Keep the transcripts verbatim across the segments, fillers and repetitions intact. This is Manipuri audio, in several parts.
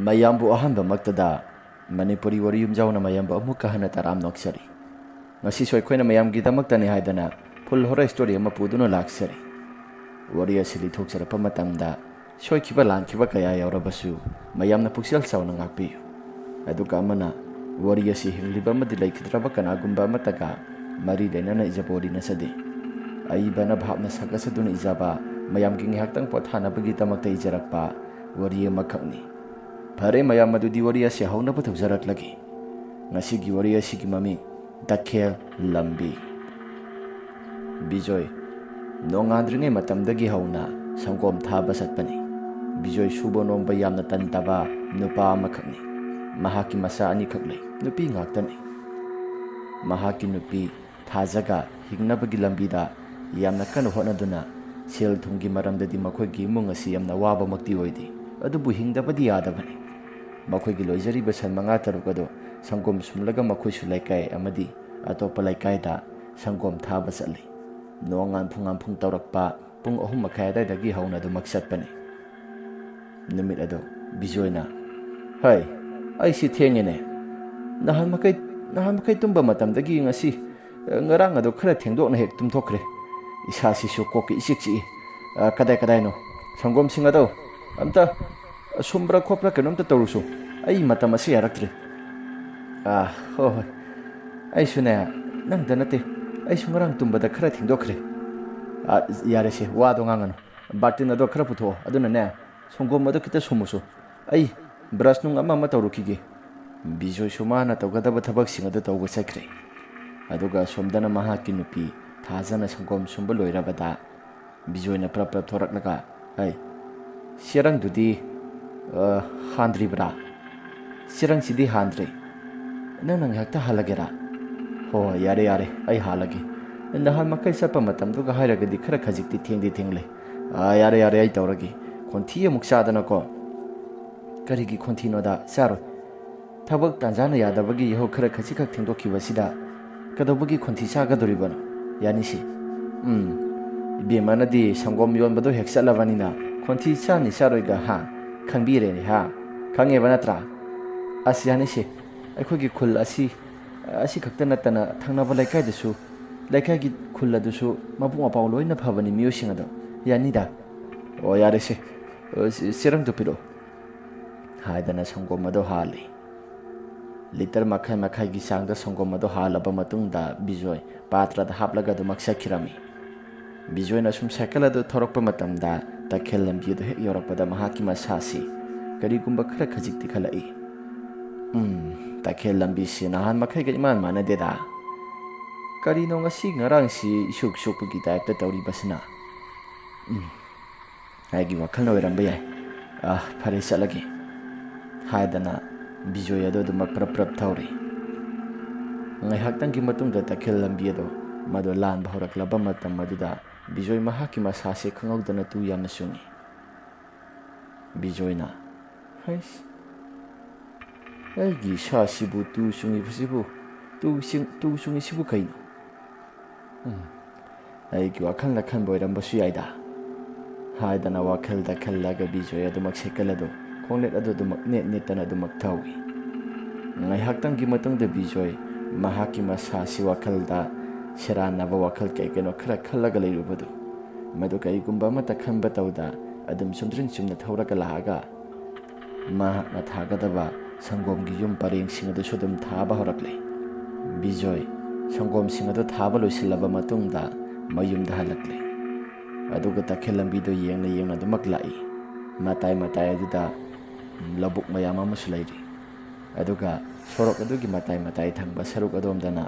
ꯃꯌꯥꯝꯕꯨ ꯑꯍꯥꯟꯕꯃꯛꯇꯗ ꯃꯅꯤꯄꯨꯔꯤ ꯋꯥꯔꯤ ꯌꯨꯝꯖꯥꯎꯅ ꯃꯌꯥꯝꯕꯨ ꯑꯃꯨꯛꯀ ꯍꯟꯅ ꯇꯔꯥꯝꯅ ꯑꯣꯛꯆꯔꯤ꯫ ꯉꯁꯤꯁꯨ ꯑꯩꯈꯣꯏꯅ ꯃꯌꯥꯝꯒꯤꯗꯃꯛꯇꯅꯤ ꯍꯥꯏꯗꯅ full horror story ꯑꯃ ꯄꯨꯗꯨꯅ ꯂꯥꯛꯆꯔꯤ꯫ ꯋꯥꯔꯤ ꯑꯁꯤ ꯂꯤꯊꯣꯛꯆꯔꯛꯄ ꯃꯇꯝꯗ ꯁꯣꯏꯈꯤꯕ ꯂꯥꯟꯈꯤꯕ ꯀꯌꯥ ꯌꯥꯎꯔꯕꯁꯨ ꯃꯌꯥꯝꯅ ꯄꯨꯛꯆꯦꯜ ꯆꯥꯎꯅ ꯉꯥꯛꯄꯤꯌꯨ꯫ ꯑꯗꯨꯒ ꯑꯃꯅ, ꯋꯥꯔꯤ ꯑꯁꯤ ꯍꯤꯡꯂꯤꯕ ꯑꯃꯗꯤ ꯂꯩꯈꯤꯗ꯭ꯔꯕ ꯀꯅꯥꯒꯨꯝꯕ ꯑꯃꯠꯇꯒ ꯃꯔꯤ ꯂꯩꯅꯅ ꯏꯖꯕ ꯋꯥꯔꯤ ꯅꯠꯆꯗꯦ꯫ ꯑꯏꯕꯅ ꯚꯥꯞꯅ ꯁꯥꯒꯠꯆꯗꯨꯅ ꯏꯖꯕ, ꯃꯌꯥꯝꯒꯤ ꯉꯥꯏꯍꯥꯛꯇꯪ ꯄꯣꯊꯥꯅꯕꯒꯤꯗꯃꯛꯇ ꯏꯖꯔꯛꯄ ꯋꯥꯔꯤ ꯑꯃꯈꯛꯅꯤ꯫ ꯐꯔꯦ ꯃꯌꯥꯝ, ꯑꯗꯨꯗꯤ ꯋꯥꯔꯤ ꯑꯁꯤ ꯍꯧꯅꯕ ꯇꯧꯖꯔꯛꯂꯒꯦ꯫ ꯉꯁꯤꯒꯤ ꯋꯥꯔꯤ ꯑꯁꯤꯒꯤ ꯃꯃꯤꯡ ꯇꯈꯦꯜ ꯂꯝꯕꯤ꯫ ꯕꯤꯖꯣꯏ ꯅꯣꯡꯉꯥꯟꯗ꯭ꯔꯤꯉꯩ ꯃꯇꯝꯗꯒꯤ ꯍꯧꯅ ꯁꯪꯒꯣꯝ ꯊꯥꯕ ꯆꯠꯄꯅꯤ꯫ ꯕꯤꯖꯣꯏ ꯁꯨꯕ ꯅꯣꯝꯕ ꯌꯥꯝꯅ ꯇꯟꯗꯕ ꯅꯨꯄꯥ ꯑꯃꯈꯛꯅꯤ꯫ ꯃꯍꯥꯛꯀꯤ ꯃꯆꯥ ꯑꯅꯤꯈꯛ ꯂꯩ, ꯅꯨꯄꯤ ꯉꯥꯛꯇꯅꯤ꯫ ꯃꯍꯥꯛꯀꯤ ꯅꯨꯄꯤ ꯊꯥꯖꯒ ꯍꯤꯡꯅꯕꯒꯤ ꯂꯝꯕꯤꯗ ꯌꯥꯝꯅ ꯀꯟꯅ ꯍꯣꯠꯅꯗꯨꯅ, ꯁꯦꯜ ꯊꯨꯝꯒꯤ ꯃꯔꯝꯗꯗꯤ ꯃꯈꯣꯏꯒꯤ ꯏꯃꯨꯡ ꯑꯁꯤ ꯌꯥꯝꯅ ꯋꯥꯕꯃꯛꯇꯤ ꯑꯣꯏꯗꯦ, ꯑꯗꯨꯕꯨ ꯍꯤꯡꯗꯕꯗꯤ ꯌꯥꯗꯕꯅꯤ꯫ ꯃꯈꯣꯏꯒꯤ ꯂꯣꯏꯖꯔꯤꯕ ꯁꯟ ꯃꯉꯥ ꯇꯔꯨꯛ ꯑꯗꯨ ꯁꯪꯒꯣꯝ ꯁꯨꯝꯂꯒ ꯃꯈꯣꯏꯁꯨ ꯂꯩꯀꯥꯏ ꯑꯃꯗꯤ ꯑꯇꯣꯞꯄ ꯂꯩꯀꯥꯏꯗ ꯁꯪꯒꯣꯝ ꯊꯥꯕ ꯆꯠꯂꯤ꯫ ꯅꯣꯡꯉꯥꯟ ꯐꯨꯡꯉꯥꯟꯐꯨꯡ ꯇꯧꯔꯛꯄ ꯄꯨꯡ ꯑꯍꯨꯝ ꯃꯈꯥꯏ ꯑꯗꯨꯋꯥꯏꯗꯒꯤ ꯍꯧꯅ ꯑꯗꯨꯃꯛ ꯆꯠꯄꯅꯤ꯫ ꯅꯨꯃꯤꯠ ꯑꯗꯨ ꯕꯤꯖꯣꯏꯅ, "ꯍꯩ, ꯑꯩꯁꯤ ꯊꯦꯡꯉꯦꯅꯦ꯫ ꯅꯍꯥꯟ ꯃꯈꯩ, ꯅꯍꯥꯟ ꯃꯈꯩ ꯇꯨꯝꯕ ꯃꯇꯝꯗꯒꯤ ꯉꯁꯤ, ꯑ, ꯉꯔꯥꯡ ꯑꯗꯨ ꯈꯔ ꯊꯦꯡꯗꯣꯛꯅ ꯍꯦꯛ ꯇꯨꯝꯊꯣꯛꯈ꯭ꯔꯦ꯫ ꯏꯁꯥꯁꯤꯁꯨ ꯀꯣꯛꯀ ꯏꯆꯤꯛ ꯆꯤꯛꯏ꯫ ꯑ, ꯀꯗꯥꯏ ꯀꯗꯥꯏꯅꯣ? ꯁꯪꯒꯣꯝꯁꯤꯡ ꯑꯗꯣ ꯑꯝꯇ ꯁꯨꯝꯕ꯭ꯔꯥ ꯈꯣꯠꯄ꯭ꯔꯥ ꯀꯩꯅꯣꯝꯇ ꯇꯧꯔꯨꯁꯨ꯫ ꯑꯩ ꯃꯇꯝ ꯑꯁꯤ ꯌꯥꯔꯛꯇ꯭ꯔꯦ꯫" "ꯑ, ꯍꯣꯏ, ꯍꯣꯏ꯫ ꯑꯩꯁꯨꯅꯦ, ꯅꯪꯗ ꯅꯠꯇꯦ꯫ ꯑꯩꯁꯨ ꯉꯔꯥꯡ ꯇꯨꯝꯕꯗ ꯈꯔ ꯊꯦꯡꯗꯣꯛꯈ꯭ꯔꯦ꯫" "ꯑ, ꯌꯥꯔꯦꯁꯦ, ꯋꯥꯗꯣ ꯉꯥꯡꯉꯅꯨ꯫ ꯕꯥꯔꯇꯤꯟ ꯑꯗꯣ ꯈꯔ ꯄꯨꯊꯣꯛꯑꯣ, ꯑꯗꯨꯅꯅꯦ, ꯁꯪꯒꯣꯝ ꯑꯗꯣ ꯈꯤꯇ ꯁꯨꯝꯃꯨꯁꯨ꯫ ꯑꯩ ꯕ꯭ꯔꯁ ꯅꯨꯡ ꯑꯃ ꯑꯃ ꯇꯧꯔꯨꯈꯤꯒꯦ꯫" ꯕꯤꯖꯣꯏꯁꯨ ꯃꯥꯅ ꯇꯧꯒꯗꯕ ꯊꯕꯛꯁꯤꯡ ꯑꯗꯨ ꯇꯧꯕ ꯆꯠꯈ꯭ꯔꯦ꯫ ꯑꯗꯨꯒ ꯑꯁꯣꯝꯗꯅ ꯃꯍꯥꯛꯀꯤ ꯅꯨꯄꯤ ꯊꯥꯖꯅ ꯁꯪꯒꯣꯝ ꯁꯨꯝꯕ ꯂꯣꯏꯔꯕꯗ ꯕꯤꯖꯣꯏꯅ ꯄ꯭ꯔꯞ ꯄ꯭ꯔꯞ ꯊꯣꯔꯛꯂꯒ, "ꯍꯩ, ꯆꯦꯔꯪꯗꯨꯗꯤ, ꯑ, ꯍꯥꯟꯗ꯭ꯔꯤꯕ꯭ꯔꯥ? ꯆꯦꯔꯪꯁꯤꯗꯤ ꯍꯥꯟꯗ꯭ꯔꯤ꯫ ꯅꯪꯅ ꯉꯥꯏꯍꯥꯛꯇ ꯍꯥꯜꯂꯒꯦꯔꯥ?" "ꯍꯣꯏ, ꯍꯣꯏ, ꯌꯥꯔꯦ, ꯌꯥꯔꯦ, ꯑꯩ ꯍꯥꯜꯂꯒꯦ꯫ ꯅꯍꯥꯟ ꯃꯈꯩ ꯆꯠꯄ ꯃꯇꯝꯗꯨꯒ ꯍꯥꯏꯔꯒꯗꯤ ꯈꯔ ꯈꯖꯤꯛꯇꯤ ꯊꯦꯡꯗꯤ ꯊꯦꯡꯂꯦ꯫ ꯑ, ꯌꯥꯔꯦ, ꯌꯥꯔꯦ, ꯑꯩ ꯇꯧꯔꯒꯦ꯫ ꯈꯣꯟꯊꯤ ꯑꯃꯨꯛ ꯆꯥꯗꯅꯀꯣ꯫" "ꯀꯔꯤꯒꯤ ꯈꯣꯟꯊꯤꯅꯣꯗ? ꯆꯥꯔꯣꯏ꯫ ꯊꯕꯛ ꯇꯥꯟꯖꯥꯅ ꯌꯥꯗꯕꯒꯤ ꯌꯥꯍꯧ ꯈꯔ ꯈꯖꯤꯛꯈꯛ ꯊꯦꯡꯗꯣꯛꯈꯤꯕꯁꯤꯗ ꯀꯩꯗꯧꯕꯒꯤ ꯈꯣꯟꯊꯤ ꯆꯥꯒꯗꯣꯔꯤꯕꯅꯣ? ꯌꯥꯅꯤꯁꯤ꯫ ꯎꯝ, ꯏꯕꯦꯝꯃꯅꯗꯤ ꯁꯪꯒꯣꯝ ꯌꯣꯟꯕꯗꯣ ꯍꯦꯛ ꯆꯠꯂꯕꯅꯤꯅ ꯈꯣꯟꯊꯤ ꯆꯥꯅꯤ ꯆꯥꯔꯣꯏꯒ, ꯍꯥ? ꯈꯪꯕꯤꯔꯦꯅꯦ, ꯍꯥ?" ꯈꯪꯉꯦꯕ ꯅꯠꯇ꯭ꯔꯥ? ꯑꯁ, ꯌꯥꯅꯤꯁꯦ꯫ ꯑꯩꯈꯣꯏꯒꯤ ꯈꯨꯜ ꯑꯁꯤ, ꯑꯁꯤ ꯈꯛꯇ ꯅꯠꯇꯅ ꯊꯪꯅꯕ ꯂꯩꯀꯥꯏꯗꯁꯨ, ꯂꯩꯀꯥꯏꯒꯤ ꯈꯨꯜ ꯑꯗꯨꯁꯨ ꯃꯕꯨꯛ ꯃꯄꯥꯎ ꯂꯣꯏꯅ ꯐꯕꯅꯤ ꯃꯤꯑꯣꯏꯁꯤꯡ ꯑꯗꯣ꯫ ꯌꯥꯅꯤꯗ꯫ ꯑꯣ, ꯌꯥꯔꯦꯁꯦ꯫ ꯑ, ꯆꯦ-, ꯆꯦꯔꯪꯗꯨ ꯄꯤꯔꯛꯑꯣ꯫ ꯍꯥꯏꯗꯅ ꯁꯪꯒꯣꯝ ꯑꯗꯨ ꯍꯥꯜꯂꯤ꯫ ꯂꯤꯇꯔ ꯃꯈꯥꯏ ꯃꯈꯥꯏꯒꯤ ꯆꯥꯡꯗ ꯁꯪꯒꯣꯝ ꯑꯗꯨ ꯍꯥꯜꯂꯕ ꯃꯇꯨꯡꯗ ꯕꯤꯖꯣꯏ ꯄꯥꯇ꯭ꯔꯗ ꯍꯥꯞꯂꯒ ꯑꯗꯨꯃꯛ ꯆꯠꯈꯤꯔꯝꯃꯤ꯫ ꯕꯤꯖꯣꯏꯅ ꯁꯨꯝ ꯁꯥꯏꯀꯜ ꯑꯗꯨ ꯊꯧꯔꯛꯄ ꯃꯇꯝꯗ ꯇꯈꯦꯜ ꯂꯝꯕꯤ ꯑꯗꯨ ꯍꯦꯛ ꯌꯧꯔꯛꯄꯗ ꯃꯍꯥꯛꯀꯤ ꯃꯁꯥꯁꯤ ꯀꯔꯤꯒꯨꯝꯕ ꯈꯔ ꯈꯖꯤꯛ ꯇꯦꯛꯈꯠꯂꯛꯏ꯫ "ꯎꯝ, ꯇꯈꯦꯜ ꯂꯝꯕꯤꯁꯤ ꯅꯍꯥꯟ ꯃꯈꯩꯒ ꯏꯃꯥꯟ ꯃꯥꯟꯅꯗꯦꯗ꯫ ꯀꯔꯤꯅꯣ ꯉꯁꯤ ꯉꯔꯥꯡꯁꯤ ꯏꯁꯨꯛ ꯁꯨꯛꯄꯒꯤ ꯇꯥꯏꯞꯇ ꯇꯧꯔꯤꯕꯁꯤꯅ? ꯎꯝ, ꯑꯩꯒꯤ ꯋꯥꯈꯜꯅ ꯑꯣꯏꯔꯝꯕ ꯌꯥꯏ꯫ ꯑꯥ, ꯐꯔꯦ, ꯆꯠꯂꯒꯦ" ꯍꯥꯏꯗꯅ ꯕꯤꯖꯣꯏ ꯑꯗꯨ ꯑꯗꯨꯃꯛ ꯄ꯭ꯔꯞ ꯄ꯭ꯔꯞ ꯊꯧꯔꯤ꯫ ꯉꯥꯏꯍꯥꯛꯇꯪꯒꯤ ꯃꯇꯨꯡꯗ ꯇꯈꯦꯜ ꯂꯝꯕꯤ ꯑꯗꯨ ꯃꯗꯨ ꯂꯥꯟꯕ ꯍꯧꯔꯛꯂꯕ ꯃꯇꯝ ꯑꯗꯨꯗ ꯕꯤꯖꯣꯏ ꯃꯍꯥꯛꯀꯤ ꯃꯁꯥꯁꯦ ꯈꯪꯍꯧꯗꯅ ꯇꯨ ꯌꯥꯝꯅ ꯆꯨꯡꯏ꯫ ꯕꯤꯖꯣꯏꯅ, "ꯍꯩꯁ, ꯑꯩꯒꯤ ꯏꯁꯥꯁꯤꯕꯨ ꯇꯨ ꯆꯨꯡꯉꯤꯕꯁꯤꯕꯨ, ꯇꯨ ꯆꯤꯡ-, ꯇꯨ ꯆꯨꯡꯉꯤꯁꯤꯕꯨ ꯀꯩꯅꯣ? ꯎꯝ, ꯑꯩꯒꯤ ꯋꯥꯈꯜꯅ ꯈꯟꯕ ꯑꯣꯏꯔꯝꯕꯁꯨ ꯌꯥꯏꯗ" ꯍꯥꯏꯗꯅ ꯋꯥꯈꯜꯗ ꯈꯜꯂꯒ ꯕꯤꯖꯣꯏ ꯑꯗꯨꯃꯛ ꯁꯥꯏꯀꯜ ꯑꯗꯨ ꯈꯣꯡꯅꯦꯠ ꯑꯗꯨ ꯑꯗꯨꯃꯛ ꯅꯦꯠ ꯅꯦꯠꯇꯅ ꯑꯗꯨꯃꯛ ꯊꯧꯏ꯫ ꯉꯥꯏꯍꯥꯛꯇꯪꯒꯤ ꯃꯇꯨꯡꯗ ꯕꯤꯖꯣꯏ ꯃꯍꯥꯛꯀꯤ ꯃꯁꯥꯁꯤ ꯋꯥꯈꯜꯗ ꯁꯦꯔꯥꯟꯅꯕ ꯋꯥꯈꯜ ꯀꯩ ꯀꯩꯅꯣ ꯈꯔ ꯈꯜꯂꯒ ꯂꯩꯔꯨꯕꯗꯨ, ꯃꯗꯨ ꯀꯔꯤꯒꯨꯝꯕ ꯑꯃꯠꯇ ꯈꯟꯕ ꯇꯧꯗ ꯑꯗꯨꯝ ꯆꯨꯝꯗ꯭ꯔꯤꯡ ꯆꯨꯝꯅ ꯊꯧꯔꯒ ꯂꯥꯛꯑꯒ ꯃꯍꯥꯛꯅ ꯊꯥꯒꯗꯕ ꯁꯪꯒꯣꯝꯒꯤ ꯌꯨꯝ ꯄꯔꯦꯡꯁꯤꯡ ꯑꯗꯨꯁꯨ ꯑꯗꯨꯝ ꯊꯥꯕ ꯍꯧꯔꯛꯂꯦ꯫ ꯕꯤꯖꯣꯏ ꯁꯪꯒꯣꯝꯁꯤꯡ ꯑꯗꯨ ꯊꯥꯕ ꯂꯣꯏꯁꯤꯜꯂꯕ ꯃꯇꯨꯡꯗ ꯃꯌꯨꯝꯗ ꯍꯜꯂꯛꯂꯦ꯫ ꯑꯗꯨꯒ ꯇꯈꯦꯜ ꯂꯝꯕꯤꯗꯨ ꯌꯦꯡꯅ ꯌꯦꯡꯅ ꯑꯗꯨꯃꯛ ꯂꯥꯛꯏ꯫ ꯃꯇꯥꯏ ꯃꯇꯥꯏ ꯑꯗꯨꯗ ꯂꯧꯕꯨꯛ ꯃꯌꯥꯝ ꯑꯃꯁꯨ ꯂꯩꯔꯤ꯫ ꯑꯗꯨꯒ ꯁꯣꯔꯣꯛ ꯑꯗꯨꯒꯤ ꯃꯇꯥꯏ ꯃꯇꯥꯏ ꯊꯪꯕ ꯁꯔꯨꯛ ꯑꯗꯣꯝꯗꯅ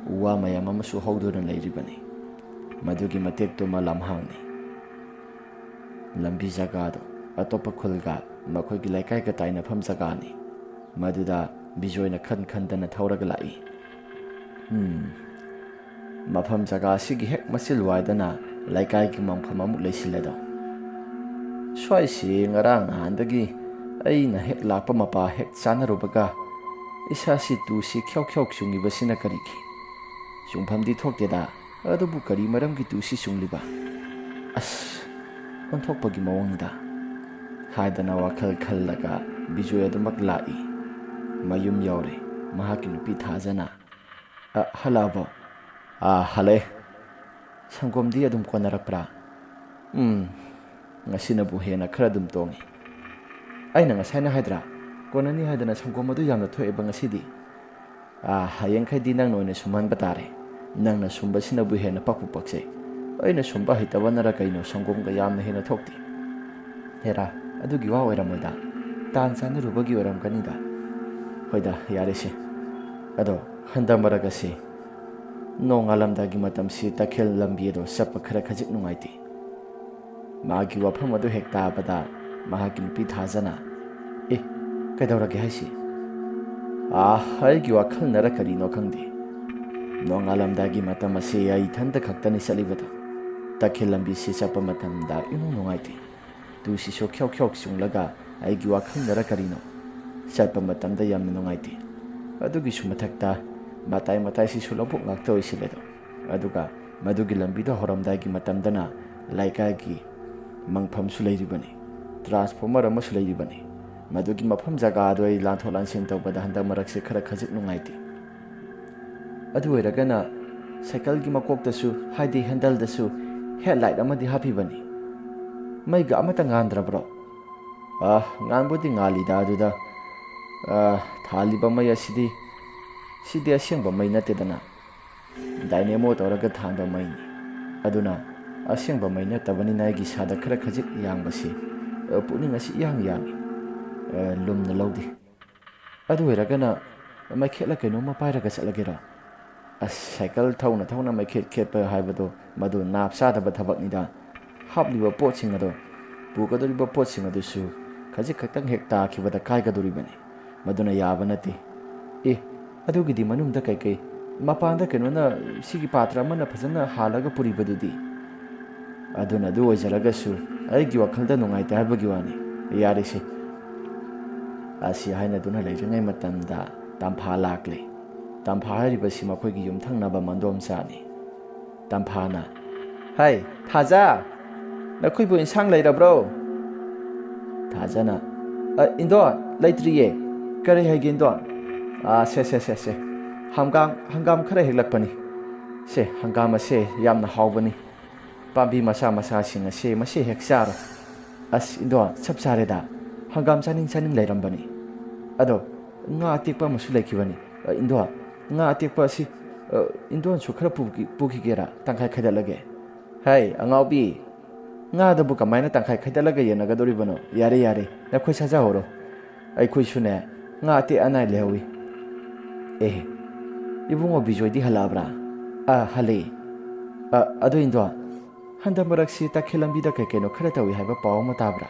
ꯎ ꯋꯥ ꯃꯌꯥꯝ ꯑꯃꯁꯨ ꯍꯧꯗꯨꯅ ꯂꯩꯔꯤꯕꯅꯤ꯫ ꯃꯗꯨꯒꯤ ꯃꯇꯦꯛꯇꯨꯃ ꯂꯝꯍꯥꯡꯅꯤ꯫ ꯂꯝꯕꯤ ꯖꯒꯥꯗꯨ ꯑꯇꯣꯞꯄ ꯈꯨꯜꯒ ꯃꯈꯣꯏꯒꯤ ꯂꯩꯀꯥꯏꯒ ꯇꯥꯏꯅꯐꯝ ꯖꯒꯥꯅꯤ꯫ ꯃꯗꯨꯗ ꯕꯤꯖꯣꯏꯅ ꯈꯟ ꯈꯟꯗꯅ ꯊꯧꯔꯒ ꯂꯥꯛꯏ꯫ "ꯎꯝ, ꯃꯐꯝ ꯖꯒꯥ ꯑꯁꯤꯒꯤ ꯍꯦꯛ ꯃꯆꯤꯜ ꯋꯥꯏꯗꯅ ꯂꯩꯀꯥꯏꯒꯤ ꯃꯪꯐꯝ ꯑꯃꯨꯛ ꯂꯩꯁꯤꯜꯂꯦꯗꯣ꯫ ꯁ꯭ꯋꯥꯏꯁꯤ ꯉꯔꯥꯡ ꯅꯍꯥꯟꯗꯒꯤ ꯑꯩꯅ ꯍꯦꯛ ꯂꯥꯛꯄ ꯃꯄꯥ ꯍꯦꯛ ꯆꯥꯅꯔꯨꯕꯒ ꯏꯁꯥꯁꯤ ꯇꯨꯁꯤ ꯈ꯭ꯌꯥꯎ ꯈ꯭ꯌꯥꯎ ꯆꯨꯡꯉꯤꯕꯁꯤꯅ ꯀꯔꯤꯒꯤ? ꯆꯨꯡꯐꯝꯗꯤ ꯊꯣꯛꯇꯦꯗ, ꯑꯗꯨꯕꯨ ꯀꯔꯤ ꯃꯔꯝꯒꯤ ꯇꯨꯁꯤ ꯆꯨꯡꯂꯤꯕ? ꯑꯁ, ꯑꯣꯟꯊꯣꯛꯄꯒꯤ ꯃꯑꯣꯡꯅꯤꯗ" ꯍꯥꯏꯗꯅ ꯋꯥꯈꯜ ꯈꯜꯂꯒ ꯕꯤꯖꯣꯏ ꯑꯗꯨꯃꯛ ꯂꯥꯛꯏ꯫ ꯃꯌꯨꯝ ꯌꯧꯔꯦ꯫ ꯃꯍꯥꯛꯀꯤ ꯅꯨꯄꯤ ꯊꯥꯖꯅ, "ꯑ, ꯍꯜꯂꯛꯑꯕꯣ?" "ꯑꯥ, ꯍꯜꯂꯛꯑꯦ꯫ ꯁꯪꯒꯣꯝꯗꯤ ꯑꯗꯨꯝ ꯀꯣꯟꯅꯔꯛꯄ꯭ꯔꯥ?" "ꯎꯝ, ꯉꯁꯤꯅꯕꯨ ꯍꯦꯟꯅ ꯈꯔ ꯑꯗꯨꯝ ꯇꯣꯡꯉꯤ꯫ ꯑꯩꯅ ꯉꯁꯥꯏꯅ ꯍꯥꯏꯗ꯭ꯔꯥ, ꯀꯣꯟꯅꯅꯤ ꯍꯥꯏꯗꯅ ꯁꯪꯒꯣꯝ ꯑꯗꯨ ꯌꯥꯝꯅ ꯊꯣꯛꯑꯦꯕ ꯉꯁꯤꯗꯤ꯫ ꯑꯥ, ꯍꯌꯦꯡꯈꯩꯗꯤ ꯅꯪꯅ ꯑꯣꯏꯅ ꯁꯨꯝꯍꯟꯕ ꯇꯥꯔꯦ꯫ ꯅꯪꯅ ꯁꯨꯝꯕꯁꯤꯅꯕꯨ ꯍꯦꯟꯅ ꯄꯛꯄꯨ ꯄꯛꯆꯩ꯫ ꯑꯩꯅ ꯁꯨꯝꯕ ꯍꯩꯇꯕꯅꯔ ꯀꯩꯅꯣ ꯁꯪꯒꯣꯝꯒ ꯌꯥꯝꯅ ꯍꯦꯟꯅ ꯊꯣꯛꯇꯦ꯫" "ꯍꯦꯔꯥ, ꯑꯗꯨꯒꯤ ꯋꯥ ꯑꯣꯏꯔꯝꯃꯣꯏꯗ꯫ ꯇꯥꯟ ꯆꯥꯟꯅꯔꯨꯕꯒꯤ ꯑꯣꯏꯔꯝꯒꯅꯤꯗ꯫ ꯍꯣꯏꯗ, ꯌꯥꯔꯦꯁꯦ꯫ ꯑꯗꯣ ꯍꯟꯗꯛ ꯃꯔꯛ ꯑꯁꯤ ꯅꯣꯡꯉꯥꯜꯂꯝꯗꯥꯏꯒꯤ ꯃꯇꯝꯁꯤ ꯇꯈꯦꯜ ꯂꯝꯕꯤ ꯑꯗꯣ ꯆꯠꯄ ꯈꯔ ꯈꯖꯤꯛ ꯅꯨꯡꯉꯥꯏꯇꯦ꯫" ꯃꯥꯒꯤ ꯋꯥꯐꯝ ꯑꯗꯨ ꯍꯦꯛ ꯇꯥꯕꯗ ꯃꯍꯥꯛꯀꯤ ꯅꯨꯄꯤ ꯊꯥꯖꯅ, "ꯑꯦ, ꯀꯩꯗꯧꯔꯒꯦ ꯍꯥꯏꯁꯤ?" "ꯑꯥ, ꯑꯩꯒꯤ ꯋꯥꯈꯜꯅꯔ ꯀꯔꯤꯅꯣ ꯈꯪꯗꯦ, ꯅꯣꯡꯉꯥꯜꯂꯝꯗꯥꯏꯒꯤ ꯃꯇꯝ ꯑꯁꯤ ꯑꯩ ꯏꯊꯟꯇ ꯈꯛꯇꯅꯤ ꯆꯠꯂꯤꯕꯗꯣ꯫ ꯇꯈꯦꯜ ꯂꯝꯕꯤꯁꯤ ꯆꯠꯄ ꯃꯇꯝꯗ ꯏꯅꯨꯡ ꯅꯨꯡꯉꯥꯏꯇꯦ꯫ ꯇꯨꯁꯤꯁꯨ ꯈ꯭ꯌꯣꯛ ꯈ꯭ꯌꯣꯛ ꯆꯨꯡꯂꯒ ꯑꯩꯒꯤ ꯋꯥꯈꯜꯅꯔ ꯀꯔꯤꯅꯣ, ꯆꯠꯄ ꯃꯇꯝꯗ ꯌꯥꯝꯅ ꯅꯨꯡꯉꯥꯏꯇꯦ꯫ ꯑꯗꯨꯒꯤꯁꯨ ꯃꯊꯛꯇ ꯃꯇꯥꯏ ꯃꯇꯥꯏꯁꯤꯁꯨ ꯂꯧꯕꯨꯛ ꯉꯥꯛꯇ ꯑꯣꯏꯁꯤꯜꯂꯦꯗꯣ꯫ ꯑꯗꯨꯒ ꯃꯗꯨꯒꯤ ꯂꯝꯕꯤꯗꯣ ꯍꯧꯔꯝꯗꯥꯏꯒꯤ ꯃꯇꯝꯗꯅ ꯂꯩꯀꯥꯏꯒꯤ ꯃꯪꯐꯝꯁꯨ ꯂꯩꯔꯤꯕꯅꯤ, ꯇ꯭ꯔꯥꯟꯁꯐꯣꯔꯃꯔ ꯑꯃꯁꯨ ꯂꯩꯔꯤꯕꯅꯤ꯫ ꯃꯗꯨꯒꯤ ꯃꯐꯝ ꯖꯒꯥꯗꯣ ꯑꯩ ꯂꯥꯟꯊꯣꯛ ꯂꯥꯟꯁꯤꯟ ꯇꯧꯕꯗ ꯍꯟꯗꯛ ꯃꯔꯛꯁꯦ ꯈꯔ ꯈꯖꯤꯛ ꯅꯨꯡꯉꯥꯏꯇꯦ꯫ ꯑꯗꯨ ꯑꯣꯏꯔꯒꯅ ꯁꯥꯏꯀꯜꯒꯤ ꯃꯀꯣꯛꯇꯁꯨ, ꯍꯥꯏꯗꯤ ꯍꯦꯟꯗꯜꯗꯁꯨ ꯍꯦꯗꯂꯥꯏꯠ ꯑꯃꯗꯤ ꯍꯥꯞꯄꯤꯕꯅꯤ꯫ ꯃꯩꯒ ꯑꯃꯠꯇ ꯉꯥꯟꯗ꯭ꯔꯕ꯭ꯔꯣ?" "ꯑꯥ, ꯉꯥꯟꯕꯨꯗꯤ ꯉꯥꯜꯂꯤꯗ꯫ ꯑꯗꯨꯗ, ꯑꯥ, ꯊꯥꯜꯂꯤꯕ ꯃꯩ ꯑꯁꯤꯗꯤ, ꯁꯤꯗꯤ ꯑꯁꯦꯡꯕ ꯃꯩ ꯅꯠꯇꯦꯗꯅ, ꯗꯥꯏꯅꯦꯃꯣ ꯇꯧꯔꯒ ꯊꯥꯟꯕ ꯃꯩꯅꯤ꯫ ꯑꯗꯨꯅ ꯑꯁꯦꯡꯕ ꯃꯩ ꯅꯠꯇꯕꯅꯤꯅ ꯑꯩꯒꯤ ꯏꯁꯥꯗ ꯈꯔ ꯈꯖꯤꯛ ꯌꯥꯡꯕꯁꯤ, ꯑ, ꯄꯨꯛꯅꯤꯡ ꯑꯁꯤ ꯏꯌꯥꯡ ꯌꯥꯡꯏ, ꯑ, ꯂꯨꯝꯅ ꯂꯧꯗꯦ꯫ ꯑꯗꯨ ꯑꯣꯏꯔꯒꯅ ꯃꯩꯈꯦꯠꯂ ꯀꯩꯅꯣꯝꯃ ꯄꯥꯏꯔꯒ ꯆꯠꯂꯒꯦꯔꯣ?" ꯑꯁ, ꯁꯥꯏꯀꯜ ꯊꯧꯅ ꯊꯧꯅ ꯃꯩꯈꯦꯠ ꯈꯦꯠꯄ ꯍꯥꯏꯕꯗꯣ ꯃꯗꯨ ꯅꯥꯞ ꯆꯥꯗꯕ ꯊꯕꯛꯅꯤꯗ꯫ ꯍꯥꯞꯂꯤꯕ ꯄꯣꯠꯁꯤꯡ ꯑꯗꯣ, ꯄꯨꯒꯗꯧꯔꯤꯕ ꯄꯣꯠꯁꯤꯡ ꯑꯗꯨꯁꯨ ꯈꯖꯤꯛ ꯈꯛꯇꯪ ꯍꯦꯛ ꯇꯥꯈꯤꯕꯗ ꯀꯥꯏꯒꯗꯧꯔꯤꯕꯅꯤ꯫ ꯃꯗꯨꯅ ꯌꯥꯕ ꯅꯠꯇꯦ꯫ ꯑꯦ, ꯑꯗꯨꯒꯤꯗꯤ ꯃꯅꯨꯡꯗ ꯀꯩꯀꯩ, ꯃꯄꯥꯟꯗ ꯀꯩꯅꯣꯅ, ꯁꯤꯒꯤ ꯄꯥꯇ꯭ꯔ ꯑꯃꯅ ꯐꯖꯅ ꯍꯥꯜꯂꯒ ꯄꯨꯔꯤꯕꯗꯨꯗꯤ? ꯑꯗꯨꯅ ꯑꯗꯨ ꯑꯣꯏꯖꯔꯒꯁꯨ ꯑꯩꯒꯤ ꯋꯥꯈꯜꯗ ꯅꯨꯡꯉꯥꯏꯇꯦ ꯍꯥꯏꯕꯒꯤ ꯋꯥꯅꯤ꯫ ꯌꯥꯔꯦꯁꯦ꯫ ꯑꯁꯤ ꯍꯥꯏꯅꯗꯨꯅ ꯂꯩꯔꯤꯉꯩ ꯃꯇꯝꯗ ꯇꯝꯐꯥ ꯂꯥꯛꯂꯦ꯫ ꯇꯝꯐꯥ ꯍꯥꯏꯔꯤꯕꯁꯤ ꯃꯈꯣꯏꯒꯤ ꯌꯨꯝꯊꯪꯅꯕ ꯃꯟꯗꯣꯝꯆꯥꯅꯤ꯫ ꯇꯝꯐꯥꯅ, "ꯍꯥꯏ, ꯊꯥꯖ, ꯅꯈꯣꯏꯕꯨ ꯏꯟꯁꯥꯡ ꯂꯩꯔꯕ꯭ꯔꯣ?" ꯊꯥꯖꯅ, ꯑ, ꯏꯟꯗꯣꯟ, ꯂꯩꯇ꯭ꯔꯤꯌꯦ꯫ ꯀꯔꯤ ꯍꯥꯏꯒꯦ, ꯏꯟꯗꯣꯟ? ꯑ, ꯁꯦ, ꯁꯦ, ꯁꯦ, ꯁꯦ꯫ ꯍꯪꯒꯥꯝ, ꯍꯪꯒꯥꯝ ꯈꯔ ꯍꯦꯛꯂꯛꯄꯅꯤ꯫ ꯁꯦ, ꯍꯪꯒꯥꯝ ꯑꯁꯦ ꯌꯥꯝꯅ ꯍꯥꯎꯕꯅꯤ꯫ ꯄꯥꯝꯕꯤ ꯃꯆꯥ ꯃꯆꯥꯁꯤꯡ ꯑꯁꯦ ꯃꯁꯦ ꯍꯦꯛ ꯆꯥꯔꯣ꯫ ꯑꯁ, ꯏꯟꯗꯣꯟ, ꯆꯞ ꯆꯥꯔꯦꯗ꯫ ꯍꯪꯒꯥꯝ ꯆꯥꯅꯤꯡ ꯆꯥꯅꯤꯡ ꯂꯩꯔꯝꯕꯅꯤ꯫ ꯑꯗꯣ, ꯉꯥ ꯑꯇꯦꯛꯄ ꯑꯃꯁꯨ ꯂꯩꯈꯤꯕꯅꯤ꯫ ꯑ, ꯏꯟꯗꯣꯟ, ꯉꯥ ꯑꯇꯦꯛꯄ ꯑꯁꯤ, ꯑ, ꯏꯟꯗꯣꯟꯁꯨ ꯈꯔ ꯄꯨꯈꯤ-, ꯄꯨꯈꯤꯒꯦꯔꯥ? ꯇꯪꯈꯥꯏ ꯈꯥꯏꯗꯠꯂꯒꯦ꯫ ꯍꯥꯏ, ꯑꯉꯥꯎꯕꯤ, ꯉꯥꯗꯕꯨ ꯀꯃꯥꯏꯅ ꯇꯪꯈꯥꯏ ꯈꯥꯏꯗꯠꯂꯒ ꯌꯦꯟꯅꯒꯗꯧꯔꯤꯕꯅꯣ? ꯌꯥꯔꯦ, ꯌꯥꯔꯦ, ꯅꯈꯣꯏ ꯆꯥꯖꯍꯧꯔꯣ꯫ ꯑꯩꯈꯣꯏꯁꯨꯅꯦ, ꯉꯥ ꯑꯇꯦꯛ ꯑꯅꯥꯏ ꯂꯩꯍꯧꯋꯤ꯫ ꯑꯦ, ꯏꯕꯨꯡꯉꯣ ꯕꯤꯖꯣꯏꯗꯤ ꯍꯜꯂꯛꯑꯕ꯭ꯔꯥ? ꯑꯥ, ꯍꯜꯂꯛꯑꯦ꯫ ꯑ, ꯑꯗꯨ ꯏꯟꯗꯣ, ꯍꯟꯗꯛ ꯃꯔꯛꯁꯤ ꯇꯈꯦꯜ ꯂꯝꯕꯤꯗ ꯀꯩ ꯀꯩꯅꯣ ꯈꯔ ꯇꯧꯏ ꯍꯥꯏꯕ ꯄꯥꯎ ꯑꯃ ꯇꯥꯕ꯭ꯔꯥ?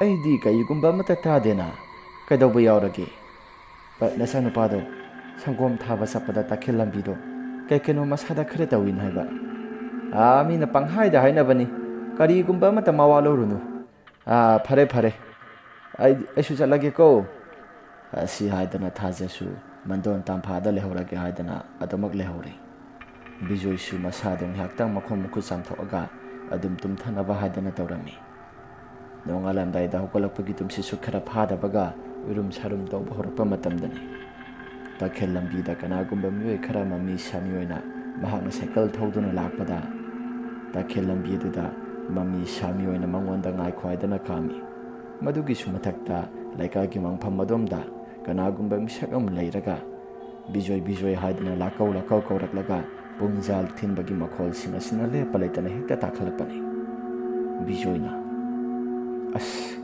ꯑꯩꯗꯤ ꯀꯔꯤꯒꯨꯝꯕ ꯑꯃꯠꯇ ꯇꯥꯗꯦꯅ꯫ ꯀꯩꯗꯧꯕ ꯌꯥꯎꯔꯒꯦ? ꯑ, ꯅꯆꯥꯅꯨꯄꯥꯗꯣ ꯁꯪꯒꯣꯝ ꯊꯥꯕ ꯆꯠꯄꯗ ꯇꯈꯦꯜ ꯂꯝꯕꯤꯗꯣ ꯀꯩ ꯀꯩꯅꯣ ꯃꯁꯥꯗ ꯈꯔ ꯇꯧꯏꯅ ꯍꯥꯏꯕ꯫ ꯑꯥ, ꯃꯤꯅ ꯄꯪꯍꯥꯏꯗ ꯍꯥꯏꯅꯕꯅꯤ꯫ ꯀꯔꯤꯒꯨꯝꯕ ꯑꯃꯠꯇ ꯃꯋꯥ ꯂꯧꯔꯨꯅꯨ꯫ ꯑꯥ, ꯐꯔꯦ, ꯐꯔꯦ꯫ ꯑꯩ, ꯑꯩꯁꯨ ꯆꯠꯂꯒꯦꯀꯣ꯫ ꯑꯁꯤ ꯍꯥꯏꯗꯅ ꯊꯥꯖꯁꯨ ꯃꯟꯗꯣꯟ ꯇꯝꯐꯥꯗ ꯂꯩꯍꯧꯔꯒꯦ ꯍꯥꯏꯗꯅ ꯑꯗꯨꯃꯛ ꯂꯩꯍꯧꯔꯦ꯫ ꯕꯤꯖꯣꯏꯁꯨ ꯃꯁꯥꯗꯣ ꯉꯥꯏꯍꯥꯛꯇꯪ ꯃꯈꯣꯡ ꯃꯈꯨꯠ ꯆꯥꯝꯊꯣꯛꯑꯒ ꯑꯗꯨꯝ ꯇꯨꯝꯊꯅꯕ ꯍꯥꯏꯗꯅ ꯇꯧꯔꯝꯃꯤ꯫ ꯅꯣꯡꯉꯥꯜꯂꯝꯗꯥꯏꯗ ꯍꯧꯒꯠꯂꯛꯄꯒꯤ ꯇꯨꯝꯁꯤꯠꯁꯨ ꯈꯔ ꯐꯥꯗꯕꯒ ꯎꯏꯔꯨꯝ ꯁꯥꯔꯨꯝ ꯇꯧꯕ ꯍꯧꯔꯛꯄ ꯃꯇꯝꯗꯅꯤ꯫ ꯇꯈꯦꯜ ꯂꯝꯕꯤꯗ ꯀꯅꯥꯒꯨꯝꯕ ꯃꯤꯑꯣꯏ ꯈꯔ ꯃꯃꯤ ꯁꯥꯃꯤ ꯑꯣꯏꯅ ꯃꯍꯥꯛꯅ ꯁꯥꯏꯀꯜ ꯊꯧꯗꯨꯅ ꯂꯥꯛꯄꯗ, ꯇꯈꯦꯜ ꯂꯝꯕꯤ ꯑꯗꯨꯗ ꯃꯃꯤ ꯁꯥꯃꯤ ꯑꯣꯏꯅ ꯃꯉꯣꯟꯗ ꯉꯥꯏꯈꯣ ꯍꯥꯏꯗꯅ ꯈꯥꯝꯃꯤ꯫ ꯃꯗꯨꯒꯤꯁꯨ ꯃꯊꯛꯇ ꯂꯩꯀꯥꯏꯒꯤ ꯃꯪꯐꯝ ꯑꯗꯣꯝꯗ ꯀꯅꯥꯒꯨꯝꯕ ꯃꯤꯁꯛ ꯑꯃ ꯂꯩꯔꯒ ꯕꯤꯖꯣꯏ, ꯕꯤꯖꯣꯏ ꯍꯥꯏꯗꯨꯅ ꯂꯥꯛꯀꯧ ꯂꯥꯛꯀꯧ ꯀꯧꯔꯛꯂꯒ ꯄꯨꯡꯖꯥꯜ ꯊꯤꯟꯕꯒꯤ ꯃꯈꯣꯜꯁꯤꯡ ꯑꯁꯤꯅ ꯂꯦꯞꯄ ꯂꯩꯇꯅ ꯍꯦꯛꯇ ꯇꯥꯈꯠꯂꯛꯄꯅꯤ꯫ ꯕꯤꯖꯣꯏꯅ, "ꯑꯁ,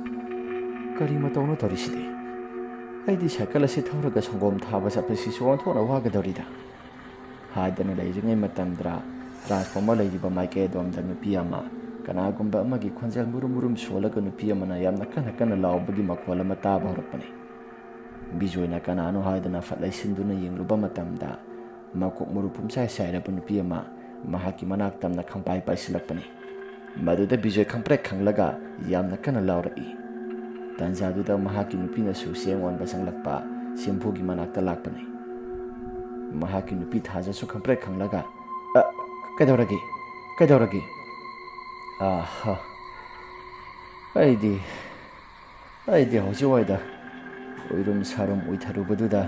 ꯀꯔꯤ ꯃꯇꯧꯅꯣ ꯇꯧꯔꯤꯁꯤꯗꯤ? ꯑꯩꯗꯤ ꯁꯥꯏꯀꯜ ꯑꯁꯤ ꯊꯧꯔꯒ ꯁꯪꯒꯣꯝ ꯊꯥꯕ ꯆꯠꯄꯁꯤꯁꯨ ꯑꯣꯟꯊꯣꯛꯅ ꯋꯥꯒꯗꯧꯔꯤꯗ" ꯍꯥꯏꯗꯅ ꯂꯩꯔꯤꯉꯩ ꯃꯇꯝꯗ, ꯇ꯭ꯔꯥꯟꯁꯐꯣꯔꯃꯔ ꯂꯩꯔꯤꯕ ꯃꯥꯏꯀꯩ ꯑꯗꯣꯝꯗ ꯅꯨꯄꯤ ꯑꯃ, ꯀꯅꯥꯒꯨꯝꯕ ꯑꯃꯒꯤ ꯈꯣꯟꯖꯦꯜ ꯃꯨꯔꯨꯝ ꯃꯨꯔꯨꯝ ꯁꯣꯜꯂꯒ ꯅꯨꯄꯤ ꯑꯃꯅ ꯌꯥꯝꯅ ꯀꯟꯅ ꯀꯟꯅ ꯂꯥꯎꯕꯒꯤ ꯃꯈꯣꯜ ꯑꯃ ꯇꯥꯕ ꯍꯧꯔꯛꯄꯅꯤ꯫ ꯕꯤꯖꯣꯏꯅ ꯀꯅꯥꯅꯣ ꯍꯥꯏꯗꯨꯅ ꯐꯠ ꯂꯩꯁꯤꯟꯗꯨꯅ ꯌꯦꯡꯂꯨꯕ ꯃꯇꯝꯗ, ꯃꯀꯣꯛ ꯃꯔꯨ ꯄꯨꯝꯆꯥꯏ ꯆꯥꯏꯔꯕ ꯅꯨꯄꯤ ꯑꯃ ꯃꯍꯥꯛꯀꯤ ꯃꯅꯥꯛ ꯇꯝꯅ ꯈꯪꯄꯥꯏ ꯄꯥꯏꯁꯤꯜꯂꯛꯄꯅꯤ꯫ ꯃꯗꯨꯗ ꯕꯤꯖꯣꯏ ꯈꯪꯄ꯭ꯔꯦꯛ ꯈꯪꯂꯒ ꯌꯥꯝꯅ ꯀꯟꯅ ꯂꯥꯎꯔꯛꯏ꯫ ꯇꯥꯟꯖꯥꯗꯨꯗ ꯃꯍꯥꯛꯀꯤ ꯅꯨꯄꯤꯅꯁꯨ ꯆꯦꯡ ꯑꯣꯟꯕ ꯆꯪꯂꯛꯄ ꯁꯦꯝꯐꯨꯒꯤ ꯃꯅꯥꯛꯇ ꯂꯥꯛꯄꯅꯤ꯫ ꯃꯍꯥꯛꯀꯤ ꯅꯨꯄꯤ ꯊꯥꯖꯁꯨ ꯈꯪꯄ꯭ꯔꯦꯛ ꯈꯪꯂꯒ, "ꯑ, ꯀꯩꯗꯧꯔꯒꯦ? ꯀꯩꯗꯧꯔꯒꯦ? ꯑꯍ, ꯑꯩꯗꯤ, ꯑꯩꯗꯤ ꯍꯧꯖꯤꯛ ꯋꯥꯏꯗ ꯎꯏꯔꯨꯝ ꯁꯥꯔꯨꯝ ꯎꯏꯊꯔꯨꯕꯗꯨꯗ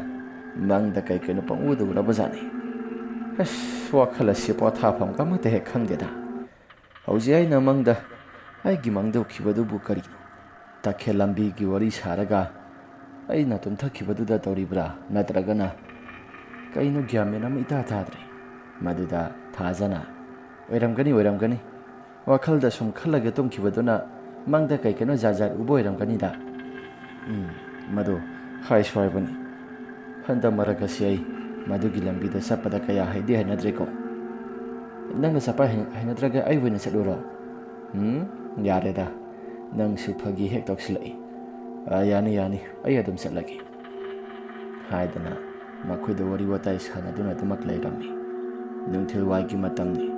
ꯃꯪꯗ ꯀꯩ ꯀꯩꯅꯣ ꯄꯪꯎꯗ ꯎꯔꯕꯖꯥꯠꯅꯤ꯫ ꯑꯁ, ꯋꯥꯈꯜ ꯑꯁꯤ ꯄꯣꯊꯥꯐꯝꯒ ꯑꯃꯠꯇ ꯍꯦꯛ ꯈꯪꯗꯦꯗ꯫ ꯍꯧꯖꯤꯛ ꯑꯩꯅ ꯃꯪꯗ, ꯑꯩꯒꯤ ꯃꯪꯗ ꯎꯈꯤꯕꯗꯨꯕꯨ ꯀꯔꯤꯅꯣ? ꯇꯈꯦꯜ ꯂꯝꯕꯤꯒꯤ ꯋꯥꯔꯤ ꯁꯥꯔꯒ ꯑꯩꯅ ꯇꯨꯝꯊꯈꯤꯕꯗꯨꯗ ꯇꯧꯔꯤꯕ꯭ꯔꯥ? ꯅꯠꯇ꯭ꯔꯒꯅ ꯀꯩꯅꯣ, ꯒ꯭ꯌꯥꯟ ꯃꯦꯟ ꯑꯃ ꯏꯇꯥ ꯇꯥꯗ꯭ꯔꯦ꯫ ꯃꯗꯨꯗ ꯊꯥꯖꯅ, "ꯑꯣꯏꯔꯝꯒꯅꯤ, ꯑꯣꯏꯔꯝꯒꯅꯤ꯫ ꯋꯥꯈꯜꯗ ꯁꯨꯝ ꯈꯜꯂꯒ ꯇꯨꯝꯈꯤꯕꯗꯨꯅ ꯃꯪꯗ ꯀꯩ ꯀꯩꯅꯣ ꯖꯥꯠ ꯖꯥꯠ ꯎꯕ ꯑꯣꯏꯔꯝꯒꯅꯤꯗ꯫" ꯎꯝ, ꯃꯗꯨ ꯍꯥꯏꯁꯨ ꯍꯥꯏꯕꯅꯤ꯫ ꯍꯟꯗꯛ ꯃꯔꯛ ꯑꯁꯤ ꯑꯩ ꯃꯗꯨꯒꯤ ꯂꯝꯕꯤꯗ ꯆꯠꯄꯗ ꯀꯌꯥ ꯍꯩꯗꯤ ꯍꯩꯅꯗ꯭ꯔꯦꯀꯣ꯫ ꯅꯪꯅ ꯆꯠꯄ ꯍꯩ-, ꯍꯩꯅꯗ꯭ꯔꯒ ꯑꯩ ꯑꯣꯏꯅ ꯆꯠꯂꯨꯔꯣ? ꯎꯝ, ꯌꯥꯔꯦꯗ, ꯅꯪꯁꯨ ꯐꯥꯒꯤ ꯍꯦꯛ ꯇꯧꯁꯤꯜꯂꯛꯏ꯫ "ꯑ, ꯌꯥꯅꯤ, ꯌꯥꯅꯤ, ꯑꯩ ꯑꯗꯨꯝ ꯆꯠꯂꯒꯦ," ꯍꯥꯏꯗꯅ ꯃꯈꯣꯏꯗ ꯋꯥꯔꯤ ꯋꯥꯇꯥꯏ ꯁꯥꯟꯅꯗꯨꯅ ꯑꯗꯨꯃꯛ ꯂꯩꯔꯝꯃꯤ꯫ ꯅꯨꯡꯊꯤꯜ ꯋꯥꯏꯒꯤ ꯃꯇꯝꯅꯤ꯫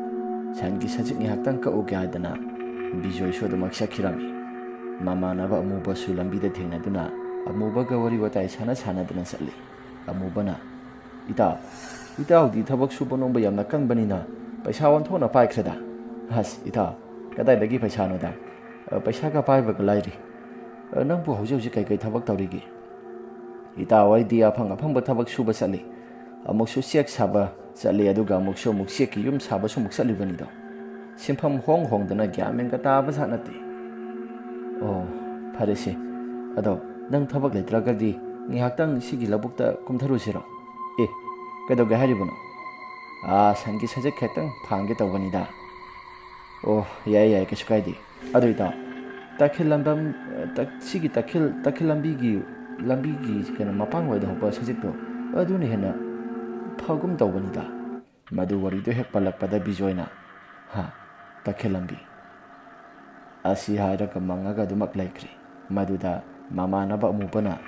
ꯁꯟꯒꯤ ꯁꯖꯤꯛ ꯉꯥꯏꯍꯥꯛꯇꯪ ꯀꯛꯎꯒꯦ ꯍꯥꯏꯗꯅ ꯕꯤꯖꯣꯏꯁꯨ ꯑꯗꯨꯃꯛ ꯆꯠꯈꯤꯔꯝꯃꯤ꯫ ꯃꯃꯥꯟꯅꯕ ꯑꯃꯨꯕꯁꯨ ꯂꯝꯕꯤꯗ ꯊꯦꯡꯅꯗꯨꯅ ꯑꯃꯨꯕꯒ ꯋꯥꯔꯤ ꯋꯥꯇꯥꯏ ꯁꯥꯟꯅ ꯁꯥꯟꯅꯗꯨꯅ ꯆꯠꯂꯤ꯫ ꯑꯃꯨꯕꯅ, "ꯏꯇꯥꯎ, ꯏꯇꯥꯎꯗꯤ ꯊꯕꯛ ꯁꯨꯕ ꯅꯣꯝꯕ ꯌꯥꯝꯅ ꯀꯟꯕꯅꯤꯅ ꯄꯩꯁꯥ ꯑꯣꯟꯊꯣꯛꯅ ꯄꯥꯏꯈ꯭ꯔꯦꯗ꯫" "ꯑꯁ, ꯏꯇꯥꯎ, ꯀꯗꯥꯏꯗꯒꯤ ꯄꯩꯁꯥꯅꯣꯗ? ꯑ, ꯄꯩꯁꯥꯒ ꯄꯥꯏꯕꯒ ꯂꯥꯏꯔꯤ꯫ ꯑ, ꯅꯪꯕꯨ ꯍꯧꯖꯤꯛ ꯍꯧꯖꯤꯛ ꯀꯩꯀꯩ ꯊꯕꯛ ꯇꯧꯔꯤꯒꯦ?" "ꯏꯇꯥꯎ, ꯑꯩꯗꯤ ꯑꯐꯪ ꯑꯐꯪꯕ ꯊꯕꯛ ꯁꯨꯕ ꯆꯠꯂꯤ꯫ ꯑꯃꯨꯛꯁꯨ ꯆꯦꯛ ꯁꯥꯕ ꯆꯠꯂꯤ, ꯑꯗꯨꯒ ꯑꯃꯨꯛꯁꯨ ꯑꯃꯨꯛ ꯆꯦꯛꯀꯤ ꯌꯨꯝ ꯁꯥꯕꯁꯨ ꯑꯃꯨꯛ ꯆꯠꯂꯤꯕꯅꯤꯗꯣ꯫ ꯁꯤꯟꯐꯝ ꯍꯣꯡ ꯍꯣꯡꯗꯅ ꯒ꯭ꯌꯥꯟ ꯃꯦꯟꯒ ꯇꯥꯕ ꯖꯥꯠ ꯅꯠꯇꯦ꯫" "ꯑꯣ, ꯐꯔꯦꯁꯦ꯫ ꯑꯗꯣ ꯅꯪ ꯊꯕꯛ ꯂꯩꯇ꯭ꯔꯒꯗꯤ ꯉꯥꯏꯍꯥꯛꯇꯪ ꯁꯤꯒꯤ ꯂꯧꯕꯨꯛꯇ ꯀꯨꯝꯊꯔꯨꯁꯤꯔꯣ?" "ꯑꯦ, ꯀꯩꯗꯧꯒꯦ ꯍꯥꯏꯔꯤꯕꯅꯣ?" "ꯑꯥ, ꯁꯟꯒꯤ ꯁꯖꯤꯛ ꯈꯤꯇꯪ ꯐꯥꯟꯒꯦ ꯇꯧꯕꯅꯤꯗ꯫" "ꯑꯣ, ꯌꯥꯏ, ꯌꯥꯏ, ꯀꯩꯁꯨ ꯀꯥꯏꯗꯦ꯫ ꯑꯗꯨ ꯏꯇꯥꯎ, ꯇꯈꯦꯜ ꯂꯝꯗꯝ, ꯇ-, ꯁꯤꯒꯤ ꯇꯈꯦꯜ, ꯇꯈꯦꯜ ꯂꯝꯕꯤꯒꯤ, ꯂꯝꯕꯤꯒꯤ ꯀꯩꯅꯣ ꯃꯄꯥꯟꯋꯥꯏꯗ ꯍꯧꯕ ꯁꯖꯤꯛꯇꯣ, ꯑꯗꯨꯅ ꯍꯦꯟꯅ ꯐꯒꯨꯝ ꯇꯧꯕꯅꯤꯗ꯫" ꯃꯗꯨ ꯋꯥꯔꯤꯗꯨ ꯍꯦꯛ ꯄꯜꯂꯛꯄꯗ ꯕꯤꯖꯣꯏꯅ, "ꯍꯥ, ꯇꯈꯦꯜ ꯂꯝꯕꯤ?" ꯑꯁꯤ ꯍꯥꯏꯔꯒ ꯃꯪꯉꯒ ꯑꯗꯨꯃꯛ ꯂꯩꯈ꯭ꯔꯦ꯫ ꯃꯗꯨꯗ ꯃꯃꯥꯟꯅꯕ ꯑꯃꯨꯕꯅ,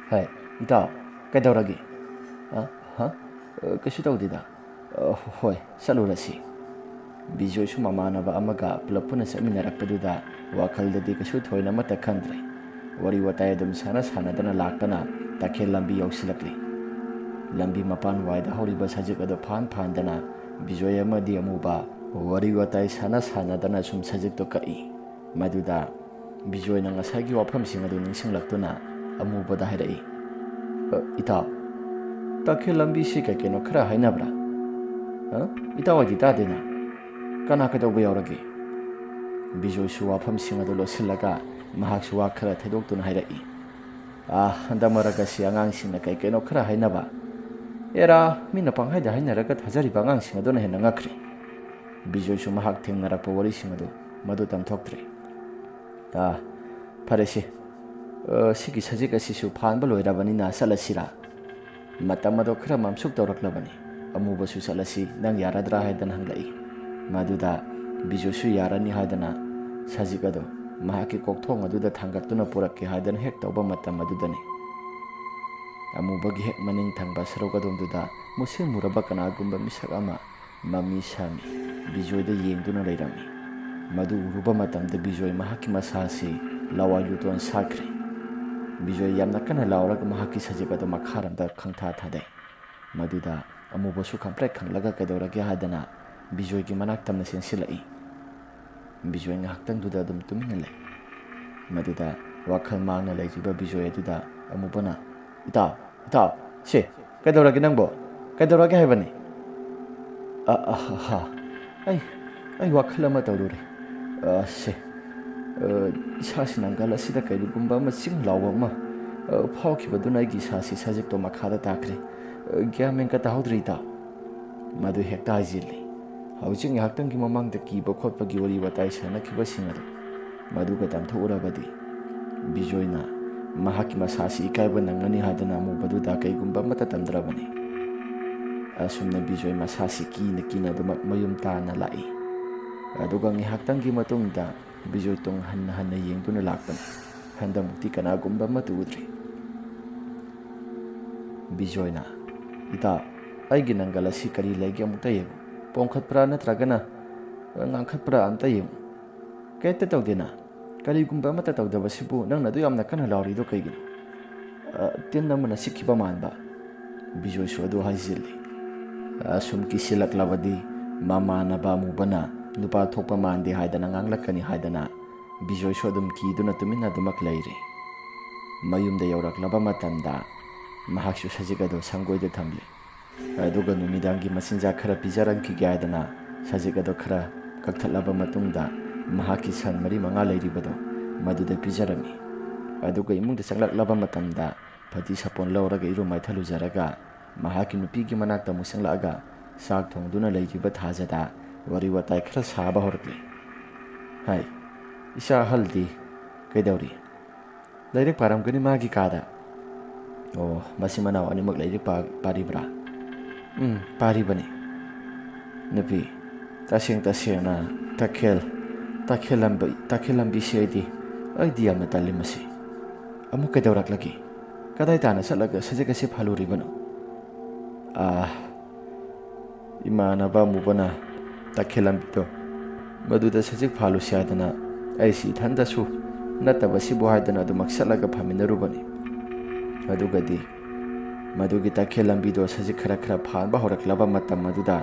"ꯍꯩ, ꯏꯇꯥꯎ, ꯀꯩꯗꯧꯔꯒꯦ?" "ꯑ, ꯍ? ꯑ, ꯀꯩꯁꯨ ꯇꯧꯗꯦꯗ꯫ ꯑ, ꯍꯣꯏ, ꯆꯠꯂꯨꯔꯁꯤ꯫" ꯕꯤꯖꯣꯏꯁꯨ ꯃꯃꯥꯟꯅꯕ ꯑꯃꯒ ꯄꯨꯂꯞ ꯄꯨꯟꯅ ꯆꯠꯃꯤꯟꯅꯔꯛꯄꯗꯨꯗ ꯋꯥꯈꯜꯗꯗꯤ ꯀꯩꯁꯨ ꯊꯣꯏꯅ ꯑꯃꯠꯇ ꯈꯟꯗ꯭ꯔꯦ꯫ ꯋꯥꯔꯤ ꯋꯥꯇꯥꯏ ꯑꯗꯨꯝ ꯁꯥꯟꯅ ꯁꯥꯟꯅꯗꯅ ꯂꯥꯛꯇꯅ ꯇꯈꯦꯜ ꯂꯝꯕꯤ ꯌꯧꯁꯤꯜꯂꯛꯂꯤ꯫ ꯂꯝꯕꯤ ꯃꯄꯥꯟ ꯋꯥꯏꯗ ꯍꯧꯔꯤꯕ ꯁꯖꯤꯛ ꯑꯗꯨ ꯐꯥꯟ ꯐꯥꯟꯗꯅ ꯕꯤꯖꯣꯏ ꯑꯃꯗꯤ ꯑꯃꯨꯕ ꯋꯥꯔꯤ ꯋꯥꯇꯥꯏ ꯁꯥꯟꯅ ꯁꯥꯟꯅꯗꯅ ꯁꯨꯝ ꯁꯖꯤꯛꯇꯨ ꯀꯛꯏ꯫ ꯃꯗꯨꯗ ꯕꯤꯖꯣꯏꯅ ꯉꯁꯥꯏꯒꯤ ꯋꯥꯐꯝꯁꯤꯡ ꯑꯗꯨ ꯅꯤꯡꯁꯤꯡꯂꯛꯇꯨꯅ ꯑꯃꯨꯕꯗ ꯍꯥꯏꯔꯛꯏ, "ꯑ, ꯏꯇꯥꯎ, ꯇꯈꯦꯜ ꯂꯝꯕꯤꯁꯤ ꯀꯩ ꯀꯩꯅꯣ ꯈꯔ ꯍꯥꯏꯅꯕ꯭ꯔꯥ? ꯑ? ꯏꯇꯥꯎ ꯍꯣꯏꯗꯤ ꯇꯥꯗꯦꯅ? ꯀꯅꯥ ꯀꯩꯗꯧꯕ ꯌꯥꯎꯔꯒꯦ?" ꯕꯤꯖꯣꯏꯁꯨ ꯋꯥꯐꯝꯁꯤꯡ ꯑꯗꯨ ꯂꯣꯠꯁꯤꯜꯂꯒ ꯃꯍꯥꯛꯁꯨ ꯋꯥ ꯈꯔ ꯊꯩꯗꯣꯛꯇꯨꯅ ꯍꯥꯏꯔꯛꯏ, "ꯑ, ꯍꯟꯗꯛ ꯃꯔꯛ ꯑꯁꯤ ꯑꯉꯥꯡꯁꯤꯡꯅ ꯀꯩ ꯀꯩꯅꯣ ꯈꯔ ꯍꯥꯏꯅꯕ꯫ ꯑꯦꯔꯥ, ꯃꯤꯅ ꯄꯪꯍꯥꯏꯗ ꯍꯥꯏꯅꯔꯒ ꯊꯥꯖꯔꯤꯕ ꯑꯉꯥꯡꯁꯤꯡ ꯑꯗꯨꯅ ꯍꯦꯟꯅ ꯉꯛꯈ꯭ꯔꯦ꯫" ꯕꯤꯖꯣꯏꯁꯨ ꯃꯍꯥꯛ ꯊꯦꯡꯅꯔꯛꯄ ꯋꯥꯔꯤꯁꯤꯡ ꯑꯗꯨ ꯃꯗꯨ ꯇꯝꯊꯣꯛꯇ꯭ꯔꯦ꯫ "ꯑ, ꯐꯔꯦꯁꯦ꯫ ꯑ, ꯁꯤꯒꯤ ꯁꯖꯤꯛ ꯑꯁꯤꯁꯨ ꯐꯥꯟꯕ ꯂꯣꯏꯔꯕꯅꯤꯅ ꯆꯠꯂꯁꯤꯔꯥ? ꯃꯇꯝ ꯑꯗꯣ ꯈꯔ ꯃꯝꯁꯨꯛ ꯇꯧꯔꯛꯂꯕꯅꯤ꯫ ꯑꯃꯨꯕꯁꯨ ꯆꯠꯂꯁꯤ, ꯅꯪ ꯌꯥꯔꯗ꯭ꯔꯥ?" ꯍꯥꯏꯗꯅ ꯍꯪꯂꯛꯏ꯫ ꯃꯗꯨꯗ ꯕꯤꯖꯨꯁꯨ ꯌꯥꯔꯅꯤ ꯍꯥꯏꯗꯅ ꯁꯖꯤꯛ ꯑꯗꯨ ꯃꯍꯥꯛꯀꯤ ꯀꯣꯛꯊꯣꯡ ꯑꯗꯨꯗ ꯊꯥꯡꯒꯠꯇꯨꯅ ꯄꯨꯔꯛꯀꯦ ꯍꯥꯏꯗꯅ ꯍꯦꯛ ꯇꯧꯕ ꯃꯇꯝ ꯑꯗꯨꯗꯅꯤ ꯑꯃꯨꯕꯒꯤ ꯍꯦꯛ ꯃꯅꯤꯡ ꯊꯪꯕ ꯁꯔꯨꯛ ꯑꯗꯣꯝꯗꯨꯗ ꯃꯨꯁꯤꯟ ꯃꯨꯔꯕ ꯀꯅꯥꯒꯨꯝꯕ ꯃꯤꯁꯛ ꯑꯃ ꯃꯃꯤ ꯁꯥꯃꯤ ꯕꯤꯖꯣꯏꯗ ꯌꯦꯡꯗꯨꯅ ꯂꯩꯔꯝꯃꯤ꯫ ꯃꯗꯨ ꯎꯔꯨꯕ ꯃꯇꯝꯗ ꯕꯤꯖꯣꯏ ꯃꯍꯥꯛꯀꯤ ꯃꯁꯥ ꯑꯁꯤ ꯂꯋꯥꯏ ꯂꯨꯇꯣꯟ ꯁꯥꯈ꯭ꯔꯦ꯫ ꯕꯤꯖꯣꯏ ꯌꯥꯝꯅ ꯀꯟꯅ ꯂꯥꯎꯔꯒ ꯃꯍꯥꯛꯀꯤ ꯁꯖꯤꯛ ꯑꯗꯨ ꯃꯈꯥꯔꯣꯝꯗ ꯈꯪꯊꯥ ꯊꯥꯗꯩ꯫ ꯃꯗꯨꯗ ꯑꯃꯨꯕꯁꯨ ꯈꯪꯄ꯭ꯔꯦꯛ ꯈꯪꯂꯒ ꯀꯩꯗꯧꯔꯒꯦ ꯍꯥꯏꯗꯅ ꯕꯤꯖꯣꯏꯒꯤ ꯃꯅꯥꯛ ꯇꯝꯅ ꯆꯦꯟꯁꯤꯜꯂꯛꯏ꯫ ꯕꯤꯖꯣꯏ ꯉꯥꯏꯍꯥꯛꯇꯪꯗꯨꯗ ꯑꯗꯨꯝ ꯇꯨꯃꯤꯟꯅ ꯂꯩ꯫ ꯃꯗꯨꯗ ꯋꯥꯈꯜ ꯃꯥꯡꯅ ꯂꯩꯈꯤꯕ ꯕꯤꯖꯣꯏ ꯑꯗꯨꯗ ꯑꯃꯨꯕꯅ, "ꯏꯇꯥꯎ, ꯏꯇꯥꯎ, ꯁꯦ, ꯀꯩꯗꯧꯔꯒꯦ ꯅꯪꯕꯣ? ꯀꯩꯗꯧꯔꯒꯦ ꯍꯥꯏꯕꯅꯤ?" "ꯑ, ꯑ, ꯍ, ꯍ, ꯑꯩ, ꯑꯩ ꯋꯥꯈꯜ ꯑꯃ ꯇꯧꯔꯨꯔꯦ꯫ ꯑ, ꯁꯦ, ꯑ, ꯏꯁꯥꯁꯤ ꯅꯪꯒꯜ ꯑꯁꯤꯗ ꯀꯔꯤꯒꯨꯝꯕ ꯑꯃ ꯆꯤꯡ ꯂꯥꯎꯕ ꯑꯃ, ꯑ, ꯐꯥꯎꯈꯤꯕꯗꯨꯅ ꯑꯩꯒꯤ ꯏꯁꯥꯁꯤ ꯁꯖꯤꯛꯇꯣ ꯃꯈꯥꯗ ꯇꯥꯈ꯭ꯔꯦ꯫ ꯑ, ꯒ꯭ꯌꯥꯟ ꯃꯦꯟꯒ ꯇꯥꯍꯧꯗ꯭ꯔꯦ, ꯏꯇꯥꯎ꯫" ꯃꯗꯨ ꯍꯦꯛꯇ ꯍꯥꯏꯖꯤꯜꯂꯤ꯫ ꯍꯧꯖꯤꯛ ꯉꯥꯏꯍꯥꯛꯇꯪꯒꯤ ꯃꯃꯥꯡꯗ ꯀꯤꯕ ꯈꯣꯠꯄꯒꯤ ꯋꯥꯔꯤ ꯋꯥꯇꯥꯏ ꯁꯥꯟꯅꯈꯤꯕꯁꯤꯡ ꯑꯗꯨ ꯃꯗꯨꯒ ꯇꯝꯊꯣꯛꯎꯔꯕꯗꯤ ꯕꯤꯖꯣꯏꯅ ꯃꯍꯥꯛꯀꯤ ꯃꯁꯥꯁꯤ ꯏꯀꯥꯏꯕ ꯅꯪꯒꯅꯤ ꯍꯥꯏꯗꯅ ꯑꯃꯨꯕꯗꯨꯗ ꯀꯩꯒꯨꯝꯕ ꯑꯃꯠꯇ ꯇꯝꯗ꯭ꯔꯕꯅꯤ꯫ ꯑꯁꯨꯝꯅ ꯕꯤꯖꯣꯏ ꯃꯁꯥꯁꯤ ꯀꯤꯅ ꯀꯤꯅ ꯑꯗꯨꯃꯛ ꯃꯌꯨꯝ ꯇꯥꯅ ꯂꯥꯛꯏ꯫ ꯑꯗꯨꯒ ꯉꯥꯏꯍꯥꯛꯇꯪꯒꯤ ꯃꯇꯨꯡꯗ ꯕꯤꯖꯣꯏ ꯇꯨꯡ ꯍꯟꯅ ꯍꯟꯅ ꯌꯦꯡꯗꯨꯅ ꯂꯥꯛꯄꯅꯤ꯫ ꯍꯟꯗꯛꯃꯨꯛꯇꯤ ꯀꯅꯥꯒꯨꯝꯕ ꯑꯃꯠꯇ ꯎꯗ꯭ꯔꯤ꯫ ꯕꯤꯖꯣꯏꯅ, "ꯏꯇꯥꯎ, ꯑꯩꯒꯤ ꯅꯪꯒꯜ ꯑꯁꯤ ꯀꯔꯤ ꯂꯩꯒꯦ ꯑꯃꯨꯛꯇ ꯌꯦꯡꯉꯨ꯫ ꯄꯣꯝꯈꯠꯄ꯭ꯔꯥ ꯅꯠꯇ꯭ꯔꯒꯅ ꯉꯥꯡꯈꯠꯄ꯭ꯔꯥ ꯑꯝꯇ ꯌꯦꯡꯉꯨ꯫ ꯀꯩꯝꯇ ꯇꯧꯗꯦꯅ꯫ ꯀꯔꯤꯒꯨꯝꯕ ꯑꯃꯠꯇ ꯇꯧꯗꯕꯁꯤꯕꯨ ꯅꯪꯅ ꯑꯗꯨ ꯌꯥꯝꯅ ꯀꯟꯅ ꯂꯥꯎꯔꯤꯗꯣ ꯀꯩꯒꯤꯅꯣ?" ꯑ, ꯇꯤꯟ ꯑꯃꯅ ꯆꯤꯛꯈꯤꯕ ꯃꯥꯟꯕ ꯕꯤꯖꯣꯏꯁꯨ ꯑꯗꯨ ꯍꯥꯏꯖꯤꯜꯂꯤ꯫ ꯑꯁꯨꯝ ꯀꯤꯁꯤꯜꯂꯛꯂꯕꯗꯤ ꯃꯃꯥꯟꯅꯕ ꯑꯃꯨꯕꯅ ꯅꯨꯄꯥ ꯊꯣꯛꯄ ꯃꯥꯟꯗꯦ ꯍꯥꯏꯗꯅ ꯉꯥꯡꯂꯛꯀꯅꯤ ꯍꯥꯏꯗꯅ ꯕꯤꯖꯣꯏꯁꯨ ꯑꯗꯨꯝ ꯀꯤꯗꯨꯅ ꯇꯨꯃꯤꯟꯅ ꯑꯗꯨꯃꯛ ꯂꯩꯔꯤ꯫ ꯃꯌꯨꯝꯗ ꯌꯧꯔꯛꯂꯕ ꯃꯇꯝꯗ ꯃꯍꯥꯛꯁꯨ ꯁꯖꯤꯛ ꯑꯗꯨ ꯁꯪꯒꯣꯏꯗ ꯊꯝꯂꯤ꯫ ꯑꯗꯨꯒ ꯅꯨꯃꯤꯗꯥꯡꯒꯤ ꯃꯆꯤꯟꯖꯥꯛ ꯈꯔ ꯄꯤꯖꯔꯝꯈꯤꯒꯦ ꯍꯥꯏꯗꯅ ꯁꯖꯤꯛ ꯑꯗꯨ ꯈꯔ ꯀꯛꯊꯠꯂꯕ ꯃꯇꯨꯡꯗ ꯃꯍꯥꯛꯀꯤ ꯁꯟ ꯃꯔꯤ ꯃꯉꯥ ꯂꯩꯔꯤꯕꯗꯨ ꯃꯗꯨꯗ ꯄꯤꯖꯔꯝꯃꯤ꯫ ꯑꯗꯨꯒ ꯏꯃꯨꯡꯗ ꯆꯪꯂꯛꯂꯕ ꯃꯇꯝꯗ ꯐꯗꯤ ꯁꯥꯄꯣꯟ ꯂꯧꯔꯒ ꯏꯔꯨ ꯃꯥꯏꯊ ꯂꯨꯖꯔꯒ ꯃꯍꯥꯛꯀꯤ ꯅꯨꯄꯤꯒꯤ ꯃꯅꯥꯛꯇ ꯑꯃꯨꯛ ꯆꯪꯂꯛꯑꯒ ꯆꯥꯛ ꯊꯣꯡꯗꯨꯅ ꯂꯩꯔꯤꯕ ꯊꯥꯖꯗ ꯋꯥꯔꯤ ꯋꯥꯇꯥꯏ ꯈꯔ ꯁꯥꯕ ꯍꯧꯔꯛꯂꯤ꯫ "ꯍꯥꯏ, ꯏꯆꯥ ꯑꯍꯜꯗꯤ ꯀꯩꯗꯧꯔꯤ?" "ꯂꯥꯏꯔꯤꯛ ꯄꯥꯔꯝꯒꯅꯤ ꯃꯥꯒꯤ ꯀꯥꯗ꯫" "ꯑꯣ, ꯃꯆꯤꯟ ꯃꯅꯥꯎ ꯑꯅꯤꯃꯛ ꯂꯥꯏꯔꯤꯛ ꯄꯥ-, ꯄꯥꯔꯤꯕ꯭ꯔꯥ?" "ꯎꯝ, ꯄꯥꯔꯤꯕꯅꯤ꯫" "ꯅꯨꯄꯤ, ꯇꯁꯦꯡ ꯇꯁꯦꯡꯅ ꯇꯈꯦꯜ, ꯇꯈꯦꯜ ꯂꯝꯕꯤ, ꯇꯈꯦꯜ ꯂꯝꯕꯤꯁꯦ ꯑꯩꯗꯤ, ꯑꯩꯗꯤ ꯌꯥꯝꯅ ꯇꯜꯂꯤ ꯃꯁꯤ꯫ ꯑꯃꯨꯛ ꯀꯩꯗꯧꯔꯛꯂꯒꯦ? ꯀꯗꯥꯏ ꯇꯥꯅ ꯆꯠꯂꯒ ꯁꯖꯤꯛ ꯑꯁꯤ ꯐꯥꯜꯂꯨꯔꯤꯕꯅꯣ?" "ꯑꯥ, ꯏꯃꯥꯟꯅꯕ ꯑꯃꯨꯕꯅ ꯇꯈꯦꯜ ꯂꯝꯕꯤꯗꯣ ꯃꯗꯨꯗ ꯁꯖꯤꯛ ꯐꯥꯜꯂꯨꯁꯤ ꯍꯥꯏꯗꯅ ꯑꯩꯁꯤ ꯏꯊꯟꯗꯁꯨ ꯅꯠꯇꯕꯁꯤꯕꯨ ꯍꯥꯏꯗꯅ ꯑꯗꯨꯃꯛ ꯆꯠꯂꯒ ꯐꯥꯃꯤꯟꯅꯔꯨꯕꯅꯤ꯫ ꯑꯗꯨꯒꯗꯤ ꯃꯗꯨꯒꯤ ꯇꯈꯦꯜ ꯂꯝꯕꯤꯗꯣ ꯁꯖꯤꯛ ꯈꯔ ꯈꯔ ꯐꯥꯟꯕ ꯍꯧꯔꯛꯂꯕ ꯃꯇꯝ ꯑꯗꯨꯗ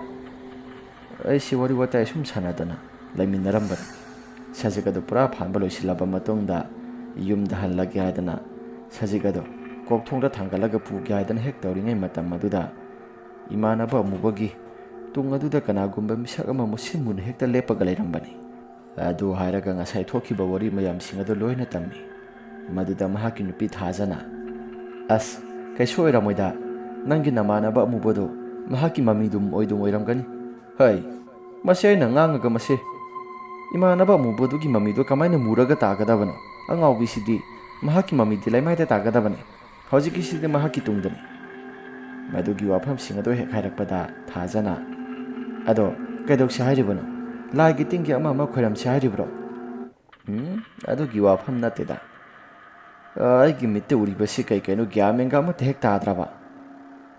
ꯑꯩꯁꯤ ꯋꯥꯔꯤ ꯋꯥꯇꯥꯏ ꯁꯨꯝ ꯁꯥꯟꯅꯗꯅ ꯂꯩꯃꯤꯟꯅꯔꯝꯕꯅꯤ꯫ ꯁꯖꯤꯛ ꯑꯗꯨ ꯄꯨꯔꯥ ꯐꯥꯟꯕ ꯂꯣꯏꯁꯤꯜꯂꯕ ꯃꯇꯨꯡꯗ ꯌꯨꯝꯗ ꯍꯜꯂꯒꯦ ꯍꯥꯏꯗꯅ ꯁꯖꯤꯛ ꯑꯗꯨ ꯀꯣꯛꯊꯣꯡꯗ ꯊꯥꯡꯒꯠꯂꯒ ꯄꯨꯒꯦ ꯍꯥꯏꯗꯅ ꯍꯦꯛ ꯇꯧꯔꯤꯉꯩ ꯃꯇꯝ ꯑꯗꯨꯗ ꯏꯃꯥꯟꯅꯕ ꯑꯃꯨꯕꯒꯤ ꯇꯨꯡ ꯑꯗꯨꯗ ꯀꯅꯥꯒꯨꯝꯕ ꯃꯤꯁꯛ ꯑꯃ ꯃꯨꯁꯤꯟ ꯃꯨꯅ ꯍꯦꯛꯇ ꯂꯦꯞꯄꯒ ꯂꯩꯔꯝꯕꯅꯤ꯫ ꯑꯗꯨ ꯍꯥꯏꯔꯒ ꯉꯁꯥꯏ ꯊꯣꯛꯈꯤꯕ ꯋꯥꯔꯤ ꯃꯌꯥꯝꯁꯤꯡ ꯑꯗꯨ ꯂꯣꯏꯅ ꯇꯝꯃꯤ꯫ ꯃꯗꯨꯗ ꯃꯍꯥꯛꯀꯤ ꯅꯨꯄꯤ ꯊꯥꯖꯅ, "ꯑꯁ, ꯀꯩꯁꯨ ꯑꯣꯏꯔꯝꯃꯣꯏꯗ, ꯅꯪꯒꯤ ꯅꯃꯥꯟꯅꯕ ꯑꯃꯨꯕꯗꯨ ꯃꯍꯥꯛꯀꯤ ꯃꯃꯤꯗꯨꯝ ꯑꯣꯏꯗꯨꯝ ꯑꯣꯏꯔꯝꯒꯅꯤ꯫ ꯍꯩ, ꯃꯁꯤ ꯑꯩꯅ ꯉꯥꯡꯉꯒ ꯃꯁꯤ ꯏꯃꯥꯟꯅꯕ ꯑꯃꯨꯕꯗꯨꯒꯤ ꯃꯃꯤꯗꯨ ꯀꯃꯥꯏꯅ ꯃꯨꯔꯒ ꯇꯥꯒꯗꯕꯅꯣ? ꯑꯉꯥꯎꯕꯤꯁꯤꯗꯤ, ꯃꯍꯥꯛꯀꯤ ꯃꯃꯤꯗꯤ ꯂꯩꯃꯥꯏꯗ ꯇꯥꯒꯗꯕꯅꯤ꯫ ꯍꯧꯖꯤꯛꯀꯤꯁꯤꯗꯤ ꯃꯍꯥꯛꯀꯤ ꯇꯨꯡꯗꯅꯤ꯫" ꯃꯗꯨꯒꯤ ꯋꯥꯐꯝꯁꯤꯡ ꯑꯗꯨ ꯍꯦꯛ ꯍꯥꯏꯔꯛꯄꯗ ꯊꯥꯖꯅ, "ꯑꯗꯣ ꯀꯩꯗꯧꯁꯤ ꯍꯥꯏꯔꯤꯕꯅꯣ? ꯂꯥꯏꯒꯤ ꯇꯤꯟꯒꯤ ꯑꯃ ꯑꯃ ꯈꯣꯏꯔꯝꯁꯤ ꯍꯥꯏꯔꯤꯕ꯭ꯔꯣ?" "ꯎꯝ, ꯑꯗꯨꯒꯤ ꯋꯥꯐꯝ ꯅꯠꯇꯦꯗ꯫ ꯑ, ꯑꯩꯒꯤ ꯃꯤꯠꯇ ꯎꯔꯤꯕꯁꯤ ꯀꯩ ꯀꯩꯅꯣ ꯒ꯭ꯌꯥꯟ ꯃꯦꯟꯒ ꯑꯃꯠꯇ ꯍꯦꯛ ꯇꯥꯗ꯭ꯔꯕ꯫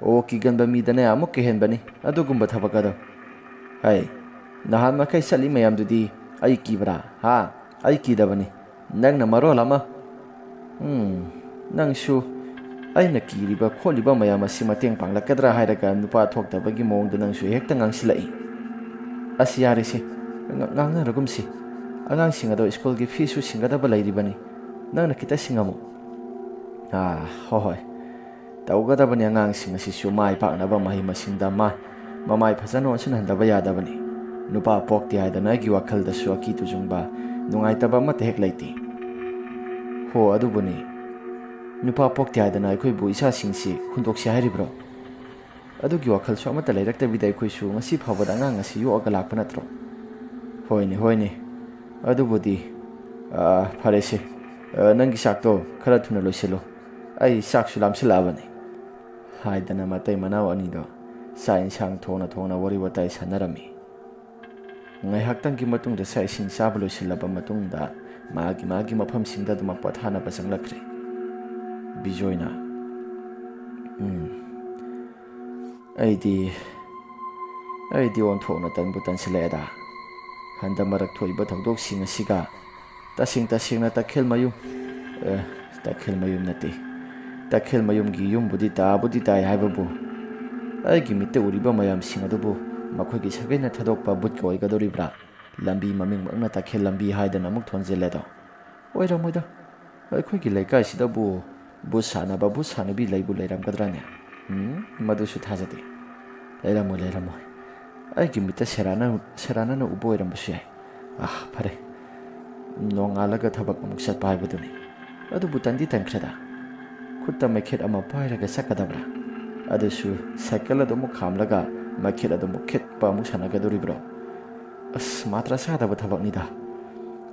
ꯑꯣ, ꯀꯤꯒꯟꯕ ꯃꯤꯗꯅꯦ ꯑꯃꯨꯛ ꯀꯤꯍꯟꯕꯅꯤ ꯑꯗꯨꯒꯨꯝꯕ ꯊꯕꯛ ꯑꯗꯣ꯫ ꯍꯩ, ꯅꯍꯥꯟ ꯃꯈꯩ ꯆꯠꯂꯤ ꯃꯌꯥꯝꯗꯨꯗꯤ ꯑꯩ ꯀꯤꯕ꯭ꯔꯥ? ꯍꯥ? ꯑꯩ ꯀꯤꯗꯕꯅꯤ꯫ ꯅꯪꯅ ꯃꯔꯣꯜ ꯑꯃ꯫ ꯎꯝ, ꯅꯪꯁꯨ ꯑꯩꯅ ꯀꯤꯔꯤꯕ ꯈꯣꯠꯂꯤꯕ ꯃꯌꯥꯝ ꯑꯁꯤ ꯃꯇꯦꯡ ꯄꯥꯡꯂꯛꯀꯗ꯭ꯔꯥ ꯍꯥꯏꯔꯒ ꯅꯨꯄꯥ ꯊꯣꯛꯇꯕꯒꯤ ꯃꯑꯣꯡꯗ ꯅꯪꯁꯨ ꯍꯦꯛꯇ ꯉꯥꯡꯁꯤꯜꯂꯛꯏ꯫ ꯑꯁ, ꯌꯥꯔꯦꯁꯦ, ꯉ-, ꯉꯥꯡꯅꯔꯒꯨꯝꯁꯤ꯫ ꯑꯉꯥꯡꯁꯤꯡ ꯑꯗꯣ ꯁ꯭ꯀꯨꯜꯒꯤ ꯐꯤꯁꯨ ꯁꯤꯡꯒꯗꯕ ꯂꯩꯔꯤꯕꯅꯤ꯫ ꯅꯪꯅ ꯈꯤꯇ ꯁꯤꯡꯉꯝꯃꯨ꯫ ꯑꯥ, ꯍꯣꯏ, ꯍꯣꯏ꯫ ꯇꯧꯒꯗꯕꯅꯤ, ꯑꯉꯥꯡꯁꯤꯡ ꯑꯁꯤꯁꯨ ꯃꯥꯏ ꯄꯥꯛꯅꯕ ꯃꯍꯩ ꯃꯁꯤꯡꯗ ꯃꯥ ꯃꯃꯥꯏ ꯐꯖꯅ ꯑꯣꯟꯁꯤꯟꯍꯟꯗꯕ ꯌꯥꯗꯕꯅꯤ꯫ ꯅꯨꯄꯥ ꯄꯣꯛꯇꯦ ꯍꯥꯏꯗꯅ ꯑꯩꯒꯤ ꯋꯥꯈꯜꯗꯁꯨ ꯑꯀꯤ ꯇꯨꯖꯨꯡꯕ, ꯅꯨꯡꯉꯥꯏꯇꯕ ꯑꯃꯠꯇ ꯍꯦꯛ ꯂꯩꯇꯦ꯫ ꯍꯣ, ꯑꯗꯨꯕꯨꯅꯤ, ꯅꯨꯄꯥ ꯄꯣꯛꯇꯦ ꯍꯥꯏꯗꯅ ꯑꯩꯈꯣꯏꯕꯨ ꯏꯆꯥꯁꯤꯡꯁꯤ ꯍꯨꯟꯗꯣꯛꯁꯤ ꯍꯥꯏꯔꯤꯕ꯭ꯔꯣ? ꯑꯗꯨꯒꯤ ꯋꯥꯈꯜꯁꯨ ꯑꯃꯠꯇ ꯂꯩꯔꯛꯇꯕꯤꯗ ꯑꯩꯈꯣꯏꯁꯨ ꯉꯁꯤ ꯐꯥꯎꯕꯗ ꯑꯉꯥꯡ ꯑꯁꯤ ꯌꯣꯛꯑꯒ ꯂꯥꯛꯄ ꯅꯠꯇ꯭ꯔꯣ? ꯍꯣꯏꯅꯦ, ꯍꯣꯏꯅꯦ, ꯑꯗꯨꯕꯨꯗꯤ, ꯑ, ꯐꯔꯦꯁꯦ, ꯑ, ꯅꯪꯒꯤ ꯆꯥꯛꯇꯣ ꯈꯔ ꯊꯨꯅ ꯂꯣꯏꯁꯤꯜꯂꯨ, ꯑꯩ ꯆꯥꯛꯁꯨ ꯂꯥꯝꯁꯤꯜꯂꯛꯑꯕꯅꯤ꯫ ꯍꯥꯏꯗꯅ ꯃꯇꯩ ꯃꯅꯥꯎ ꯑꯅꯤꯗꯣ ꯆꯥꯛ ꯏꯟꯁꯥꯡ ꯊꯣꯡꯅ ꯊꯣꯡꯅ ꯋꯥꯔꯤ ꯋꯥꯇꯥꯏ ꯁꯥꯟꯅꯔꯝꯃꯤ꯫ ꯉꯥꯏꯍꯥꯛꯇꯪꯒꯤ ꯃꯇꯨꯡꯗ ꯆꯥꯛ ꯏꯁꯤꯡ ꯆꯥꯕ ꯂꯣꯏꯁꯤꯜꯂꯕ ꯃꯇꯨꯡꯗ ꯃꯥꯒꯤ ꯃꯥꯒꯤ ꯃꯐꯝꯁꯤꯡꯗ ꯑꯗꯨꯃꯛ ꯄꯣꯊꯥꯅꯕ ꯆꯪꯂꯛꯈ꯭ꯔꯦ꯫ ꯕꯤꯖꯣꯏꯅ, "ꯎꯝ, ꯑꯩꯗꯤ, ꯑꯩꯗꯤ ꯑꯣꯟꯊꯣꯛꯅ ꯇꯟꯕꯨ ꯇꯟꯁꯤꯜꯂꯛꯑꯦꯗ꯫ ꯍꯟꯗꯛ ꯃꯔꯛ ꯊꯣꯛꯏꯕ ꯊꯧꯗꯣꯛꯁꯤꯡ ꯑꯁꯤꯒ ꯇꯁꯦꯡ ꯇꯁꯦꯡꯅ ꯇꯈꯦꯜ ꯃꯌꯨꯝ, ꯑꯦ, ꯇꯈꯦꯜ ꯃꯌꯨꯝ ꯅꯠꯇꯦ, ꯇꯈꯦꯜ ꯃꯌꯨꯝꯒꯤ ꯌꯨꯝꯕꯨꯗꯤ ꯇꯥꯕꯨꯗꯤ ꯇꯥꯏ ꯍꯥꯏꯕꯕꯨ, ꯑꯩꯒꯤ ꯃꯤꯠꯇ ꯎꯔꯤꯕ ꯃꯌꯥꯝꯁꯤꯡ ꯑꯗꯨꯕꯨ ꯃꯈꯣꯏꯒꯤ ꯁꯥꯒꯩꯅ ꯊꯥꯗꯣꯛꯄ ꯚꯨꯠꯀ ꯑꯣꯏꯒꯗꯧꯔꯤꯕ꯭ꯔꯥ? ꯂꯝꯕꯤ ꯃꯃꯤꯡꯃꯛꯅ ꯇꯈꯦꯜ ꯂꯝꯕꯤ ꯍꯥꯏꯗꯅ ꯑꯃꯨꯛ ꯊꯣꯟꯖꯤꯜꯂꯦꯗꯣ꯫ ꯑꯣꯏꯔꯝꯃꯣꯏꯗ꯫ ꯑꯩꯈꯣꯏꯒꯤ ꯂꯩꯀꯥꯏꯁꯤꯗꯕꯨ ꯚꯨꯠ ꯁꯥꯟꯅꯕ, ꯚꯨꯠ ꯁꯥꯟꯅꯕꯤ ꯂꯩꯕꯨ ꯂꯩꯔꯝꯒꯗ꯭ꯔꯥꯅꯦ? ꯎꯝ, ꯃꯗꯨꯁꯨ ꯊꯥꯖꯗꯦ꯫ ꯂꯩꯔꯝꯃꯣꯏ, ꯂꯩꯔꯝꯃꯣꯏ꯫ ꯑꯩꯒꯤ ꯃꯤꯠꯇ ꯁꯦꯔꯥꯟꯅ, ꯁꯦꯔꯥꯟꯅꯅ ꯎꯕ ꯑꯣꯏꯔꯝꯕꯁꯨ ꯌꯥꯏ꯫ ꯑꯥ, ꯐꯔꯦ꯫ ꯅꯣꯡꯉꯥꯜꯂꯒ ꯊꯕꯛ ꯑꯃꯨꯛ ꯆꯠꯄ ꯍꯥꯏꯕꯗꯨꯅꯤ꯫ ꯑꯗꯨꯕꯨ ꯇꯟꯗꯤ ꯇꯟꯈ꯭ꯔꯦꯗ꯫ ꯈꯨꯠꯇ ꯃꯩꯈꯦꯠ ꯑꯃ ꯄꯥꯏꯔꯒ ꯆꯠꯀꯗꯕ꯭ꯔꯥ? ꯑꯗꯨꯁꯨ ꯁꯥꯏꯀꯜ ꯑꯗꯨꯃꯨꯛ ꯈꯥꯝꯂꯒ ꯃꯩꯈꯦꯠ ꯑꯗꯨꯃꯨꯛ ꯈꯦꯠꯄ ꯑꯃꯨꯛ ꯁꯥꯟꯅꯒꯗꯧꯔꯤꯕ꯭ꯔꯣ? ꯑꯁ, ꯃꯥꯇ꯭ꯔꯥ ꯆꯥꯗꯕ ꯊꯕꯛꯅꯤꯗ꯫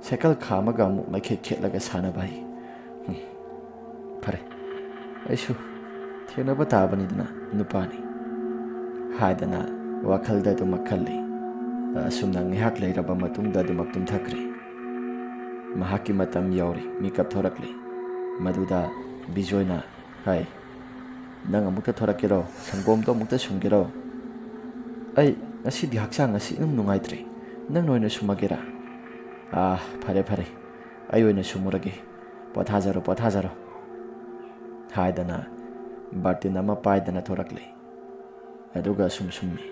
ꯁꯥꯏꯀꯜ ꯈꯥꯝꯃꯒ ꯑꯃꯨꯛ ꯃꯩꯈꯦꯠ ꯈꯦꯠꯂꯒ ꯁꯥꯟꯅꯕ ꯍꯥꯏ꯫ ꯍꯨꯝ꯫ ꯐꯔꯦ, ꯑꯩꯁꯨ ꯊꯦꯡꯅꯕ ꯇꯥꯕꯅꯤꯗꯅ, ꯅꯨꯄꯥꯅꯤ꯫ ꯍꯥꯏꯗꯅ ꯋꯥꯈꯜꯗ ꯑꯗꯨꯃꯛ ꯈꯜꯂꯤ꯫ ꯑꯁꯨꯝꯅ ꯉꯥꯏꯍꯥꯛ ꯂꯩꯔꯕ ꯃꯇꯨꯡꯗ ꯑꯗꯨꯃꯛ ꯇꯨꯝꯊꯈ꯭ꯔꯦ꯫ ꯃꯍꯥꯛꯀꯤ ꯃꯇꯝ ꯌꯧꯔꯦ, ꯃꯤꯀꯞ ꯊꯣꯔꯛꯂꯦ꯫ ꯃꯗꯨꯗ ꯕꯤꯖꯣꯏꯅ, "ꯍꯥꯏ, ꯅꯪ ꯑꯃꯨꯛꯇ ꯊꯣꯔꯛꯀꯦꯔꯣ? ꯁꯪꯒꯣꯝꯗꯣ ꯑꯃꯨꯛꯇ ꯁꯨꯝꯒꯦꯔꯣ? ꯑꯩ ꯉꯁꯤꯗꯤ ꯍꯛꯆꯥꯡ ꯑꯁꯤ ꯏꯅꯨꯡ ꯅꯨꯡꯉꯥꯏꯇ꯭ꯔꯦ꯫ ꯅꯪꯅ ꯑꯣꯏꯅ ꯁꯨꯝꯃꯒꯦꯔꯥ?" "ꯑꯥ, ꯐꯔꯦ, ꯐꯔꯦ꯫ ꯑꯩ ꯑꯣꯏꯅ ꯁꯨꯝꯃꯨꯔꯒꯦ꯫ ꯄꯣꯊꯥꯖꯔꯣ, ꯄꯣꯊꯥꯖꯔꯣ꯫" ꯍꯥꯏꯗꯅ ꯕꯥꯔꯇꯤꯟ ꯑꯃ ꯄꯥꯏꯗꯅ ꯊꯣꯔꯛꯂꯦ꯫ ꯑꯗꯨꯒ ꯁꯨꯝ ꯁꯨꯝꯃꯤ꯫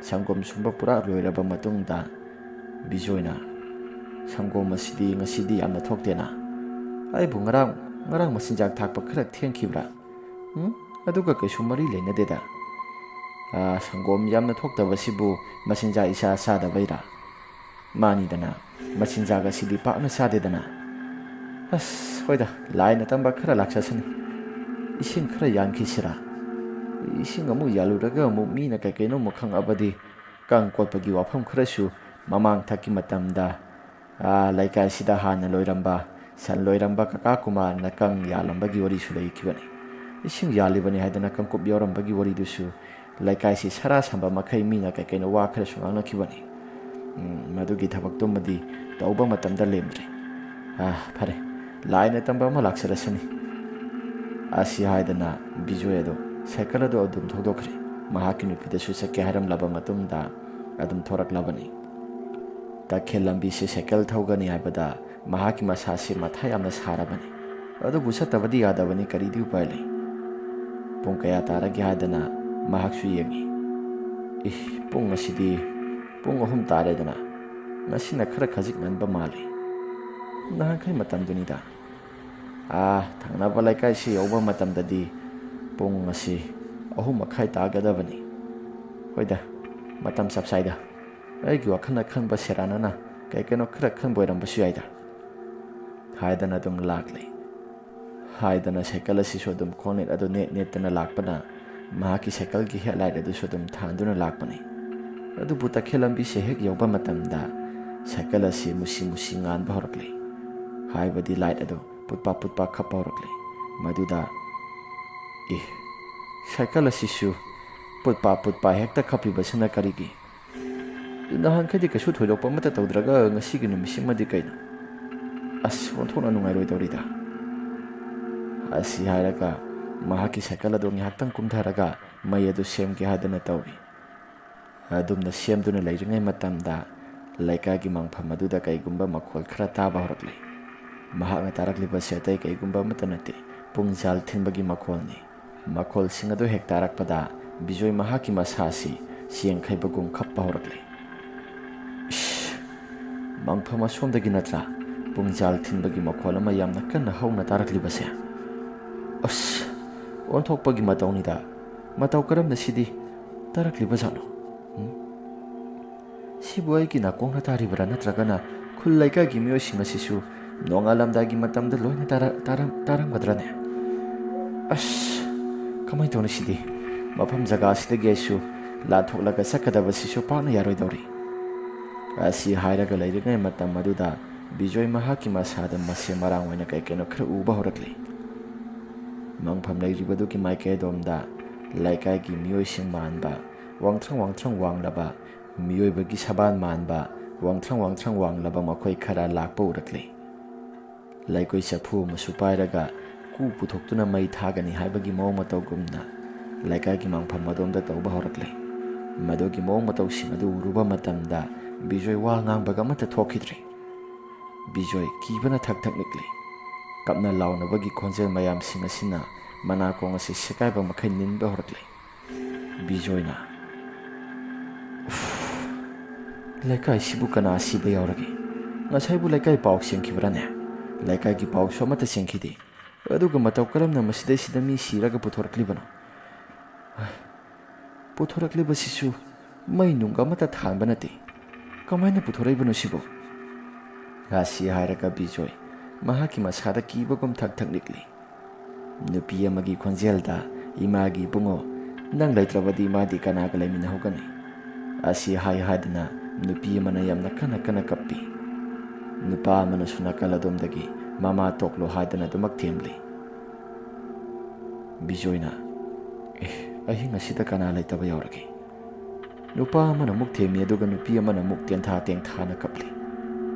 ꯁꯪꯒꯣꯝ ꯁꯨꯝꯕ ꯄꯨꯔꯥ ꯂꯣꯏꯔꯕ ꯃꯇꯨꯡꯗ ꯕꯤꯖꯣꯏꯅ, ꯁꯪꯒꯣꯝ ꯑꯁꯤꯗꯤ ꯉꯁꯤꯗꯤ ꯌꯥꯝꯅ ꯊꯣꯛꯇꯦꯅ꯫ ꯑꯩꯕꯨ ꯉꯔꯥꯡ, ꯉꯔꯥꯡ ꯃꯆꯤꯟꯖꯥꯛ ꯊꯥꯛꯄ ꯈꯔ ꯊꯦꯡꯈꯤꯕ꯭ꯔꯥ? ꯎꯝ? ꯑꯗꯨꯒ ꯀꯩꯁꯨ ꯃꯔꯤ ꯂꯩꯅꯗꯦꯗ꯫ ꯑꯥ, ꯁꯪꯒꯣꯝ ꯌꯥꯝꯅ ꯊꯣꯛꯇꯕꯁꯤꯕꯨ ꯃꯆꯤꯟꯖꯥꯛ ꯏꯆꯥ ꯆꯥꯗꯕꯩꯔꯥ? ꯃꯥꯅꯤꯗꯅ, ꯃꯆꯤꯟꯖꯥꯛ ꯑꯁꯤꯗꯤ ꯄꯥꯛꯅ ꯆꯥꯗꯦꯗꯅ꯫ ꯑꯁ, ꯍꯣꯏꯗ, ꯂꯥꯏꯅ ꯇꯝꯕ ꯈꯔ ꯂꯥꯛꯆꯁꯅꯤ꯫ ꯏꯁꯤꯡ ꯈꯔ ꯌꯥꯟꯈꯤꯁꯤꯔꯥ? ꯏꯁꯤꯡ ꯑꯃꯨꯛ ꯌꯥꯜꯂꯨꯔꯒ ꯑꯃꯨꯛ ꯃꯤꯅ ꯀꯩ ꯀꯩꯅꯣ ꯑꯃꯨꯛ ꯈꯪꯉꯛꯑꯕꯗꯤ ꯀꯥꯡ ꯀꯣꯠꯄꯒꯤ ꯋꯥꯐꯝ ꯈꯔꯁꯨ ꯃꯃꯥꯡꯊꯛꯀꯤ ꯃꯇꯝꯗ, ꯑꯥ, ꯂꯩꯀꯥꯏꯁꯤꯗ ꯍꯥꯟꯅ ꯂꯣꯏꯔꯝꯕ, ꯁꯟ ꯂꯣꯏꯔꯝꯕ ꯀꯀꯥ ꯀꯨꯃꯥꯔꯅ ꯀꯥꯡ ꯌꯥꯜꯂꯝꯕꯒꯤ ꯋꯥꯔꯤꯁꯨ ꯂꯩꯈꯤꯕꯅꯤ꯫ ꯏꯁꯤꯡ ꯌꯥꯜꯂꯤꯕꯅꯤ ꯍꯥꯏꯗꯅ ꯀꯥꯡꯀꯨꯞ ꯌꯥꯎꯔꯝꯕꯒꯤ ꯋꯥꯔꯤꯗꯨꯁꯨ ꯂꯩꯀꯥꯏꯁꯤ ꯁꯔꯥ ꯁꯝꯕ ꯃꯈꯩ ꯃꯤꯅ ꯀꯩ ꯀꯩꯅꯣ ꯋꯥ ꯈꯔꯁꯨ ꯉꯥꯡꯅꯈꯤꯕꯅꯤ꯫ ꯎꯝ, ꯃꯗꯨꯒꯤ ꯊꯕꯛꯇꯨꯃꯗꯤ ꯇꯧꯕ ꯃꯇꯝꯗ ꯂꯦꯝꯗ꯭ꯔꯦ꯫ ꯑꯥ, ꯐꯔꯦ, ꯂꯥꯏꯅ ꯇꯝꯕ ꯑꯃ ꯂꯥꯛꯆꯔꯁꯅꯤ꯫ ꯑꯁꯤ ꯍꯥꯏꯗꯅ ꯕꯤꯖꯣꯏ ꯑꯗꯨ ꯁꯥꯏꯀꯜ ꯑꯗꯨ ꯑꯗꯨꯝ ꯊꯧꯗꯣꯛꯈ꯭ꯔꯦ꯫ ꯃꯍꯥꯛꯀꯤ ꯅꯨꯄꯤꯗꯁꯨ ꯆꯠꯀꯦ ꯍꯥꯏꯔꯝꯂꯕ ꯃꯇꯨꯡꯗ ꯑꯗꯨꯝ ꯊꯣꯔꯛꯂꯕꯅꯤ꯫ ꯇꯈꯦꯜ ꯂꯝꯕꯤꯁꯤ ꯁꯥꯏꯀꯜ ꯊꯧꯒꯅꯤ ꯍꯥꯏꯕꯗ ꯃꯍꯥꯛꯀꯤ ꯃꯁꯥꯁꯤ ꯃꯊꯥ ꯌꯥꯝꯅ ꯁꯥꯔꯕꯅꯤ꯫ ꯑꯗꯨꯕꯨ ꯆꯠꯇꯕꯗꯤ ꯌꯥꯗꯕꯅꯤ, ꯀꯔꯤꯗꯤ ꯎꯄꯥꯏ ꯂꯩ? ꯄꯨꯡ ꯀꯌꯥ ꯇꯥꯔꯒꯦ ꯍꯥꯏꯗꯅ ꯃꯍꯥꯛꯁꯨ ꯌꯦꯡꯉꯤ꯫ ꯏꯍ, ꯄꯨꯡ ꯑꯁꯤꯗꯤ ꯄꯨꯡ ꯑꯍꯨꯝ ꯇꯥꯔꯦꯗꯅ꯫ ꯉꯁꯤꯅ ꯈꯔ ꯈꯖꯤꯛ ꯉꯟꯕ ꯃꯥꯜꯂꯤ꯫ ꯅꯍꯥꯟꯈꯩ ꯃꯇꯝꯗꯨꯅꯤꯗ꯫ ꯑꯥ, ꯊꯪꯅꯕ ꯂꯩꯀꯥꯏꯁꯤ ꯌꯧꯕ ꯃꯇꯝꯗꯗꯤ ꯄꯨꯡ ꯑꯁꯤ ꯑꯍꯨꯝ ꯃꯈꯥꯏ ꯇꯥꯒꯗꯕꯅꯤ꯫ ꯍꯣꯏꯗ, ꯃꯇꯝ ꯆꯞ ꯆꯥꯏꯗ꯫ ꯑꯩꯒꯤ ꯋꯥꯈꯜꯅ ꯈꯟꯕ ꯁꯦꯔꯥꯟꯅꯅ ꯀꯩ ꯀꯩꯅꯣ ꯈꯔ ꯈꯟꯕ ꯑꯣꯏꯔꯝꯕꯁꯨ ꯌꯥꯏꯗ꯫ ꯍꯥꯏꯗꯅ ꯑꯗꯨꯝ ꯂꯥꯛꯂꯦ꯫ ꯍꯥꯏꯗꯅ ꯁꯥꯏꯀꯜ ꯑꯁꯤꯁꯨ ꯑꯗꯨꯝ ꯈꯣꯡꯅꯦꯠ ꯑꯗꯨ ꯅꯦꯠ ꯅꯦꯠꯇꯅ ꯂꯥꯛꯄꯅ ꯃꯍꯥꯛꯀꯤ ꯁꯥꯏꯀꯜꯒꯤ ꯍꯦꯠꯂꯥꯏꯠ ꯑꯗꯨꯁꯨ ꯑꯗꯨꯝ ꯊꯥꯟꯗꯨꯅ ꯂꯥꯛꯄꯅꯤ꯫ ꯑꯗꯨꯕꯨ ꯇꯈꯦꯜ ꯂꯝꯕꯤꯁꯦ ꯍꯦꯛ ꯌꯧꯕ ꯃꯇꯝꯗ ꯁꯥꯏꯀꯜ ꯑꯁꯤ ꯃꯨꯁꯤ ꯃꯨꯁꯤ ꯉꯥꯟꯕ ꯍꯧꯔꯛꯂꯦ꯫ ꯍꯥꯏꯕꯗꯤ ꯂꯥꯏꯠ ꯑꯗꯨ ꯄꯨꯠꯄꯥ ꯄꯨꯠꯄꯥ ꯈꯞꯄ ꯍꯧꯔꯛꯂꯦ꯫ ꯃꯗꯨꯗ, "ꯑꯦ, ꯁꯥꯏꯀꯜ ꯑꯁꯤꯁꯨ ꯄꯨꯠꯄꯥ ꯄꯨꯠꯄꯥ ꯍꯦꯛꯇ ꯈꯞꯄꯤꯕꯁꯤꯅ ꯀꯔꯤꯒꯤ? ꯅꯍꯥꯟꯈꯩꯗꯤ ꯀꯩꯁꯨ ꯊꯣꯏꯗꯣꯛꯄ ꯑꯃꯠꯇ ꯇꯧꯗ꯭ꯔꯒ ꯉꯁꯤꯒꯤ ꯅꯨꯃꯤꯠꯁꯤꯃꯗꯤ ꯀꯩꯅꯣ? ꯑꯁ, ꯑꯣꯟꯊꯣꯛꯅ ꯅꯨꯡꯉꯥꯏꯔꯣꯏꯗꯧꯔꯤꯗ!" ꯑꯁꯤ ꯍꯥꯏꯔꯒ ꯃꯍꯥꯛꯀꯤ ꯁꯥꯏꯀꯜ ꯑꯗꯨ ꯉꯥꯏꯍꯥꯛꯇꯪ ꯀꯨꯝꯊꯔꯒ ꯃꯩ ꯑꯗꯨ ꯁꯦꯝꯒꯦ ꯍꯥꯏꯗꯅ ꯇꯧꯏ꯫ ꯑꯗꯨꯝꯅ ꯁꯦꯝꯗꯨꯅ ꯂꯩꯔꯤꯉꯩ ꯃꯇꯝꯗ ꯂꯩꯀꯥꯏꯒꯤ ꯃꯪꯐꯝ ꯑꯗꯨꯗ ꯀꯩꯒꯨꯝꯕ ꯃꯈꯣꯜ ꯈꯔ ꯇꯥꯕ ꯍꯧꯔꯛꯂꯦ꯫ ꯃꯍꯥꯛꯅ ꯇꯥꯔꯛꯂꯤꯕꯁꯤ ꯑꯇꯩ ꯀꯩꯒꯨꯝꯕ ꯑꯃꯠꯇ ꯅꯠꯇꯦ, ꯄꯨꯡꯖꯥꯜ ꯊꯤꯟꯕꯒꯤ ꯃꯈꯣꯜꯅꯤ꯫ ꯃꯈꯣꯜꯁꯤꯡ ꯑꯗꯨ ꯍꯦꯛ ꯇꯥꯔꯛꯄꯗ ꯕꯤꯖꯣꯏ ꯃꯍꯥꯛꯀꯤ ꯃꯁꯥꯁꯤ ꯆꯦꯡꯈꯩꯕꯒꯨꯝ ꯈꯞꯄ ꯍꯧꯔꯛꯂꯦ꯫ "ꯏꯁ, ꯃꯪꯐꯝ ꯑꯁꯣꯝꯗꯒꯤ ꯅꯠꯇ꯭ꯔꯥ ꯄꯨꯡꯖꯥꯜ ꯊꯤꯟꯕꯒꯤ ꯃꯈꯣꯜ ꯑꯃ ꯌꯥꯝꯅ ꯀꯟꯅ ꯍꯧꯅ ꯇꯥꯔꯛꯂꯤꯕꯁꯦ? ꯑꯁ, ꯑꯣꯟꯊꯣꯛꯄꯒꯤ ꯃꯇꯧꯅꯤꯗ꯫ ꯃꯇꯧ ꯀꯔꯝꯅ ꯁꯤꯗꯤ ꯇꯥꯔꯛꯂꯤꯕꯖꯥꯠꯅꯣ? ꯎꯝ? ꯁꯤꯕꯨ ꯑꯩꯒꯤ ꯅꯥꯀꯣꯡꯅ ꯇꯥꯔꯤꯕ꯭ꯔꯥ, ꯅꯠꯇ꯭ꯔꯒꯅ ꯈꯨꯜ ꯂꯩꯀꯥꯏꯒꯤ ꯃꯤꯑꯣꯏꯁꯤꯡ ꯑꯁꯤꯁꯨ ꯅꯣꯡꯉꯥꯜꯂꯝꯗꯥꯏꯒꯤ ꯃꯇꯝꯗ ꯂꯣꯏꯅ ꯇꯥꯔ-, ꯇꯥꯔꯝ-, ꯇꯥꯔꯝꯒꯗ꯭ꯔꯅꯦ? ꯑꯁ, ꯀꯃꯥꯏꯅ ꯇꯧꯅꯤ ꯁꯤꯗꯤ? ꯃꯐꯝ ꯖꯒꯥ ꯑꯁꯤꯗꯒꯤ ꯑꯩꯁꯨ ꯂꯥꯟꯊꯣꯛꯂꯒ ꯆꯠꯀꯗꯕꯁꯤꯁꯨ ꯄꯥꯛꯅ ꯌꯥꯔꯣꯏꯗꯧꯔꯤ꯫ ꯑꯁꯤ ꯍꯥꯏꯔꯒ ꯂꯩꯔꯤꯉꯩ ꯃꯇꯝ ꯑꯗꯨꯗ ꯕꯤꯖꯣꯏ ꯃꯍꯥꯛꯀꯤ ꯃꯁꯥꯗ ꯃꯁꯦꯝ ꯃꯔꯥꯡ ꯑꯣꯏꯅ ꯀꯩ ꯀꯩꯅꯣ ꯈꯔ ꯎꯕ ꯍꯧꯔꯛꯂꯤ꯫ ꯃꯪꯐꯝ ꯂꯩꯔꯤꯕꯗꯨꯒꯤ ꯃꯥꯏꯀꯩ ꯑꯗꯣꯝꯗ ꯂꯩꯀꯥꯏꯒꯤ ꯃꯤꯑꯣꯏꯁꯤꯡ ꯃꯥꯟꯕ, ꯋꯥꯡꯊ꯭ꯔꯪ ꯋꯥꯡꯊ꯭ꯔꯪ ꯋꯥꯡꯂꯕ, ꯃꯤꯑꯣꯏꯕꯒꯤ ꯁꯕꯥꯟ ꯃꯥꯟꯕ, ꯋꯥꯡꯊ꯭ꯔꯪ ꯋꯥꯡꯊ꯭ꯔꯪ ꯋꯥꯡꯂꯕ ꯃꯈꯣꯏ ꯈꯔ ꯂꯥꯛꯄ ꯎꯔꯛꯂꯤ꯫ ꯂꯩꯀꯣꯏ ꯆꯐꯨ ꯑꯃꯁꯨ ꯄꯥꯏꯔꯒ ꯀꯨ ꯄꯨꯊꯣꯛꯇꯨꯅ ꯃꯩ ꯊꯥꯒꯅꯤ ꯍꯥꯏꯕꯒꯤ ꯃꯑꯣꯡ ꯃꯇꯧꯒꯨꯝꯅ ꯂꯩꯀꯥꯏꯒꯤ ꯃꯪꯐꯝ ꯑꯗꯣꯝꯗ ꯇꯧꯕ ꯍꯧꯔꯛꯂꯦ꯫ ꯃꯗꯨꯒꯤ ꯃꯑꯣꯡ ꯃꯇꯧꯁꯤꯡ ꯑꯗꯨ ꯎꯔꯨꯕ ꯃꯇꯝꯗ ꯕꯤꯖꯣꯏ ꯋꯥ ꯉꯥꯡꯕꯒ ꯑꯃꯠꯇ ꯊꯣꯛꯈꯤꯗ꯭ꯔꯦ꯫ ꯕꯤꯖꯣꯏ ꯀꯤꯕꯅ ꯊꯛ ꯊꯛ ꯅꯤꯛꯂꯤ꯫ ꯀꯞꯅ ꯂꯥꯎꯅꯕꯒꯤ ꯈꯣꯟꯖꯦꯜ ꯃꯌꯥꯝꯁꯤꯡ ꯑꯁꯤꯅ ꯃꯅꯥꯀꯣꯡ ꯑꯁꯤ ꯁꯦꯒꯥꯏꯕ ꯃꯈꯩ ꯅꯤꯟꯕ ꯍꯧꯔꯛꯂꯦ꯫ ꯕꯤꯖꯣꯏꯅ, "ꯎꯐ, ꯂꯩꯀꯥꯏꯁꯤꯕꯨ ꯀꯅꯥ ꯁꯤꯕ ꯌꯥꯎꯔꯒꯦ? ꯉꯁꯥꯏꯕꯨ ꯂꯩꯀꯥꯏ ꯄꯥꯎ ꯆꯦꯟꯈꯤꯕ꯭ꯔꯥꯅꯦ? ꯂꯩꯀꯥꯏꯒꯤ ꯄꯥꯎꯁꯨ ꯑꯃꯠꯇ ꯆꯦꯟꯈꯤꯗꯦ꯫ ꯑꯗꯨꯒ ꯃꯇꯧ ꯀꯔꯝꯅ ꯃꯁꯤꯗꯩꯁꯤꯗ ꯃꯤ ꯁꯤꯔꯒ ꯄꯨꯊꯣꯔꯛꯂꯤꯕꯅꯣ? ꯄꯨꯊꯣꯔꯛꯂꯤꯕꯁꯤꯁꯨ ꯃꯩ ꯅꯨꯡꯒ ꯑꯃꯠꯇ ꯊꯥꯟꯕ ꯅꯠꯇꯦ꯫ ꯀꯃꯥꯏꯅ ꯄꯨꯊꯣꯔꯛꯏꯕꯅꯣ ꯁꯤꯕꯣ?" ꯑꯁꯤ ꯍꯥꯏꯔꯒ ꯕꯤꯖꯣꯏ ꯃꯍꯥꯛꯀꯤ ꯃꯁꯥꯗ ꯀꯤꯕꯒꯨꯝ ꯊꯛ ꯊꯛ ꯅꯤꯛꯂꯤ꯫ ꯅꯨꯄꯤ ꯑꯃꯒꯤ ꯈꯣꯟꯖꯦꯜꯗ, "ꯏꯃꯥꯒꯤ ꯏꯕꯨꯡꯉꯣ, ꯅꯪ ꯂꯩꯇ꯭ꯔꯕꯗꯤ ꯃꯥꯗꯤ ꯀꯅꯥꯒ ꯂꯩꯃꯤꯟꯅꯍꯧꯒꯅꯤ?" ꯑꯁꯤ ꯍꯥꯏ ꯍꯥꯏꯗꯅ ꯅꯨꯄꯤ ꯑꯃꯅ ꯌꯥꯝꯅ ꯀꯟꯅ ꯀꯟꯅ ꯀꯞꯄꯤ꯫ ꯅꯨꯄꯥ ꯑꯃꯅꯁꯨ ꯅꯥꯀꯜ ꯑꯗꯣꯝꯗꯒꯤ, "ꯃꯃꯥ ꯇꯣꯛꯂꯣ" ꯍꯥꯏꯗꯅ ꯑꯗꯨꯃꯛ ꯊꯦꯝꯂꯤ꯫ ꯕꯤꯖꯣꯏꯅ, "ꯑꯦ, ꯑꯍꯤꯡ ꯑꯁꯤꯗ ꯀꯅꯥ ꯂꯩꯇꯕ ꯌꯥꯎꯔꯒꯦ?" ꯅꯨꯄꯥ ꯑꯃꯅ ꯑꯃꯨꯛ ꯊꯦꯝꯃꯤ, ꯑꯗꯨꯒ ꯅꯨꯄꯤ ꯑꯃꯅ ꯑꯃꯨꯛ ꯇꯦꯟꯊꯥ ꯇꯦꯡꯊꯥꯅ ꯀꯞꯂꯤ꯫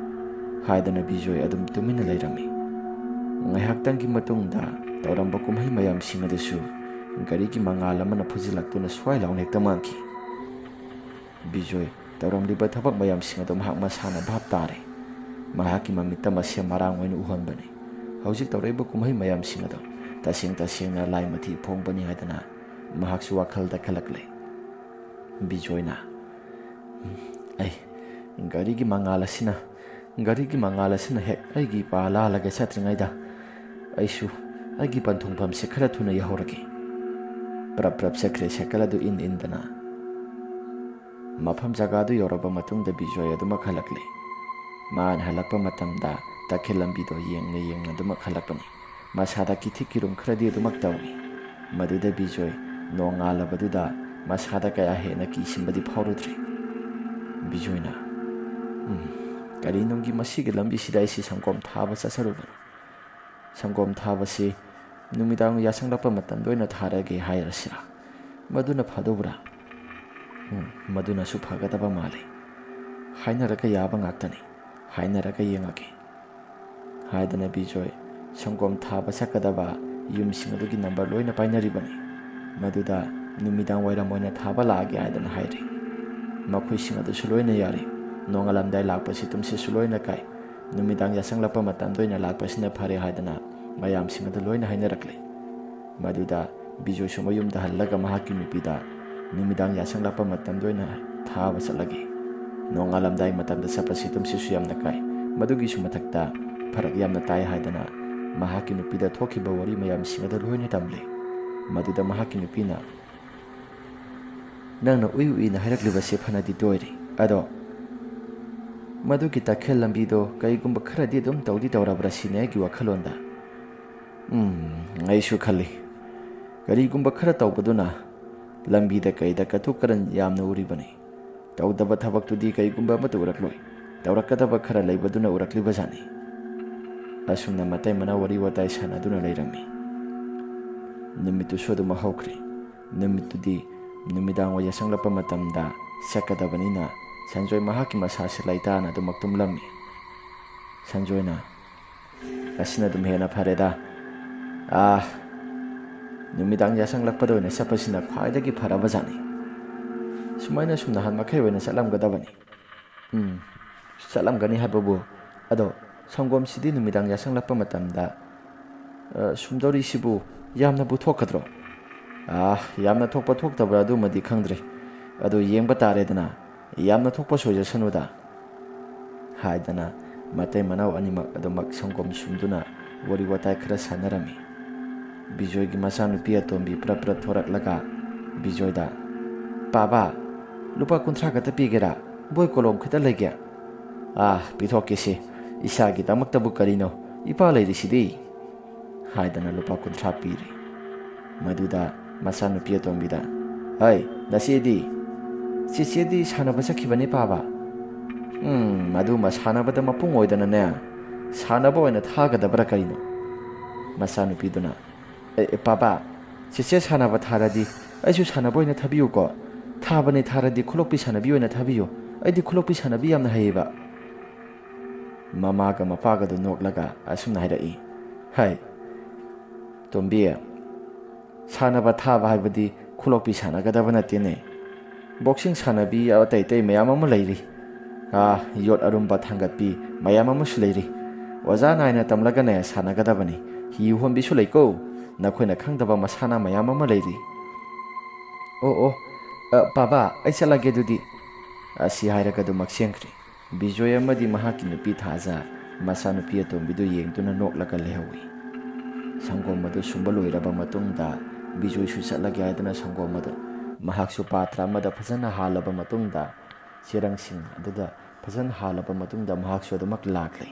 ꯍꯥꯏꯗꯅ ꯕꯤꯖꯣꯏ ꯑꯗꯨꯝ ꯇꯨꯃꯤꯟꯅ ꯂꯩꯔꯝꯃꯤ꯫ ꯉꯥꯏꯍꯥꯛꯇꯪꯒꯤ ꯃꯇꯨꯡꯗ ꯇꯧꯔꯝꯕ ꯀꯨꯝꯍꯩ ꯃꯌꯥꯝꯁꯤꯡ ꯑꯗꯨꯁꯨ ꯒꯥꯔꯤꯒꯤ ꯃꯉꯥꯜ ꯑꯃꯅ ꯐꯨꯖꯤꯜꯂꯛꯇꯨꯅ ꯁ꯭ꯋꯥꯏ ꯂꯥꯎꯅ ꯍꯦꯛꯇ ꯃꯥꯡꯈꯤ꯫ ꯕꯤꯖꯣꯏ ꯇꯧꯔꯝꯂꯤꯕ ꯊꯕꯛ ꯃꯌꯥꯝꯁꯤꯡ ꯑꯗꯨ ꯃꯍꯥꯛ ꯃꯁꯥꯅ ꯚꯥꯞ ꯇꯥꯔꯦ꯫ ꯃꯍꯥꯛꯀꯤ ꯃꯃꯤꯠꯇ ꯃꯁꯦꯝ ꯃꯔꯥꯡ ꯑꯣꯏꯅ ꯎꯍꯟꯕꯅꯤ꯫ ꯍꯧꯖꯤꯛ ꯇꯧꯔꯛꯏꯕ ꯀꯨꯝꯍꯩ ꯃꯌꯥꯝꯁꯤꯡ ꯑꯗꯨ ꯇꯁꯦꯡ ꯇꯁꯦꯡꯅ ꯂꯥꯏ ꯃꯊꯤ ꯐꯣꯡꯕꯅꯤ ꯍꯥꯏꯗꯅ ꯃꯍꯥꯛꯁꯨ ꯋꯥꯈꯜꯗ ꯈꯜꯂꯛꯂꯦ꯫ ꯕꯤꯖꯣꯏꯅ, "ꯑꯩ ꯒꯥꯔꯤꯒꯤ ꯃꯉꯥꯜ ꯑꯁꯤꯅ ꯒꯥꯔꯤꯒꯤ ꯃꯉꯥꯜ ꯑꯁꯤꯅ ꯍꯦꯛ ꯑꯩꯒꯤ ꯏꯄꯥ ꯂꯥꯜꯂꯒ ꯆꯠꯇ꯭ꯔꯤꯉꯩꯗ ꯑꯩꯁꯨ ꯑꯩꯒꯤ ꯄꯟꯊꯨꯡꯐꯝꯁꯦ ꯈꯔ ꯊꯨꯅ ꯌꯧꯍꯧꯔꯒꯦ꯫ ꯄ꯭ꯔꯞ ꯄ꯭ꯔꯞ ꯆꯠꯈ꯭ꯔꯦ ꯁꯥꯏꯀꯜ ꯑꯗꯨ ꯏꯟ ꯏꯟꯗꯅ꯫ ꯃꯐꯝ ꯖꯒꯥꯗꯨ ꯌꯧꯔꯕ ꯃꯇꯨꯡꯗ ꯕꯤꯖꯣꯏ ꯑꯗꯨꯃꯛ ꯍꯜꯂꯛꯂꯦ꯫ ꯃꯥꯅ ꯍꯜꯂꯛꯄ ꯃꯇꯝꯗ ꯇꯈꯦꯜ ꯂꯝꯕꯤꯗꯣ ꯌꯦꯡꯅ ꯌꯦꯡꯅ ꯑꯗꯨꯃꯛ ꯍꯜꯂꯛꯄꯅꯤ꯫ ꯃꯁꯥꯗ ꯀꯤꯊꯤ ꯀꯤꯔꯨꯝ ꯈꯔꯗꯤ ꯑꯗꯨꯃꯛ ꯇꯧꯏ꯫ ꯃꯗꯨꯗ ꯕꯤꯖꯣꯏ ꯅꯣꯡꯉꯥꯜꯂꯕꯗꯨꯗ ꯃꯁꯥꯗ ꯀꯌꯥ ꯍꯦꯟꯅ ꯀꯤꯁꯤꯟꯕꯗꯤ ꯐꯥꯎꯔꯨꯗ꯭ꯔꯦ꯫ ꯕꯤꯖꯣꯏꯅ, "ꯎꯝ, ꯀꯔꯤ ꯅꯨꯡꯒꯤ ꯃꯁꯤꯒꯤ ꯂꯝꯕꯤꯁꯤꯗ ꯑꯩꯁꯤ ꯁꯪꯒꯣꯝ ꯊꯥꯕ ꯆꯠꯆꯔꯨꯕꯅꯣ? ꯁꯪꯒꯣꯝ ꯊꯥꯕꯁꯤ ꯅꯨꯃꯤꯗꯥꯡ ꯌꯥꯆꯪꯂꯛꯄ ꯃꯇꯝꯗ ꯑꯣꯏꯅ ꯊꯥꯔꯒꯦ ꯍꯥꯏꯔꯁꯤꯔꯥ? ꯃꯗꯨꯅ ꯐꯗꯧꯕ꯭ꯔꯥ? ꯎꯝ, ꯃꯗꯨꯅꯁꯨ ꯐꯒꯗꯕ ꯃꯥꯜꯂꯤ꯫ ꯍꯥꯏꯅꯔꯒ ꯌꯥꯕ ꯉꯥꯛꯇꯅꯤ꯫ ꯍꯥꯏꯅꯔꯒ ꯌꯦꯡꯉꯒꯦ," ꯍꯥꯏꯗꯅ ꯕꯤꯖꯣꯏ ꯁꯪꯒꯣꯝ ꯊꯥꯕ ꯆꯠꯀꯗꯕ ꯌꯨꯝꯁꯤꯡ ꯑꯗꯨꯒꯤ ꯅꯝꯕꯔ ꯂꯣꯏꯅ ꯄꯥꯏꯅꯔꯤꯕꯅꯤ꯫ ꯃꯗꯨꯗ ꯅꯨꯃꯤꯗꯥꯡ ꯋꯥꯏꯔꯝ ꯑꯣꯏꯅ ꯊꯥꯕ ꯂꯥꯛꯑꯒꯦ ꯍꯥꯏꯗꯅ ꯍꯥꯏꯔꯤ꯫ ꯃꯈꯣꯏꯁꯤꯡ ꯑꯗꯨꯁꯨ ꯂꯣꯏꯅ ꯌꯥꯔꯤ꯫ ꯅꯣꯡꯉꯥꯜꯂꯝꯗꯥꯏ ꯂꯥꯛꯄꯁꯤ ꯇꯨꯝꯁꯤꯠꯁꯨ ꯂꯣꯏꯅ ꯀꯥꯏ꯫ ꯅꯨꯃꯤꯗꯥꯡ ꯌꯥꯆꯪꯂꯛꯄ ꯃꯇꯝꯗ ꯑꯣꯏꯅ ꯂꯥꯛꯄꯁꯤꯅ ꯐꯔꯦ ꯍꯥꯏꯗꯅ ꯃꯌꯥꯝꯁꯤꯡ ꯑꯗꯨ ꯂꯣꯏꯅ ꯍꯥꯏꯅꯔꯛꯂꯦ꯫ ꯃꯗꯨꯗ ꯕꯤꯖꯣꯏꯁꯨ ꯃꯌꯨꯝꯗ ꯍꯜꯂꯒ ꯃꯍꯥꯛꯀꯤ ꯅꯨꯄꯤꯗ ꯅꯨꯃꯤꯗꯥꯡ ꯌꯥꯆꯪꯂꯛꯄ ꯃꯇꯝꯗ ꯑꯣꯏꯅ ꯊꯥꯕ ꯆꯠꯂꯒꯦ꯫ ꯅꯣꯡꯉꯥꯜꯂꯝꯗꯥꯏ ꯃꯇꯝꯗ ꯆꯠꯄꯁꯤ ꯇꯨꯝꯁꯤꯠꯁꯨ ꯌꯥꯝꯅ ꯀꯥꯏ꯫ ꯃꯗꯨꯒꯤꯁꯨ ꯃꯊꯛꯇ ꯐꯔꯛ ꯌꯥꯝꯅ ꯇꯥꯏ ꯍꯥꯏꯗꯅ ꯃꯍꯥꯛꯀꯤ ꯅꯨꯄꯤꯗ ꯊꯣꯛꯈꯤꯕ ꯋꯥꯔꯤ ꯃꯌꯥꯝꯁꯤꯡ ꯑꯗꯨ ꯂꯣꯏꯅ ꯇꯝꯂꯦ꯫ ꯃꯗꯨꯗ ꯃꯍꯥꯛꯀꯤ ꯅꯨꯄꯤꯅ, "ꯅꯪꯅ ꯎꯏ ꯎꯏꯅ ꯍꯥꯏꯔꯛꯂꯤꯕꯁꯦ ꯐꯅꯗꯤ ꯇꯣꯏꯔꯦ꯫ ꯑꯗꯣ ꯃꯗꯨꯒꯤ ꯇꯈꯦꯜ ꯂꯝꯕꯤꯗꯣ ꯀꯔꯤꯒꯨꯝꯕ ꯈꯔꯗꯤ ꯑꯗꯨꯝ ꯇꯧꯗꯤ ꯇꯧꯔꯕ꯭ꯔꯥ ꯁꯤꯅꯤ ꯑꯩꯒꯤ ꯋꯥꯈꯜꯂꯣꯟꯗ꯫ ꯎꯝ, ꯑꯩꯁꯨ ꯈꯜꯂꯤ꯫ ꯀꯔꯤꯒꯨꯝꯕ ꯈꯔ ꯇꯧꯕꯗꯨꯅ ꯂꯝꯕꯤꯗ ꯀꯩꯗ ꯀꯇꯨ ꯀꯔꯟ ꯌꯥꯝꯅ ꯎꯔꯤꯕꯅꯤ꯫ ꯇꯧꯗꯕ ꯊꯕꯛꯇꯨꯗꯤ ꯀꯔꯤꯒꯨꯝꯕ ꯑꯃꯠꯇ ꯎꯔꯛꯂꯣꯏ꯫ ꯇꯧꯔꯛꯀꯗꯕ ꯈꯔ ꯂꯩꯕꯗꯨꯅ ꯎꯔꯛꯂꯤꯕꯖꯥꯠꯅꯤ꯫" ꯑꯁꯨꯝꯅ ꯃꯇꯩ ꯃꯅꯥꯎ ꯋꯥꯔꯤ ꯋꯥꯇꯥꯏ ꯁꯥꯟꯅꯗꯨꯅ ꯂꯩꯔꯝꯃꯤ꯫ ꯅꯨꯃꯤꯠꯇꯨꯁꯨ ꯑꯗꯨꯃꯛ ꯍꯧꯈ꯭ꯔꯦ꯫ ꯅꯨꯃꯤꯠꯇꯨꯗꯤ ꯅꯨꯃꯤꯗꯥꯡ ꯋꯥꯏ ꯌꯥꯆꯪꯂꯛꯄ ꯃꯇꯝꯗ ꯆꯠꯀꯗꯕꯅꯤꯅ ꯁꯟꯖꯣꯏ ꯃꯍꯥꯛꯀꯤ ꯃꯁꯥꯁꯤ ꯂꯩꯇꯥꯅ ꯑꯗꯨꯃꯛ ꯇꯨꯝꯂꯝꯃꯤ꯫ ꯁꯟꯖꯣꯏꯅ, "ꯑꯁꯤꯅ ꯑꯗꯨꯝ ꯍꯦꯟꯅ ꯐꯔꯦꯗ꯫ ꯑꯥ, ꯅꯨꯃꯤꯗꯥꯡ ꯌꯥꯆꯪꯂꯛꯄꯗ ꯑꯣꯏꯅ ꯆꯠꯄꯁꯤꯅ ꯈ꯭ꯋꯥꯏꯗꯒꯤ ꯐꯔꯕꯖꯥꯠꯅꯤ꯫ ꯁꯨꯃꯥꯏꯅ ꯁꯨꯝ ꯅꯍꯥꯟ ꯃꯈꯩ ꯑꯣꯏꯅ ꯆꯠꯂꯝꯒꯗꯕꯅꯤ꯫" ꯎꯝ, ꯆꯠꯂꯝꯒꯅꯤ ꯍꯥꯏꯕꯕꯨ꯫ ꯑꯗꯣ ꯁꯪꯒꯣꯝꯁꯤꯗꯤ ꯅꯨꯃꯤꯗꯥꯡ ꯌꯥꯆꯪꯂꯛꯄ ꯃꯇꯝꯗ, ꯑ, ꯁꯨꯝꯗꯧꯔꯤꯁꯤꯕꯨ ꯌꯥꯝꯅꯕꯨ ꯊꯣꯛꯀꯗ꯭ꯔꯣ? ꯑꯥ, ꯌꯥꯝꯅ ꯊꯣꯛꯄ ꯊꯣꯛꯇꯕ꯭ꯔꯥ ꯑꯗꯨꯃꯗꯤ ꯈꯪꯗ꯭ꯔꯦ꯫ ꯑꯗꯣ ꯌꯦꯡꯕ ꯇꯥꯔꯦꯗꯅ꯫ ꯌꯥꯝꯅ ꯊꯣꯛꯄ ꯁꯣꯏꯖꯁꯅꯨꯗ꯫ ꯍꯥꯏꯗꯅ ꯃꯇꯩ ꯃꯅꯥꯎ ꯑꯅꯤꯃꯛ ꯑꯗꯨꯃꯛ ꯁꯪꯒꯣꯝ ꯁꯨꯝꯗꯨꯅ ꯋꯥꯔꯤ ꯋꯥꯇꯥꯏ ꯈꯔ ꯁꯥꯟꯅꯔꯝꯃꯤ꯫ ꯕꯤꯖꯣꯏꯒꯤ ꯃꯆꯥꯅꯨꯄꯤ ꯑꯇꯣꯝꯕꯤ ꯄ꯭ꯔꯞ ꯄ꯭ꯔꯞ ꯊꯣꯔꯛꯂꯒ ꯕꯤꯖꯣꯏꯗ, "ꯄꯥꯕ, ꯂꯨꯄꯥ ꯀꯨꯟꯊ꯭ꯔꯥ ꯈꯛꯇ ꯄꯤꯒꯦꯔꯥ? ꯕꯣꯏ ꯀꯣꯂꯣꯝ ꯈꯛꯇ ꯂꯩꯒꯦ?" "ꯑꯥ, ꯄꯤꯊꯣꯛꯀꯦꯁꯦ, ꯏꯁꯥꯒꯤꯗꯃꯛꯇꯕꯨ ꯀꯔꯤꯅꯣ, ꯏꯄꯥ ꯂꯩꯔꯤꯁꯤꯗꯤ," ꯍꯥꯏꯗꯅ ꯂꯨꯄꯥ ꯀꯨꯟꯊ꯭ꯔꯥ ꯄꯤꯔꯦ꯫ ꯃꯗꯨꯗ ꯃꯆꯥꯅꯨꯄꯤ ꯑꯇꯣꯝꯕꯤꯗ, "ꯍꯩ, ꯅꯆꯦꯗꯤ?" "ꯆꯦꯆꯦꯗꯤ ꯁꯥꯟꯅꯕ ꯆꯠꯈꯤꯕꯅꯦ, ꯄꯥꯕ꯫" "ꯎꯝ, ꯃꯗꯨꯃ ꯁꯥꯟꯅꯕꯗ ꯃꯄꯨꯡ ꯑꯣꯏꯗꯅꯅꯦ, ꯁꯥꯟꯅꯕ ꯑꯣꯏꯅ ꯊꯥꯒꯗꯕ꯭ꯔꯥ ꯀꯔꯤꯅꯣ?" ꯃꯆꯥꯅꯨꯄꯤꯗꯨꯅ, "ꯑꯦ, ꯑꯦ, ꯄꯥꯕ, ꯆꯦꯆꯦ ꯁꯥꯟꯅꯕ ꯊꯥꯔꯗꯤ ꯑꯩꯁꯨ ꯁꯥꯟꯅꯕ ꯑꯣꯏꯅ ꯊꯥꯕꯤꯌꯨꯀꯣ꯫ ꯊꯥꯕꯅꯦ ꯊꯥꯔꯗꯤ ꯈꯨꯂꯣꯛꯄꯤ ꯁꯥꯟꯅꯕꯤ ꯑꯣꯏꯅ ꯊꯥꯕꯤꯌꯨ꯫ ꯑꯩꯗꯤ ꯈꯨꯂꯣꯛꯄꯤ ꯁꯥꯟꯅꯕꯤ ꯌꯥꯝꯅ ꯍꯩꯌꯦꯕ꯫" ꯃꯃꯥꯒ ꯃꯄꯥꯒꯗꯨ ꯅꯣꯛꯂꯒ ꯑꯁꯨꯝꯅ ꯍꯥꯏꯔꯛꯏ, "ꯍꯥꯏ, ꯇꯣꯝꯕꯤ, ꯁꯥꯟꯅꯕ ꯊꯥꯕ ꯍꯥꯏꯕꯗꯤ ꯈꯨꯂꯣꯛꯄꯤ ꯁꯥꯟꯅꯒꯗꯕ ꯅꯠꯇꯦꯅꯦ꯫ ꯕꯣꯛꯁꯤꯡ ꯁꯥꯟꯅꯕꯤ ꯑꯇꯩ ꯑꯇꯩ ꯃꯌꯥꯝ ꯑꯃ ꯂꯩꯔꯤ꯫ ꯑꯥ, ꯌꯣꯠ ꯑꯔꯨꯝꯕ ꯊꯥꯡꯒꯠꯄꯤ ꯃꯌꯥꯝ ꯑꯃꯁꯨ ꯂꯩꯔꯤ꯫ ꯑꯣꯖꯥ ꯅꯥꯏꯅ ꯇꯝꯂꯒꯅꯦ ꯁꯥꯟꯅꯒꯗꯕꯅꯤ꯫ ꯍꯤ ꯍꯣꯟꯕꯤꯁꯨ ꯂꯩꯀꯣ꯫ ꯅꯈꯣꯏꯅ ꯈꯪꯗꯕ ꯃꯁꯥꯟꯅ ꯃꯌꯥꯝ ꯑꯃ ꯂꯩꯔꯤ꯫" "ꯑꯣ, ꯑꯣ, ꯑ, ꯄꯥꯕ, ꯑꯩ ꯆꯠꯂꯒꯦ ꯑꯗꯨꯗꯤ꯫" ꯑꯁꯤ ꯍꯥꯏꯔꯒ ꯑꯗꯨꯃꯛ ꯆꯦꯟꯈ꯭ꯔꯦ꯫ ꯕꯤꯖꯣꯏ ꯑꯃꯗꯤ ꯃꯍꯥꯛꯀꯤ ꯅꯨꯄꯤ ꯊꯥꯖ ꯃꯆꯥꯅꯨꯄꯤ ꯑꯇꯣꯝꯕꯤꯗꯨ ꯌꯦꯡꯗꯨꯅ ꯅꯣꯛꯂꯒ ꯂꯩꯍꯧꯏ꯫ ꯁꯪꯒꯣꯝ ꯑꯗꯨ ꯁꯨꯝꯕ ꯂꯣꯏꯔꯕ ꯃꯇꯨꯡꯗ ꯕꯤꯖꯣꯏꯁꯨ ꯆꯠꯂꯒꯦ ꯍꯥꯏꯗꯨꯅ ꯁꯪꯒꯣꯝ ꯑꯗꯨ ꯃꯍꯥꯛꯁꯨ ꯄꯥꯇ꯭ꯔ ꯑꯃꯗ ꯐꯖꯅ ꯍꯥꯜꯂꯕ ꯃꯇꯨꯡꯗ, ꯆꯦꯔꯪꯁꯤꯡ ꯑꯗꯨꯗ ꯐꯖꯅ ꯍꯥꯜꯂꯕ ꯃꯇꯨꯡꯗ ꯃꯍꯥꯛꯁꯨ ꯑꯗꯨꯃꯛ ꯂꯥꯛꯂꯦ꯫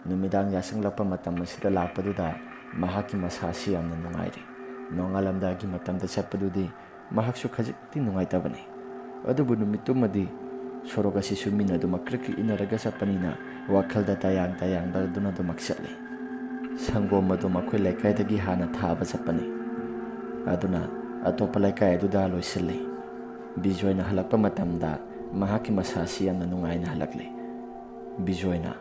ꯅꯨꯃꯤꯗꯥꯡ ꯌꯥꯆꯪꯂꯛꯄ ꯃꯇꯝ ꯑꯁꯤꯗ ꯂꯥꯛꯄꯗꯨꯗ ꯃꯍꯥꯛꯀꯤ ꯃꯁꯥꯁꯤ ꯌꯥꯝꯅ ꯅꯨꯡꯉꯥꯏꯔꯦ꯫ ꯅꯣꯡꯉꯥꯜꯂꯝꯗꯥꯏꯒꯤ ꯃꯇꯝꯗ ꯆꯠꯄꯗꯨꯗꯤ ꯃꯍꯥꯛꯁꯨ ꯈꯖꯤꯛꯇꯤ ꯅꯨꯡꯉꯥꯏꯇꯕꯅꯤ꯫ ꯑꯗꯨꯕꯨ ꯅꯨꯃꯤꯠꯇꯨꯃꯗꯤ ꯁꯣꯔꯣꯛ ꯑꯁꯤꯁꯨ ꯃꯤꯅ ꯑꯗꯨꯃꯛ ꯀ꯭ꯔꯤꯛ ꯀ꯭ꯔꯤꯛ ꯏꯟꯅꯔꯒ ꯆꯠꯄꯅꯤꯅ ꯋꯥꯈꯜꯗ ꯇꯌꯥꯡ ꯇꯌꯥꯡꯗꯗꯨꯅ ꯑꯗꯨꯃꯛ ꯆꯠꯂꯤ꯫ ꯁꯪꯒꯣꯝ ꯑꯗꯨ ꯃꯈꯣꯏ ꯂꯩꯀꯥꯏꯗꯒꯤ ꯍꯥꯟꯅ ꯊꯥꯕ ꯆꯠꯄꯅꯤ꯫ ꯑꯗꯨꯅ ꯑꯇꯣꯞꯄ ꯂꯩꯀꯥꯏ ꯑꯗꯨꯗ ꯂꯣꯏꯁꯤꯜꯂꯤ꯫ ꯕꯤꯖꯣꯏꯅ ꯍꯜꯂꯛꯄ ꯃꯇꯝꯗ ꯃꯍꯥꯛꯀꯤ ꯃꯁꯥꯁꯤ ꯌꯥꯝꯅ ꯅꯨꯡꯉꯥꯏꯅ ꯍꯜꯂꯛꯂꯤ꯫ ꯕꯤꯖꯣꯏꯅ,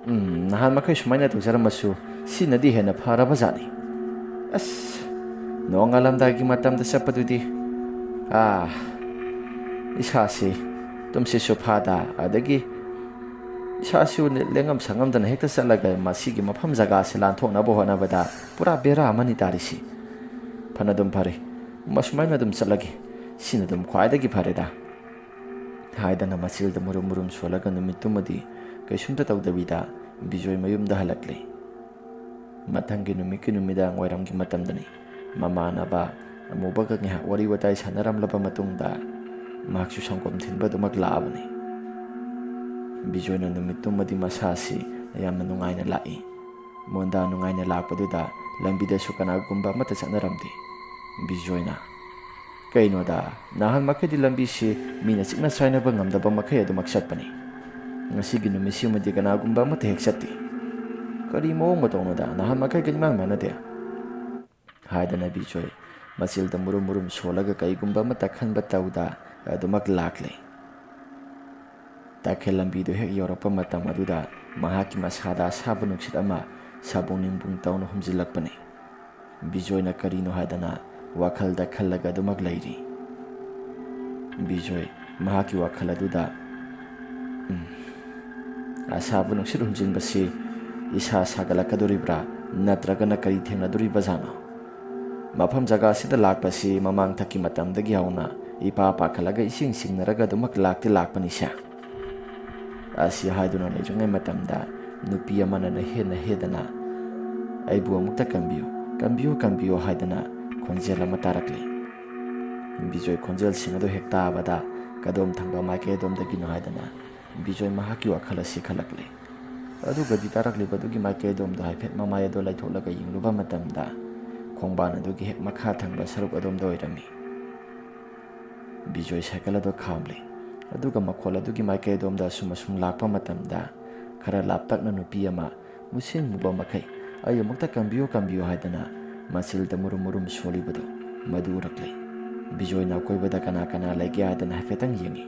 "ꯎꯝ, ꯅꯍꯥꯟ ꯃꯈꯩ ꯁꯨꯃꯥꯏꯅ ꯇꯧꯖꯔꯝꯃꯁꯨ ꯁꯤꯅꯗꯤ ꯍꯦꯟꯅ ꯐꯔꯕ ꯖꯥꯠꯅꯤ꯫ ꯑꯁ, ꯅꯣꯡꯉꯥꯜꯂꯝꯗꯥꯏꯒꯤ ꯃꯇꯝꯗ ꯆꯠꯄꯗꯨꯗꯤ, ꯑꯥ, ꯏꯁꯥꯁꯤ ꯇꯨꯝꯁꯤꯠꯁꯨ ꯐꯥꯗ, ꯑꯗꯒꯤ ꯏꯁꯥꯁꯨ ꯂꯦꯡꯉꯝ ꯁꯥꯉꯝꯗꯅ ꯍꯦꯛꯇ ꯆꯠꯂꯒ ꯃꯁꯤꯒꯤ ꯃꯐꯝ ꯖꯒꯥꯁꯤ ꯂꯥꯟꯊꯣꯛꯅꯕ ꯍꯣꯠꯅꯕꯗ ꯄꯨꯔꯥ ꯕꯦꯔꯥ ꯑꯃꯅꯤ ꯇꯥꯔꯤꯁꯤ꯫ ꯐꯅꯗꯨꯝ ꯐꯔꯦ, ꯃꯁꯨꯃꯥꯏꯅ ꯑꯗꯨꯝ ꯆꯠꯂꯒꯦ, ꯁꯤꯅ ꯑꯗꯨꯝ ꯈ꯭ꯋꯥꯏꯗꯒꯤ ꯐꯔꯦꯗ," ꯍꯥꯏꯗꯅ ꯃꯆꯤꯜꯗ ꯃꯨꯔꯨꯝ ꯃꯨꯔꯨꯝ ꯁꯣꯜꯂꯒ ꯅꯨꯃꯤꯠꯇꯨꯃꯗꯤ ꯀꯩꯁꯨꯝꯇ ꯇꯧꯗꯕꯤꯗ ꯕꯤꯖꯣꯏ ꯃꯌꯨꯝꯗ ꯍꯜꯂꯛꯂꯦ꯫ ꯃꯊꯪꯒꯤ ꯅꯨꯃꯤꯠꯀꯤ ꯅꯨꯃꯤꯗꯥꯡ ꯋꯥꯏꯔꯝꯒꯤ ꯃꯇꯝꯗꯅꯤ꯫ ꯃꯃꯥꯟꯅꯕ ꯑꯃꯨꯕꯒ ꯉꯥꯏꯍꯥꯛ ꯋꯥꯔꯤ ꯋꯥꯇꯥꯏ ꯁꯥꯟꯅꯔꯝꯂꯕ ꯃꯇꯨꯡꯗ ꯃꯍꯥꯛꯁꯨ ꯁꯪꯒꯣꯝ ꯊꯤꯟꯕ ꯑꯗꯨꯃꯛ ꯂꯥꯛꯑꯕꯅꯤ꯫ ꯕꯤꯖꯣꯏꯅ ꯅꯨꯃꯤꯠꯇꯨꯃꯗꯤ ꯃꯁꯥꯁꯤ ꯌꯥꯝꯅ ꯅꯨꯡꯉꯥꯏꯅ ꯂꯥꯛꯏ꯫ ꯃꯣꯟꯗꯥ ꯅꯨꯡꯉꯥꯏꯅ ꯂꯥꯛꯄꯗꯨꯗ ꯂꯝꯕꯤꯗꯁꯨ ꯀꯅꯥꯒꯨꯝꯕ ꯑꯃꯠꯇ ꯆꯠꯅꯔꯝꯗꯦ꯫ ꯕꯤꯖꯣꯏꯅ, "ꯀꯩꯅꯣꯗ, ꯅꯍꯥꯟ ꯃꯈꯩꯗꯤ ꯂꯝꯕꯤꯁꯤ ꯃꯤꯅ ꯆꯤꯛꯅ ꯆꯥꯏꯅꯕ ꯉꯝꯗꯕ ꯃꯈꯩ ꯑꯗꯨꯃꯛ ꯆꯠꯄꯅꯤ꯫ ꯉꯁꯤꯒꯤ ꯅꯨꯃꯤꯠꯁꯤꯃꯗꯤ ꯀꯅꯥꯒꯨꯝꯕ ꯑꯃꯠꯇ ꯍꯦꯛ ꯆꯠꯇꯦ꯫ ꯀꯔꯤ ꯃꯑꯣꯡ ꯃꯇꯧꯅꯣꯗ, ꯅꯍꯥꯟ ꯃꯈꯩꯒ ꯏꯃꯥꯟ ꯃꯥꯟꯅꯗꯦ?" ꯍꯥꯏꯗꯅ ꯕꯤꯖꯣꯏ ꯃꯆꯤꯜꯗ ꯃꯨꯔꯨꯝ ꯃꯨꯔꯨꯝ ꯁꯣꯜꯂꯒ ꯀꯩꯒꯨꯝꯕ ꯑꯃꯠꯇ ꯈꯟꯕ ꯇꯧꯗ ꯑꯗꯨꯃꯛ ꯂꯥꯛꯂꯦ꯫ ꯇꯈꯦꯜ ꯂꯝꯕꯤꯗꯨ ꯍꯦꯛ ꯌꯧꯔꯛꯄ ꯃꯇꯝ ꯑꯗꯨꯗ ꯃꯍꯥꯛꯀꯤ ꯃꯁꯥꯗ ꯑꯁꯥꯕ ꯅꯨꯡꯁꯤꯠ ꯑꯃ ꯁꯥꯕꯨꯡ ꯅꯤꯡꯕꯨꯡ ꯇꯧꯅ ꯍꯨꯝꯖꯤꯜꯂꯛꯄꯅꯤ꯫ ꯕꯤꯖꯣꯏꯅ ꯀꯔꯤꯅꯣ ꯍꯥꯏꯗꯅ ꯋꯥꯈꯜꯗ ꯈꯜꯂꯒ ꯑꯗꯨꯃꯛ ꯂꯩꯔꯤ꯫ ꯕꯤꯖꯣꯏ ꯃꯍꯥꯛꯀꯤ ꯋꯥꯈꯜ ꯑꯗꯨꯗ, "ꯎꯝ, ꯑꯁꯥꯕ ꯅꯨꯡꯁꯤꯠ ꯍꯨꯝꯖꯤꯟꯕꯁꯤ ꯏꯁꯥ ꯁꯥꯒꯠꯂꯛꯀꯗꯣꯔꯤꯕ꯭ꯔꯥ, ꯅꯠꯇ꯭ꯔꯒꯅ ꯀꯔꯤ ꯊꯦꯡꯅꯗꯣꯔꯤꯕꯖꯥꯠꯅꯣ? ꯃꯐꯝ ꯖꯒꯥꯁꯤꯗ ꯂꯥꯛꯄꯁꯤ ꯃꯃꯥꯡꯊꯛꯀꯤ ꯃꯇꯝꯗꯒꯤ ꯍꯧꯅ ꯏꯄꯥ ꯄꯥꯈꯠꯂꯒ ꯏꯁꯤꯡ ꯁꯤꯡꯅꯔꯒ ꯑꯗꯨꯃꯛ ꯂꯥꯛꯇꯤ ꯂꯥꯛꯄꯅꯤꯁꯦ꯫" ꯑꯁꯤ ꯍꯥꯏꯗꯨꯅ ꯂꯩꯔꯤꯉꯩ ꯃꯇꯝꯗ ꯅꯨꯄꯤ ꯑꯃꯅ ꯅꯍꯦ ꯅꯍꯦꯗꯅ, "ꯑꯩꯕꯨ ꯑꯃꯨꯛꯇ ꯀꯟꯕꯤꯌꯨ, ꯀꯟꯕꯤꯌꯨ, ꯀꯟꯕꯤꯌꯨ" ꯍꯥꯏꯗꯅ ꯈꯣꯟꯖꯦꯜ ꯑꯃ ꯇꯥꯔꯛꯂꯤ꯫ ꯕꯤꯖꯣꯏ ꯈꯣꯟꯖꯦꯜꯁꯤꯡ ꯑꯗꯨ ꯍꯦꯛ ꯇꯥꯕꯗ ꯀꯗꯣꯝ ꯊꯪꯕ ꯃꯥꯏꯀꯩ ꯑꯗꯣꯝꯗꯒꯤꯅꯣ ꯍꯥꯏꯗꯅ ꯕꯤꯖꯣꯏ ꯃꯍꯥꯛꯀꯤ ꯋꯥꯈꯜ ꯑꯁꯤ ꯈꯜꯂꯛꯂꯦ꯫ ꯑꯗꯨꯒꯗꯤ ꯇꯥꯔꯛꯂꯤꯕꯗꯨꯒꯤ ꯃꯥꯏꯀꯩ ꯑꯗꯣꯝꯗ ꯍꯥꯏꯐꯦꯠ ꯃꯃꯥꯏ ꯑꯗꯨ ꯂꯩꯊꯣꯛꯂꯒ ꯌꯦꯡꯂꯨꯕ ꯃꯇꯝꯗ ꯈꯣꯡꯕꯥꯟ ꯑꯗꯨꯒꯤ ꯍꯦꯛ ꯃꯈꯥ ꯊꯪꯕ ꯁꯔꯨꯛ ꯑꯗꯣꯝꯗ ꯑꯣꯏꯔꯝꯃꯤ꯫ ꯕꯤꯖꯣꯏ ꯁꯥꯏꯀꯜ ꯑꯗꯨ ꯈꯥꯝꯂꯦ꯫ ꯑꯗꯨꯒ ꯃꯈꯣꯜ ꯑꯗꯨꯒꯤ ꯃꯥꯏꯀꯩ ꯑꯗꯣꯝꯗ ꯑꯁꯨꯝ ꯑꯁꯨꯝ ꯂꯥꯛꯄ ꯃꯇꯝꯗ ꯈꯔ ꯂꯥꯞꯇꯛꯅ ꯅꯨꯄꯤ ꯑꯃ ꯃꯨꯁꯤꯟ ꯃꯨꯕ ꯃꯈꯩ, "ꯑꯩ ꯑꯃꯨꯛꯇ ꯀꯟꯕꯤꯌꯨ, ꯀꯟꯕꯤꯌꯨ" ꯍꯥꯏꯗꯅ ꯃꯆꯤꯜꯗ ꯃꯨꯔꯨꯝ ꯃꯨꯔꯨꯝ ꯁꯣꯜꯂꯤꯕꯗꯨ ꯃꯗꯨ ꯎꯔꯛꯂꯦ꯫ ꯕꯤꯖꯣꯏꯅ ꯑꯀꯣꯏꯕꯗ ꯀꯅꯥ ꯀꯅꯥ ꯂꯩꯒꯦ ꯍꯥꯏꯗꯅ ꯍꯥꯏꯐꯦꯠꯇꯪ ꯌꯦꯡꯉꯤ꯫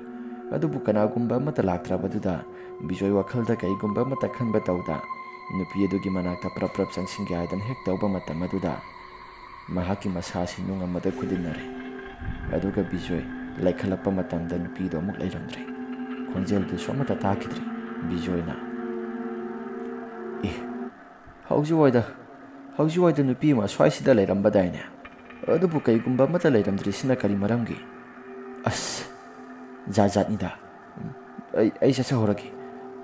ꯑꯗꯨꯕꯨ ꯀꯅꯥꯒꯨꯝꯕ ꯑꯃꯠꯇ ꯂꯥꯛꯇ꯭ꯔꯕꯗꯨꯗ ꯕꯤꯖꯣꯏ ꯋꯥꯈꯜꯗ ꯀꯩꯒꯨꯝꯕ ꯑꯃꯠꯇ ꯈꯟꯕ ꯇꯧꯗ ꯅꯨꯄꯤ ꯑꯗꯨꯒꯤ ꯃꯅꯥꯛꯇ ꯄ꯭ꯔꯞ ꯄ꯭ꯔꯞ ꯆꯪꯁꯤꯟꯒꯦ ꯍꯥꯏꯗꯅ ꯍꯦꯛ ꯇꯧꯕ ꯃꯇꯝ ꯑꯗꯨꯗ ꯃꯍꯥꯛꯀꯤ ꯃꯁꯥꯁꯤ ꯅꯨꯡ ꯑꯃꯗ ꯈꯨꯗꯤꯟꯅꯔꯦ꯫ ꯑꯗꯨꯒ ꯕꯤꯖꯣꯏ ꯂꯩꯈꯠꯂꯛꯄ ꯃꯇꯝꯗ ꯅꯨꯄꯤꯗꯣ ꯑꯃꯨꯛ ꯂꯩꯔꯝꯗ꯭ꯔꯦ꯫ ꯈꯣꯟꯖꯦꯜꯗꯨꯁꯨ ꯑꯃꯠꯇ ꯇꯥꯈꯤꯗ꯭ꯔꯦ꯫ ꯕꯤꯖꯣꯏꯅ, "ꯑꯦ, ꯍꯧꯖꯤꯛ ꯋꯥꯏꯗ, ꯍꯧꯖꯤꯛ ꯋꯥꯏꯗ ꯅꯨꯄꯤ ꯑꯃ ꯁ꯭ꯋꯥꯏꯁꯤꯗ ꯂꯩꯔꯝꯕꯗꯥꯏꯅꯦ? ꯑꯗꯨꯕꯨ ꯀꯩꯒꯨꯝꯕ ꯑꯃꯠꯇ ꯂꯩꯔꯝꯗ꯭ꯔꯤꯁꯤꯅ ꯀꯔꯤ ꯃꯔꯝꯒꯤ? ꯑꯁ, ꯖꯥꯠ ꯖꯥꯠꯅꯤꯗ꯫ ꯑꯩ, ꯑꯩ ꯆꯠꯆꯍꯧꯔꯒꯦ"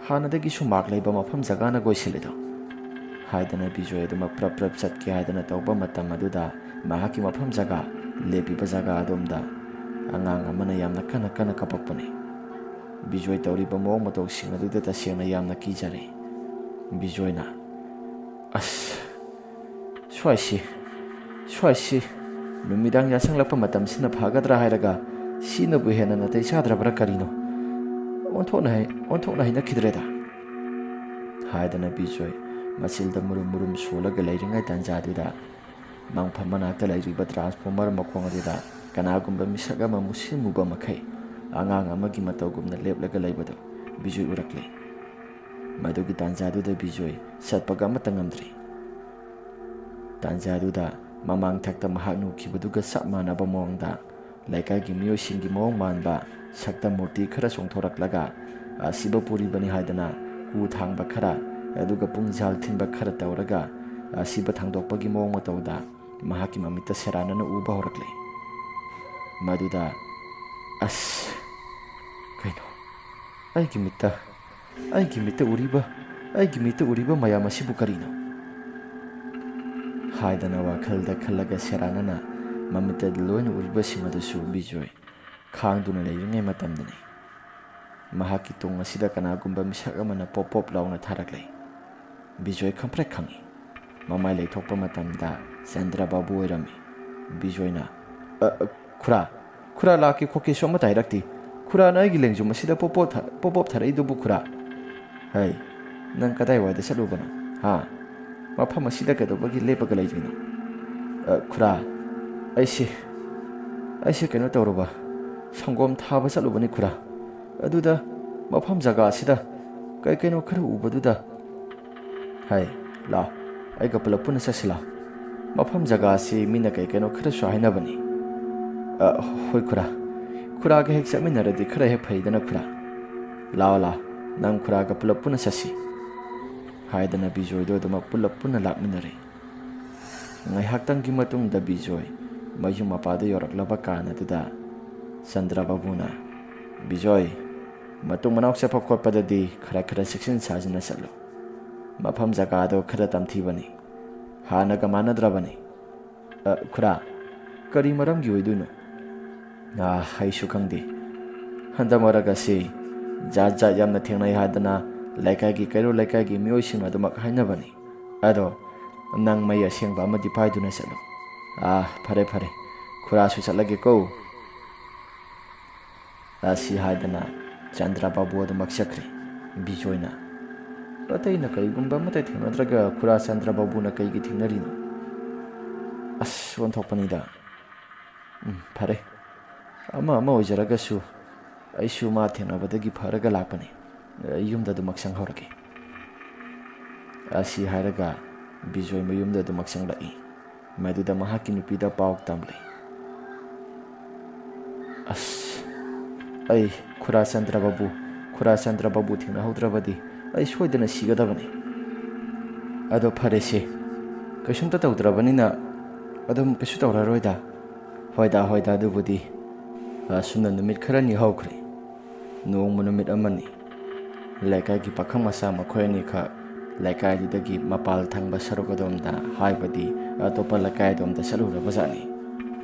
ꯍꯥꯟꯅꯗꯒꯤꯁꯨ ꯃꯥꯛ ꯂꯩꯕ ꯃꯐꯝ ꯖꯒꯥꯅ ꯀꯣꯏꯁꯤꯜꯂꯤꯗꯣ?" ꯍꯥꯏꯗꯅ ꯕꯤꯖꯣꯏ ꯑꯗꯨꯃꯛ ꯄ꯭ꯔꯞ ꯄ꯭ꯔꯞ ꯆꯠꯀꯦ ꯍꯥꯏꯗꯅ ꯇꯧꯕ ꯃꯇꯝ ꯑꯗꯨꯗ, ꯃꯍꯥꯛꯀꯤ ꯃꯐꯝ ꯖꯒꯥ, ꯂꯦꯞꯄꯤꯕ ꯖꯒꯥ ꯑꯗꯣꯝꯗ ꯑꯉꯥꯡ ꯑꯃꯅ ꯌꯥꯝꯅ ꯀꯟꯅ ꯀꯟꯅ ꯀꯞꯄꯛꯄꯅꯤ꯫ ꯕꯤꯖꯣꯏ ꯇꯧꯔꯤꯕ ꯃꯑꯣꯡ ꯃꯇꯧꯁꯤꯡ ꯑꯗꯨꯗ ꯇꯁꯦꯡꯅ ꯌꯥꯝꯅ ꯀꯤꯖꯔꯦ꯫ ꯕꯤꯖꯣꯏꯅ, "ꯑꯁ, ꯁ꯭ꯋꯥꯏꯁꯤ, ꯁ꯭ꯋꯥꯏꯁꯤ ꯅꯨꯃꯤꯗꯥꯡ ꯌꯥꯆꯪꯂꯛꯄ ꯃꯇꯝꯁꯤꯅ ꯐꯒꯗ꯭ꯔꯥ ꯍꯥꯏꯔꯒ, ꯁꯤꯅꯕꯨ ꯍꯦꯟꯅ ꯅꯥꯇꯩ ꯆꯥꯗ꯭ꯔꯕ꯭ꯔꯥ ꯀꯔꯤꯅꯣ? ꯑꯣꯟꯊꯣꯛꯅ ꯍꯩ-, ꯑꯣꯟꯊꯣꯛꯅ ꯍꯩꯅꯈꯤꯗ꯭ꯔꯦꯗ!" ꯍꯥꯏꯗꯅ ꯕꯤꯖꯣꯏ ꯃꯆꯤꯜꯗ ꯃꯨꯔꯨꯝ ꯃꯨꯔꯨꯝ ꯁꯣꯜꯂꯒ ꯂꯩꯔꯤꯉꯩ ꯇꯥꯟꯖꯥꯗꯨꯗ, ꯃꯪꯐꯝ ꯃꯅꯥꯛꯇ ꯂꯩꯔꯤꯕ ꯇ꯭ꯔꯥꯟꯁꯐꯣꯔꯃꯔ ꯃꯈꯣꯡ ꯑꯗꯨꯗ ꯀꯅꯥꯒꯨꯝꯕ ꯃꯤꯁꯛ ꯑꯃ ꯃꯨꯁꯤꯟ ꯃꯨꯕ ꯃꯈꯩ ꯑꯉꯥꯡ ꯑꯃꯒꯤ ꯃꯇꯧꯒꯨꯝꯅ ꯂꯦꯞꯂꯒ ꯂꯩꯕꯗꯨ ꯕꯤꯖꯣꯏ ꯎꯔꯛꯂꯦ꯫ ꯃꯗꯨꯒꯤ ꯇꯥꯟꯖꯥꯗꯨꯗ ꯕꯤꯖꯣꯏ ꯆꯠꯄꯒ ꯑꯃꯠꯇ ꯉꯝꯗ꯭ꯔꯦ꯫ ꯇꯥꯟꯖꯥꯗꯨꯗ ꯃꯃꯥꯡ ꯊꯛꯇ ꯃꯍꯥꯛꯅ ꯎꯈꯤꯕꯗꯨꯒ ꯆꯞ ꯃꯥꯟꯅꯕ ꯃꯑꯣꯡꯗ ꯂꯩꯀꯥꯏꯒꯤ ꯃꯤꯑꯣꯏꯁꯤꯡꯒꯤ ꯃꯑꯣꯡ ꯃꯥꯟꯕ ꯁꯛꯇ ꯃꯨꯔꯇꯤ ꯈꯔ ꯆꯣꯡꯊꯣꯔꯛꯂꯒ, ꯑꯁꯤꯕ ꯄꯨꯔꯤꯕꯅꯤ ꯍꯥꯏꯗꯅ ꯀꯨ ꯊꯥꯡꯕ ꯈꯔ, ꯑꯗꯨꯒ ꯄꯨꯡꯖꯥꯜ ꯊꯤꯟꯕ ꯈꯔ ꯇꯧꯔꯒ, ꯑꯁꯤꯕ ꯊꯥꯡꯗꯣꯛꯄꯒꯤ ꯃꯑꯣꯡ ꯃꯇꯧꯗ ꯃꯍꯥꯛꯀꯤ ꯃꯃꯤꯠꯇ ꯁꯦꯔꯥꯟꯅꯅ ꯎꯕ ꯍꯧꯔꯛꯂꯦ꯫ ꯃꯗꯨꯗ, "ꯑꯁ, ꯀꯩꯅꯣ? ꯑꯩꯒꯤ ꯃꯤꯠꯇ, ꯑꯩꯒꯤ ꯃꯤꯠꯇ ꯎꯔꯤꯕ, ꯑꯩꯒꯤ ꯃꯤꯠꯇ ꯎꯔꯤꯕ ꯃꯌꯥꯝ ꯑꯁꯤꯕꯨ ꯀꯔꯤꯅꯣ?" ꯍꯥꯏꯗꯅ ꯋꯥꯈꯜꯗ ꯈꯜꯂꯒ ꯁꯦꯔꯥꯟꯅꯅ ꯃꯃꯤꯠꯇ ꯂꯣꯏꯅ ꯎꯔꯤꯕꯁꯤꯡ ꯑꯗꯨꯁꯨ ꯕꯤꯖꯣꯏ ꯈꯥꯡꯗꯨꯅ ꯂꯩꯔꯤꯉꯩ ꯃꯇꯝꯗꯅꯤ꯫ ꯃꯍꯥꯛꯀꯤ ꯇꯨꯡ ꯑꯁꯤꯗ ꯀꯅꯥꯒꯨꯝꯕ ꯃꯤꯁꯛ ꯑꯃꯅ ꯄꯣꯞ ꯄꯣꯞ ꯂꯥꯎꯅ ꯊꯥꯔꯛꯂꯦ꯫ ꯕꯤꯖꯣꯏ ꯈꯪꯄ꯭ꯔꯦꯛ ꯈꯪꯉꯤ꯫ ꯃꯃꯥꯏ ꯂꯩꯊꯣꯛꯄ ꯃꯇꯝꯗ ꯆꯟꯗ꯭ꯔ ꯕꯥꯕꯨ ꯑꯣꯏꯔꯝꯃꯤ꯫ ꯕꯤꯖꯣꯏꯅ, "ꯑ, ꯑ, ꯈꯨꯔꯥ, ꯈꯨꯔꯥ ꯂꯥꯛꯀꯦ ꯈꯣꯠꯀꯦꯁꯨ ꯑꯃꯠꯇ ꯍꯥꯏꯔꯛꯇꯦ꯫ ꯈꯨꯔꯥꯅ ꯑꯩꯒꯤ ꯂꯦꯡꯖꯨꯝ ꯑꯁꯤꯗ ꯄꯣꯞ ꯄꯣꯞ ꯊꯥ-, ꯄꯣꯞ ꯄꯣꯞ ꯊꯥꯔꯛꯏꯗꯨꯕꯨ ꯈꯨꯔꯥ? ꯍꯩ, ꯅꯪ ꯀꯗꯥꯏꯋꯥꯏꯗ ꯆꯠꯂꯨꯕꯅꯣ, ꯍꯥ? ꯃꯐꯝ ꯑꯁꯤꯗ ꯀꯩꯗꯧꯕꯒꯤ ꯂꯦꯞꯄꯒ ꯂꯩꯔꯤꯅꯣ?" "ꯑ, ꯈꯨꯔꯥ, ꯑꯩꯁꯦ, ꯑꯩꯁꯦ ꯀꯩꯅꯣ ꯇꯧꯔꯨꯕ, ꯁꯪꯒꯣꯝ ꯊꯥꯕ ꯆꯠꯂꯨꯕꯅꯤ ꯈꯨꯔꯥ꯫ ꯑꯗꯨꯗ ꯃꯐꯝ ꯖꯒꯥ ꯑꯁꯤꯗ ꯀꯩ ꯀꯩꯅꯣ ꯈꯔ ꯎꯕꯗꯨꯗ, ꯍꯩ, ꯂꯥꯎ, ꯑꯩꯒ ꯄꯨꯂꯞ ꯄꯨꯟꯅ ꯆꯠꯁꯤ ꯂꯥꯎ꯫ ꯃꯐꯝ ꯖꯒꯥ ꯑꯁꯤ ꯃꯤꯅ ꯀꯩ ꯀꯩꯅꯣ ꯈꯔꯁꯨ ꯍꯥꯏꯅꯕꯅꯤ꯫" "ꯑ, ꯍꯣꯏ ꯈꯨꯔꯥ, ꯈꯨꯔꯥꯒ ꯍꯦꯛ ꯆꯠꯃꯤꯟꯅꯔꯗꯤ ꯈꯔ ꯍꯦꯛ ꯐꯩꯗꯅ ꯈꯨꯔꯥ꯫ ꯂꯥꯎ, ꯂꯥꯎ, ꯅꯪ ꯈꯨꯔꯥꯒ ꯄꯨꯂꯞ ꯄꯨꯟꯅ ꯆꯠꯁꯤ꯫" ꯍꯥꯏꯗꯅ ꯕꯤꯖꯣꯏꯗꯣ ꯑꯗꯨꯃꯛ ꯄꯨꯂꯞ ꯄꯨꯟꯅ ꯂꯥꯛꯃꯤꯟꯅꯔꯦ꯫ ꯉꯥꯏꯍꯥꯛꯇꯪꯒꯤ ꯃꯇꯨꯡꯗ ꯕꯤꯖꯣꯏ ꯃꯌꯨꯝ ꯃꯄꯥꯗ ꯌꯧꯔꯛꯂꯕ ꯀꯥꯟ ꯑꯗꯨꯗ ꯆꯟꯗ꯭ꯔ ꯕꯥꯕꯨꯅ, "ꯕꯤꯖꯣꯏ, ꯃꯇꯨꯡ ꯃꯅꯥꯎ ꯆꯠꯄ ꯈꯣꯠꯄꯗꯗꯤ ꯈꯔ ꯈꯔ ꯆꯦꯛꯁꯤꯟ ꯁꯥꯖꯤꯟꯅ ꯆꯠꯂꯨ꯫ ꯃꯐꯝ ꯖꯒꯥꯗꯣ ꯈꯔ ꯇꯝꯊꯤꯕꯅꯤ, ꯍꯥꯟꯅꯒ ꯃꯥꯟꯅꯗ꯭ꯔꯕꯅꯤ꯫ "ꯑ, ꯈꯨꯔꯥ, ꯀꯔꯤ ꯃꯔꯝꯒꯤ ꯑꯣꯏꯗꯣꯏꯅꯣ?" "ꯑ, ꯑꯩꯁꯨ ꯈꯪꯗꯦ꯫ ꯍꯟꯗꯛ ꯃꯔꯛ ꯑꯁꯤ ꯖꯥꯠ ꯖꯥꯠ ꯌꯥꯝꯅ ꯊꯦꯡꯅꯩ ꯍꯥꯏꯗꯅ ꯂꯩꯀꯥꯏꯒꯤ, ꯀꯩꯔꯣꯜ ꯂꯩꯀꯥꯏꯒꯤ ꯃꯤꯑꯣꯏꯁꯤꯡ ꯑꯗꯨꯃꯛ ꯍꯥꯏꯅꯕꯅꯤ꯫ ꯑꯗꯣ ꯅꯪ ꯃꯩ ꯑꯁꯦꯡꯕ ꯑꯃꯗꯤ ꯄꯥꯏꯗꯨꯅ ꯆꯠꯂꯨ꯫ ꯑꯥ, ꯐꯔꯦ, ꯐꯔꯦ꯫ ꯈꯨꯔꯥꯁꯨ ꯆꯠꯂꯒꯦꯀꯣ꯫" ꯑꯁꯤ ꯍꯥꯏꯗꯅ ꯆꯟꯗ꯭ꯔ ꯕꯥꯕꯨ ꯑꯗꯨꯃꯛ ꯆꯠꯈ꯭ꯔꯦ꯫ ꯕꯤꯖꯣꯏꯅ, "ꯑꯇꯩꯅ ꯀꯔꯤꯒꯨꯝꯕ ꯑꯃꯠꯇ ꯊꯦꯡꯅꯗ꯭ꯔꯒ ꯈꯨꯔꯥ ꯆꯟꯗ꯭ꯔ ꯕꯥꯕꯨꯅ ꯀꯩꯒꯤ ꯊꯦꯡꯅꯔꯤꯅꯣ? ꯑꯁ, ꯑꯣꯟꯊꯣꯛꯄꯅꯤꯗ꯫ ꯎꯝ, ꯐꯔꯦ꯫ ꯑꯃ ꯑꯃ ꯑꯣꯏꯖꯔꯒꯁꯨ ꯑꯩꯁꯨ ꯃꯥ ꯊꯦꯡꯅꯕꯗꯒꯤ ꯐꯔꯒ ꯂꯥꯛꯄꯅꯤ꯫ ꯌꯨꯝꯗ ꯑꯗꯨꯃꯛ ꯆꯪꯍꯧꯔꯒꯦ꯫" ꯑꯁꯤ ꯍꯥꯏꯔꯒ ꯕꯤꯖꯣꯏ ꯃꯌꯨꯝꯗ ꯑꯗꯨꯃꯛ ꯆꯪꯂꯛꯏ꯫ ꯃꯗꯨꯗ ꯃꯍꯥꯛꯀꯤ ꯅꯨꯄꯤꯗ ꯄꯥꯎ ꯇꯝꯂꯤ꯫ "ꯑꯁ, ꯑꯩ ꯈꯨꯔꯥ ꯆꯟꯗ꯭ꯔ ꯕꯥꯕꯨ, ꯈꯨꯔꯥ ꯆꯟꯗ꯭ꯔ ꯕꯥꯕꯨ ꯊꯦꯡꯅꯍꯧꯗ꯭ꯔꯕꯗꯤ ꯑꯩ ꯁꯣꯏꯗꯅ ꯁꯤꯒꯗꯕꯅꯤ꯫ ꯑꯗꯣ ꯐꯔꯦꯁꯦ, ꯀꯩꯁꯨꯝꯇ ꯇꯧꯗ꯭ꯔꯕꯅꯤꯅ ꯑꯗꯨꯝ ꯀꯩꯁꯨ ꯇꯧꯔꯔꯣꯏꯗ꯫ ꯍꯣꯏꯗ, ꯍꯣꯏꯗ, ꯑꯗꯨꯕꯨꯗꯤ꯫" ꯑꯁꯨꯝꯅ ꯅꯨꯃꯤꯠ ꯈꯔꯅꯤ ꯍꯧꯈ꯭ꯔꯦ꯫ ꯅꯣꯡꯃ ꯅꯨꯃꯤꯠ ꯑꯃꯅꯤ꯫ ꯂꯩꯀꯥꯏꯒꯤ ꯄꯥꯈꯪ ꯃꯆꯥ ꯃꯈꯣꯏ ꯑꯅꯤꯈꯛ ꯂꯩꯀꯥꯏꯗꯨꯗꯒꯤ ꯃꯄꯥꯜ ꯊꯪꯕ ꯁꯔꯨꯛ ꯑꯗꯣꯝꯗ, ꯍꯥꯏꯕꯗꯤ ꯑꯇꯣꯞꯄ ꯂꯩꯀꯥꯏ ꯑꯗꯣꯝꯗ ꯆꯠꯂꯨꯔꯕꯖꯥꯠꯅꯤ꯫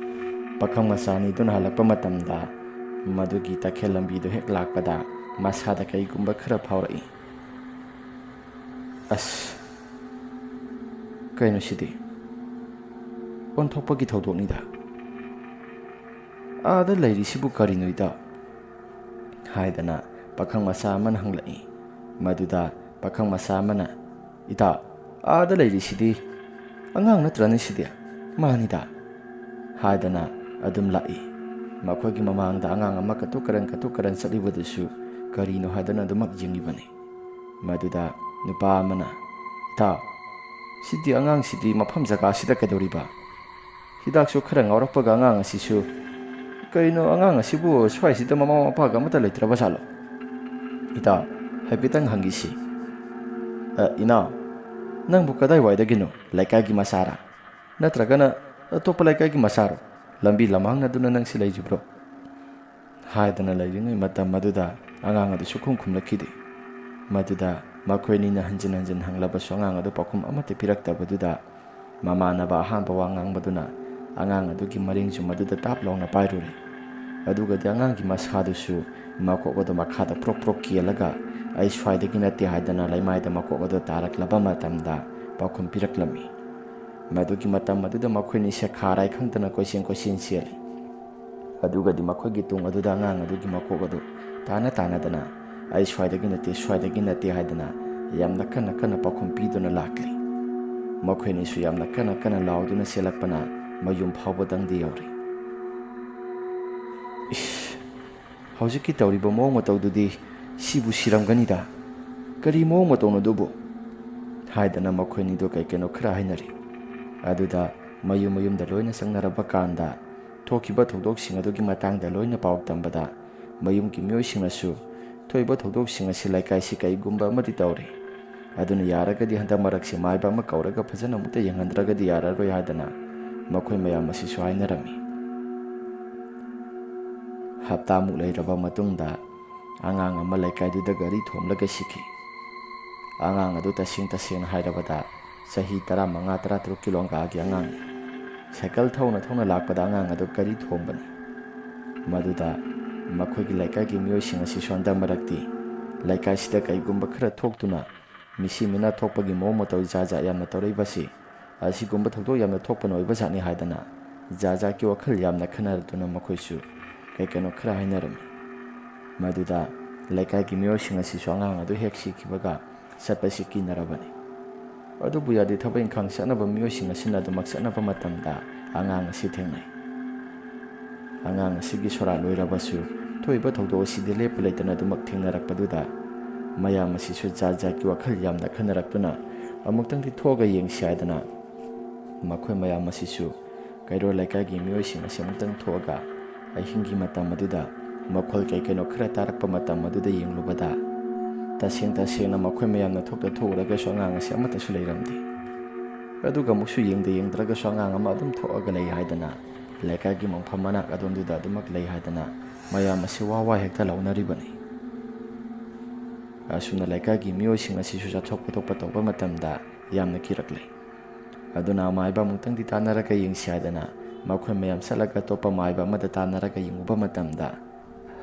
ꯄꯥꯈꯪ ꯃꯆꯥ ꯑꯅꯤꯗꯨꯅ ꯍꯜꯂꯛꯄ ꯃꯇꯝꯗ, ꯃꯗꯨꯒꯤ ꯇꯈꯦꯜ ꯂꯝꯕꯤꯗꯨ ꯍꯦꯛ ꯂꯥꯛꯄꯗ ꯃꯁꯥꯗ ꯀꯩꯒꯨꯝꯕ ꯈꯔ ꯐꯥꯎꯔꯛꯏ꯫ "ꯑꯁ, ꯀꯩꯅꯣ ꯁꯤꯗꯤ? ꯑꯣꯟꯊꯣꯛꯄꯒꯤ ꯊꯧꯗꯣꯛꯅꯤꯗ꯫ ꯑꯥꯗ ꯂꯩꯔꯤꯁꯤꯕꯨ ꯀꯔꯤꯅꯣ, ꯏꯇꯥꯎ?" ꯍꯥꯏꯗꯅ ꯄꯥꯈꯪ ꯃꯆꯥ ꯑꯃꯅ ꯍꯪꯂꯛꯏ꯫ ꯃꯗꯨꯗ ꯄꯥꯈꯪ ꯃꯆꯥ ꯑꯃꯅ, "ꯏꯇꯥꯎ, ꯑꯥꯗ ꯂꯩꯔꯤꯁꯤꯗꯤ ꯑꯉꯥꯡ ꯅꯠꯇ꯭ꯔꯅꯦ ꯁꯤꯗꯤ? ꯃꯥꯅꯤꯗ," ꯍꯥꯏꯗꯅ ꯑꯗꯨꯝ ꯂꯥꯛꯏ꯫ ꯃꯈꯣꯏꯒꯤ ꯃꯃꯥꯡꯗ ꯑꯉꯥꯡ ꯑꯃ ꯀꯇꯨ ꯀꯔꯟ ꯀꯇꯨ ꯀꯔꯟ ꯆꯠꯂꯤꯕꯗꯨꯁꯨ ꯀꯔꯤꯅꯣ ꯍꯥꯏꯗꯅ ꯑꯗꯨꯃꯛ ꯌꯦꯡꯉꯤꯕꯅꯤ꯫ ꯃꯗꯨꯗ ꯅꯨꯄꯥ ꯑꯃꯅ, "ꯏꯇꯥꯎ, ꯁꯤꯗꯤ, ꯑꯉꯥꯡꯁꯤꯗꯤ ꯃꯐꯝ ꯖꯒꯥꯁꯤꯗ ꯀꯩꯗꯧꯔꯤꯕ? ꯍꯤꯗꯥꯛꯁꯨ ꯈꯔ ꯉꯥꯎꯔꯛꯄꯒ ꯑꯉꯥꯡ ꯑꯁꯤꯁꯨ, ꯀꯩꯅꯣ, ꯑꯉꯥꯡ ꯑꯁꯤꯕꯨ ꯁ꯭ꯋꯥꯏꯁꯤꯗ ꯃꯃꯥ ꯃꯄꯥꯒ ꯑꯃꯠꯇ ꯂꯩꯇ꯭ꯔꯕ ꯖꯥꯠꯂꯣ? ꯏꯇꯥꯎ, ꯍꯥꯏꯐꯦꯠꯇꯪ ꯍꯪꯈꯤꯁꯤ꯫ ꯑ, ꯏꯅꯥꯎ, ꯅꯪꯕꯨ ꯀꯗꯥꯏꯋꯥꯏꯗꯒꯤꯅꯣ? ꯂꯩꯀꯥꯏꯒꯤ ꯃꯆꯥꯔꯥ? ꯅꯠꯇ꯭ꯔꯒꯅ ꯑꯇꯣꯞꯄ ꯂꯩꯀꯥꯏꯒꯤ ꯃꯆꯥꯔꯣ? ꯂꯝꯕꯤ ꯂꯝꯍꯥꯡꯅꯗꯨꯅ ꯅꯪꯁꯤ ꯂꯩꯔꯤꯕ꯭ꯔꯣ?" ꯍꯥꯏꯗꯅ ꯂꯩꯔꯤꯉꯩ ꯃꯇꯝ ꯑꯗꯨꯗ ꯑꯉꯥꯡ ꯑꯗꯨ ꯁꯨꯛꯈꯨꯝ ꯈꯨꯝꯂꯛꯈꯤꯗꯦ꯫ ꯃꯗꯨꯗ ꯃꯈꯣꯏ ꯑꯅꯤꯅ ꯍꯟꯖꯤꯟ ꯍꯟꯖꯤꯟ ꯍꯪꯂꯕꯁꯨ ꯑꯉꯥꯡ ꯑꯗꯨ ꯄꯥꯎꯈꯨꯝ ꯑꯃꯠꯇ ꯄꯤꯔꯛꯇꯕꯗꯨꯗ, ꯃꯃꯥꯟꯅꯕ ꯑꯍꯥꯟꯕ ꯋꯥ ꯉꯥꯡꯕꯗꯨꯅ ꯑꯉꯥꯡ ꯑꯗꯨꯒꯤ ꯃꯔꯤꯡꯖꯨꯝ ꯑꯗꯨꯗ ꯇꯥꯞ ꯂꯥꯎꯅ ꯄꯥꯏꯔꯨꯔꯦ꯫ ꯑꯗꯨꯒꯗꯤ ꯑꯉꯥꯡꯒꯤ ꯃꯁꯥꯗꯨꯁꯨ ꯃꯀꯣꯛ ꯑꯗꯨ ꯃꯈꯥꯗ ꯄ꯭ꯔꯣꯛ ꯄ꯭ꯔꯣꯛ ꯀꯦꯜꯂꯒ, "ꯑꯩ ꯁ꯭ꯋꯥꯏꯗꯒꯤ ꯅꯠꯇꯦ" ꯍꯥꯏꯗꯅ ꯂꯩꯃꯥꯏꯗ ꯃꯀꯣꯛ ꯑꯗꯨ ꯇꯥꯔꯛꯂꯕ ꯃꯇꯝꯗ ꯄꯥꯎꯈꯨꯝ ꯄꯤꯔꯛꯂꯝꯃꯤ꯫ ꯃꯗꯨꯒꯤ ꯃꯇꯝ ꯑꯗꯨꯗ ꯃꯈꯣꯏꯅꯤ ꯁꯦꯈꯥꯔꯥꯏ ꯈꯪꯗꯅ ꯀꯣꯏꯆꯦꯟ ꯀꯣꯏꯆꯦꯟ ꯆꯦꯜꯂꯤ꯫ ꯑꯗꯨꯒꯗꯤ ꯃꯈꯣꯏꯒꯤ ꯇꯨꯡ ꯑꯗꯨꯗ ꯑꯉꯥꯡ ꯑꯗꯨꯒꯤ ꯃꯀꯣꯛ ꯑꯗꯨ ꯇꯥꯅ ꯇꯥꯅꯗꯅ, "ꯑꯩ ꯁ꯭ꯋꯥꯏꯗꯒꯤ ꯅꯠꯇꯦ, ꯁ꯭ꯋꯥꯏꯗꯒꯤ ꯅꯠꯇꯦ" ꯍꯥꯏꯗꯅ ꯌꯥꯝꯅ ꯀꯟꯅ ꯀꯟꯅ ꯄꯥꯎꯈꯨꯝ ꯄꯤꯗꯨꯅ ꯂꯥꯛꯂꯤ꯫ ꯃꯈꯣꯏꯅꯤꯁꯨ ꯌꯥꯝꯅ ꯀꯟꯅ ꯀꯟꯅ ꯂꯥꯎꯗꯨꯅ ꯆꯦꯜꯂꯛꯄꯅ ꯃꯌꯨꯝ ꯐꯥꯎꯕꯗꯪꯗꯤ ꯌꯧꯔꯤ꯫ "ꯏꯁ, ꯍꯧꯖꯤꯛꯀꯤ ꯇꯧꯔꯤꯕ ꯃꯑꯣꯡ ꯃꯇꯧꯗꯨꯗꯤ ꯁꯤꯕꯨ ꯁꯤꯔꯝꯒꯅꯤꯗ꯫ ꯀꯔꯤ ꯃꯑꯣꯡ ꯃꯇꯧꯅꯣ ꯑꯗꯨꯕꯨ?" ꯍꯥꯏꯗꯅ ꯃꯈꯣꯏꯅꯤꯗꯣ ꯀꯩ ꯀꯩꯅꯣ ꯈꯔ ꯍꯥꯏꯅꯔꯤ꯫ ꯑꯗꯨꯗ ꯃꯌꯨꯝ ꯃꯌꯨꯝꯗ ꯂꯣꯏꯅ ꯆꯪꯅꯔꯕ ꯀꯥꯟꯗ, ꯊꯣꯛꯈꯤꯕ ꯊꯧꯗꯣꯛꯁꯤꯡ ꯑꯗꯨꯒꯤ ꯃꯇꯥꯡꯗ ꯂꯣꯏꯅ ꯄꯥꯎ ꯇꯝꯕꯗ, ꯃꯌꯨꯝꯒꯤ ꯃꯤꯑꯣꯏꯁꯤꯡꯅꯁꯨ ꯊꯣꯛꯏꯕ ꯊꯧꯗꯣꯛꯁꯤꯡ ꯑꯁꯤ ꯂꯩꯀꯥꯏꯁꯤ ꯀꯩꯒꯨꯝꯕ ꯑꯃꯗꯤ ꯇꯧꯔꯦ, ꯑꯗꯨꯅ ꯌꯥꯔꯒꯗꯤ ꯍꯟꯗꯛ ꯃꯔꯛꯁꯤ ꯃꯥꯏꯕ ꯑꯃ ꯀꯧꯔꯒ ꯐꯖꯅ ꯑꯃꯨꯛꯇ ꯌꯦꯡꯍꯟꯗ꯭ꯔꯒꯗꯤ ꯌꯥꯔꯔꯣꯏ ꯍꯥꯏꯗꯅ ꯃꯈꯣꯏ ꯃꯌꯥꯝ ꯑꯁꯤꯁꯨ ꯍꯥꯏꯅꯔꯝꯃꯤ꯫ ꯍꯞꯇꯥꯃꯨꯛ ꯂꯩꯔꯕ ꯃꯇꯨꯡꯗ ꯑꯉꯥꯡ ꯑꯃ ꯂꯩꯀꯥꯏꯗꯨꯗ ꯒꯥꯔꯤ ꯊꯣꯝꯂꯒ ꯁꯤꯈꯤ꯫ ꯑꯉꯥꯡ ꯑꯗꯨ ꯇꯁꯦꯡ ꯇꯁꯦꯡꯅ ꯍꯥꯏꯔꯕꯗ ꯆꯍꯤ ꯇꯔꯥꯃꯉꯥ ꯇꯔꯥꯇꯔꯨꯛꯀꯤ ꯂꯣꯡꯒꯥꯒꯤ ꯑꯉꯥꯡꯅꯤ꯫ ꯁꯥꯏꯀꯜ ꯊꯧꯅ ꯊꯧꯅ ꯂꯥꯛꯄꯗ ꯑꯉꯥꯡ ꯑꯗꯨ ꯒꯥꯔꯤ ꯊꯣꯝꯕꯅꯤ꯫ ꯃꯗꯨꯗ ꯃꯈꯣꯏꯒꯤ ꯂꯩꯀꯥꯏꯒꯤ ꯃꯤꯑꯣꯏꯁꯤꯡ ꯑꯁꯤꯁꯨ ꯍꯟꯗꯛ ꯃꯔꯛꯇꯤ ꯂꯩꯀꯥꯏꯁꯤꯗ ꯀꯩꯒꯨꯝꯕ ꯈꯔ ꯊꯣꯛꯇꯨꯅ ꯃꯤꯁꯤ ꯃꯤꯅꯥ ꯊꯣꯛꯄꯒꯤ ꯃꯑꯣꯡ ꯃꯇꯧ ꯖꯥꯠ ꯖꯥꯠ ꯌꯥꯝꯅ ꯇꯧꯔꯛꯏꯕꯁꯤ ꯑꯁꯤꯒꯨꯝꯕ ꯊꯧꯗꯣꯛ ꯌꯥꯝꯅ ꯊꯣꯛꯄꯅ ꯑꯣꯏꯕ ꯖꯥꯠꯅꯤ ꯍꯥꯏꯗꯅ ꯖꯥꯠ ꯖꯥꯠꯀꯤ ꯋꯥꯈꯜ ꯌꯥꯝꯅ ꯈꯟꯅꯔꯗꯨꯅ ꯃꯈꯣꯏꯁꯨ ꯀꯩ ꯀꯩꯅꯣ ꯈꯔ ꯍꯥꯏꯅꯔꯝꯃꯤ꯫ ꯃꯗꯨꯗ ꯂꯩꯀꯥꯏꯒꯤ ꯃꯤꯑꯣꯏꯁꯤꯡ ꯑꯁꯤꯁꯨ ꯑꯉꯥꯡ ꯑꯗꯨ ꯍꯦꯛ ꯁꯤꯈꯤꯕꯒ ꯆꯠꯄꯁꯤ ꯀꯤꯅꯔꯕꯅꯤ꯫ ꯑꯗꯨꯕꯨ ꯌꯥꯗꯦ, ꯊꯕꯛ ꯏꯪꯈꯥꯡ ꯆꯠꯅꯕ ꯃꯤꯑꯣꯏꯁꯤꯡ ꯑꯁꯤꯅ ꯑꯗꯨꯃꯛ ꯆꯠꯅꯕ ꯃꯇꯝꯗ ꯑꯉꯥꯡ ꯑꯁꯤ ꯊꯦꯡꯅꯩ꯫ ꯑꯉꯥꯡ ꯑꯁꯤꯒꯤ ꯁꯣꯔꯥ ꯂꯣꯏꯔꯕꯁꯨ ꯊꯣꯛꯏꯕ ꯊꯧꯗꯣꯛ ꯑꯁꯤꯗꯤ ꯂꯦꯞꯄ ꯂꯩꯇꯅ ꯑꯗꯨꯃꯛ ꯊꯦꯡꯅꯔꯛꯄꯗꯨꯗ ꯃꯌꯥꯝ ꯑꯁꯤꯁꯨ ꯖꯥꯠ ꯖꯥꯠꯀꯤ ꯋꯥꯈꯜ ꯌꯥꯝꯅ ꯈꯟꯅꯔꯛꯇꯨꯅ ꯑꯃꯨꯛꯇꯪꯗꯤ ꯊꯣꯛꯑꯒ ꯌꯦꯡꯁꯤ ꯍꯥꯏꯗꯅ ꯃꯈꯣꯏ ꯃꯌꯥꯝ ꯑꯁꯤꯁꯨ ꯀꯩꯔꯣꯜ ꯂꯩꯀꯥꯏꯒꯤ ꯃꯤꯑꯣꯏꯁꯤꯡ ꯑꯁꯤ ꯑꯃꯨꯛꯇꯪ ꯊꯣꯛꯑꯒ ꯑꯍꯤꯡꯒꯤ ꯃꯇꯝ ꯑꯗꯨꯗ ꯃꯈꯣꯜ ꯀꯩ ꯀꯩꯅꯣ ꯈꯔ ꯇꯥꯔꯛꯄ ꯃꯇꯝ ꯑꯗꯨꯗ ꯌꯦꯡꯂꯨꯕꯗ, ꯇꯁꯦꯡ ꯇꯁꯦꯡꯅ ꯃꯈꯣꯏ ꯃꯌꯥꯝꯅ ꯊꯣꯛꯇ ꯊꯣꯛꯎꯔꯒꯁꯨ ꯑꯉꯥꯡ ꯑꯁꯤ ꯑꯃꯠꯇꯁꯨ ꯂꯩꯔꯝꯗꯦ꯫ ꯑꯗꯨꯒ ꯑꯃꯨꯛꯁꯨ ꯌꯦꯡꯗ ꯌꯦꯡꯗ꯭ꯔꯒꯁꯨ ꯑꯉꯥꯡ ꯑꯃ ꯑꯗꯨꯝ ꯊꯣꯛꯑꯒ ꯂꯩ ꯍꯥꯏꯗꯅ ꯂꯩꯀꯥꯏꯒꯤ ꯃꯐꯝ ꯃꯅꯥꯛ ꯑꯗꯣꯝꯗꯨꯗ ꯑꯗꯨꯃꯛ ꯂꯩ ꯍꯥꯏꯗꯅ ꯃꯌꯥꯝ ꯑꯁꯤ ꯋꯥ ꯋꯥ ꯍꯦꯛꯇ ꯂꯥꯎꯅꯔꯤꯕꯅꯤ꯫ ꯑꯁꯨꯝꯅ ꯂꯩꯀꯥꯏꯒꯤ ꯃꯤꯑꯣꯏꯁꯤꯡ ꯑꯁꯤꯁꯨ ꯆꯠꯊꯣꯛ ꯈꯣꯠꯇꯣꯛꯄ ꯇꯧꯕ ꯃꯇꯝꯗ ꯌꯥꯝꯅ ꯀꯤꯔꯛꯂꯦ꯫ ꯑꯗꯨꯅ ꯃꯥꯏꯕ ꯑꯃꯨꯛꯇꯪꯗꯤ ꯇꯥꯟꯅꯔꯒ ꯌꯦꯡꯁꯤ ꯍꯥꯏꯗꯅ ꯃꯈꯣꯏ ꯃꯌꯥꯝ ꯆꯠꯂꯒ ꯑꯇꯣꯞꯄ ꯃꯥꯏꯕ ꯑꯃꯗ ꯇꯥꯟꯅꯔꯒ ꯌꯦꯡꯉꯨꯕ ꯃꯇꯝꯗ,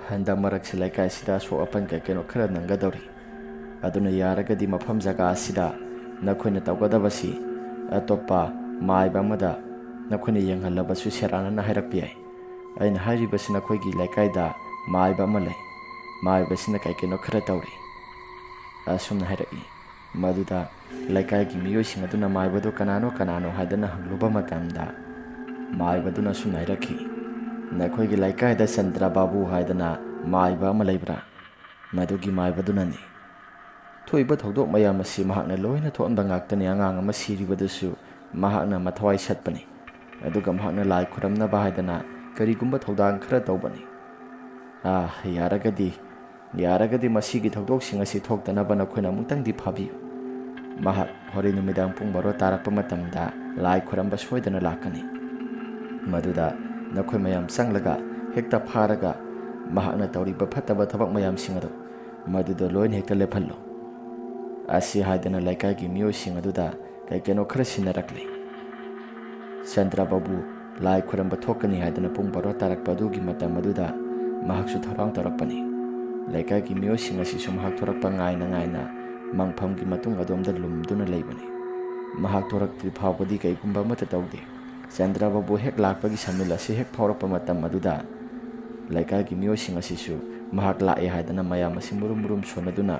ꯍꯟꯗꯛ ꯃꯔꯛꯁꯤ ꯂꯩꯀꯥꯏꯁꯤꯗ ꯑꯁꯣꯛ ꯑꯄꯟ ꯀꯩ ꯀꯩꯅꯣ ꯈꯔ ꯅꯪꯒꯗꯧꯔꯤ꯫ ꯑꯗꯨꯅ ꯌꯥꯔꯒꯗꯤ ꯃꯐꯝ ꯖꯒꯥ ꯑꯁꯤꯗ ꯅꯈꯣꯏꯅ ꯇꯧꯒꯗꯕꯁꯤ ꯑꯇꯣꯞꯄ ꯃꯥꯏꯕ ꯑꯃꯗ ꯅꯈꯣꯏꯅ ꯌꯦꯡꯍꯜꯂꯕꯁꯨ ꯁꯦꯔꯥꯟꯅꯅ ꯍꯥꯏꯔꯛꯄ ꯌꯥꯏ꯫ ꯑꯩꯅ ꯍꯥꯏꯔꯤꯕꯁꯤ ꯅꯈꯣꯏꯒꯤ ꯂꯩꯀꯥꯏꯗ ꯃꯥꯏꯕ ꯑꯃ ꯂꯩ꯫ ꯃꯥꯏꯕꯁꯤꯅ ꯀꯩ ꯀꯩꯅꯣ ꯈꯔ ꯇꯧꯔꯤ꯫ ꯑꯁꯨꯝꯅ ꯍꯥꯏꯔꯛꯏ꯫ ꯃꯗꯨꯗ ꯂꯩꯀꯥꯏꯒꯤ ꯃꯤꯑꯣꯏꯁꯤꯡ ꯑꯗꯨꯅ ꯃꯥꯏꯕꯗꯨ ꯀꯅꯥꯅꯣ ꯀꯅꯥꯅꯣ ꯍꯥꯏꯗꯅ ꯍꯪꯂꯨꯕ ꯃꯇꯝꯗ, ꯃꯥꯏꯕꯗꯨꯅ ꯑꯁꯨꯝꯅ ꯍꯥꯏꯔꯛꯈꯤ, "ꯅꯈꯣꯏꯒꯤ ꯂꯩꯀꯥꯏꯗ ꯆꯟꯗ꯭ꯔ ꯕꯥꯕꯨ ꯍꯥꯏꯗꯅ ꯃꯥꯏꯕ ꯑꯃ ꯂꯩꯕ꯭ꯔꯥ? ꯃꯗꯨꯒꯤ ꯃꯥꯏꯕꯗꯨꯅꯅꯤ꯫ ꯊꯣꯛꯏꯕ ꯊꯧꯗꯣꯛ ꯃꯌꯥꯝ ꯑꯁꯤ ꯃꯍꯥꯛꯅ ꯂꯣꯏꯅ ꯊꯣꯛꯍꯟꯕ ꯉꯥꯛꯇꯅꯤ꯫ ꯑꯉꯥꯡ ꯑꯃ ꯁꯤꯔꯤꯕꯗꯨꯁꯨ ꯃꯍꯥꯛꯅ ꯃꯊꯋꯥꯏ ꯁꯠꯄꯅꯤ꯫ ꯑꯗꯨꯒ ꯃꯍꯥꯛꯅ ꯂꯥꯏ ꯈꯨꯔꯝꯅꯕ ꯍꯥꯏꯗꯅ ꯀꯔꯤꯒꯨꯝꯕ ꯊꯧꯗꯥꯡ ꯈꯔ ꯇꯧꯕꯅꯤ꯫ ꯑꯥ, ꯌꯥꯔꯒꯗꯤ, ꯌꯥꯔꯒꯗꯤ ꯃꯁꯤꯒꯤ ꯊꯧꯗꯣꯛꯁꯤꯡ ꯑꯁꯤ ꯊꯣꯛꯇꯅꯕ ꯅꯈꯣꯏꯅ ꯑꯃꯨꯛꯇꯪꯗꯤ ꯐꯥꯕꯤꯌꯨ꯫ ꯃꯍꯥꯛ ꯍꯣꯔꯦꯟ ꯅꯨꯃꯤꯗꯥꯡ ꯄꯨꯡ ꯕꯥꯔꯣ ꯇꯥꯔꯛꯄ ꯃꯇꯝꯗ ꯂꯥꯏ ꯈꯨꯔꯝꯕ ꯁꯣꯏꯗꯅ ꯂꯥꯛꯀꯅꯤ꯫ ꯃꯗꯨꯗ ꯅꯈꯣꯏ ꯃꯌꯥꯝ ꯆꯪꯂꯒ ꯍꯦꯛꯇ ꯐꯥꯔꯒ ꯃꯍꯥꯛꯅ ꯇꯧꯔꯤꯕ ꯐꯠꯇꯕ ꯊꯕꯛ ꯃꯌꯥꯝꯁꯤꯡ ꯑꯗꯨ ꯃꯗꯨꯗ ꯂꯣꯏꯅ ꯍꯦꯛꯇ ꯂꯦꯞꯍꯜꯂꯨ"꯫ ꯑꯁꯤ ꯍꯥꯏꯗꯅ ꯂꯩꯀꯥꯏꯒꯤ ꯃꯤꯑꯣꯏꯁꯤꯡ ꯑꯗꯨꯗ ꯀꯩ ꯀꯩꯅꯣ ꯈꯔ ꯁꯤꯟꯅꯔꯛꯂꯦ꯫ ꯆꯟꯗ꯭ꯔ ꯕꯥꯕꯨ ꯂꯥꯏ ꯈꯨꯔꯝꯕ ꯊꯣꯛꯀꯅꯤ ꯍꯥꯏꯗꯅ ꯄꯨꯡ ꯕꯥꯔꯣ ꯇꯥꯔꯛꯄ ꯑꯗꯨꯒꯤ ꯃꯇꯝ ꯑꯗꯨꯗ ꯃꯍꯥꯛꯁꯨ ꯊꯧꯔꯥꯡ ꯇꯧꯔꯛꯄꯅꯤ꯫ ꯂꯩꯀꯥꯏꯒꯤ ꯃꯤꯑꯣꯏꯁꯤꯡ ꯑꯁꯤꯁꯨ ꯃꯍꯥꯛ ꯊꯣꯔꯛꯄ ꯉꯥꯏꯅ ꯉꯥꯏꯅ ꯃꯪꯐꯝꯒꯤ ꯃꯇꯨꯡ ꯑꯗꯣꯝꯗ ꯂꯨꯝꯗꯨꯅ ꯂꯩꯕꯅꯤ꯫ ꯃꯍꯥꯛ ꯊꯣꯔꯛꯇ꯭ꯔꯤ ꯐꯥꯎꯕꯗꯤ ꯀꯩꯒꯨꯝꯕ ꯑꯃꯠꯇ ꯇꯧꯗꯦ꯫ ꯆꯟꯗ꯭ꯔ ꯕꯥꯕꯨ ꯍꯦꯛ ꯂꯥꯛꯄꯒꯤ ꯁꯃꯤꯜ ꯑꯁꯤ ꯍꯦꯛ ꯐꯥꯎꯔꯛꯄ ꯃꯇꯝ ꯑꯗꯨꯗ ꯂꯩꯀꯥꯏꯒꯤ ꯃꯤꯑꯣꯏꯁꯤꯡ ꯑꯁꯤꯁꯨ ꯃꯍꯥꯛ ꯂꯥꯛꯑꯦ ꯍꯥꯏꯗꯅ ꯃꯌꯥꯝ ꯑꯁꯤ ꯃꯨꯔꯨꯝ ꯃꯨꯔꯨꯝ ꯁꯣꯟꯅꯗꯨꯅ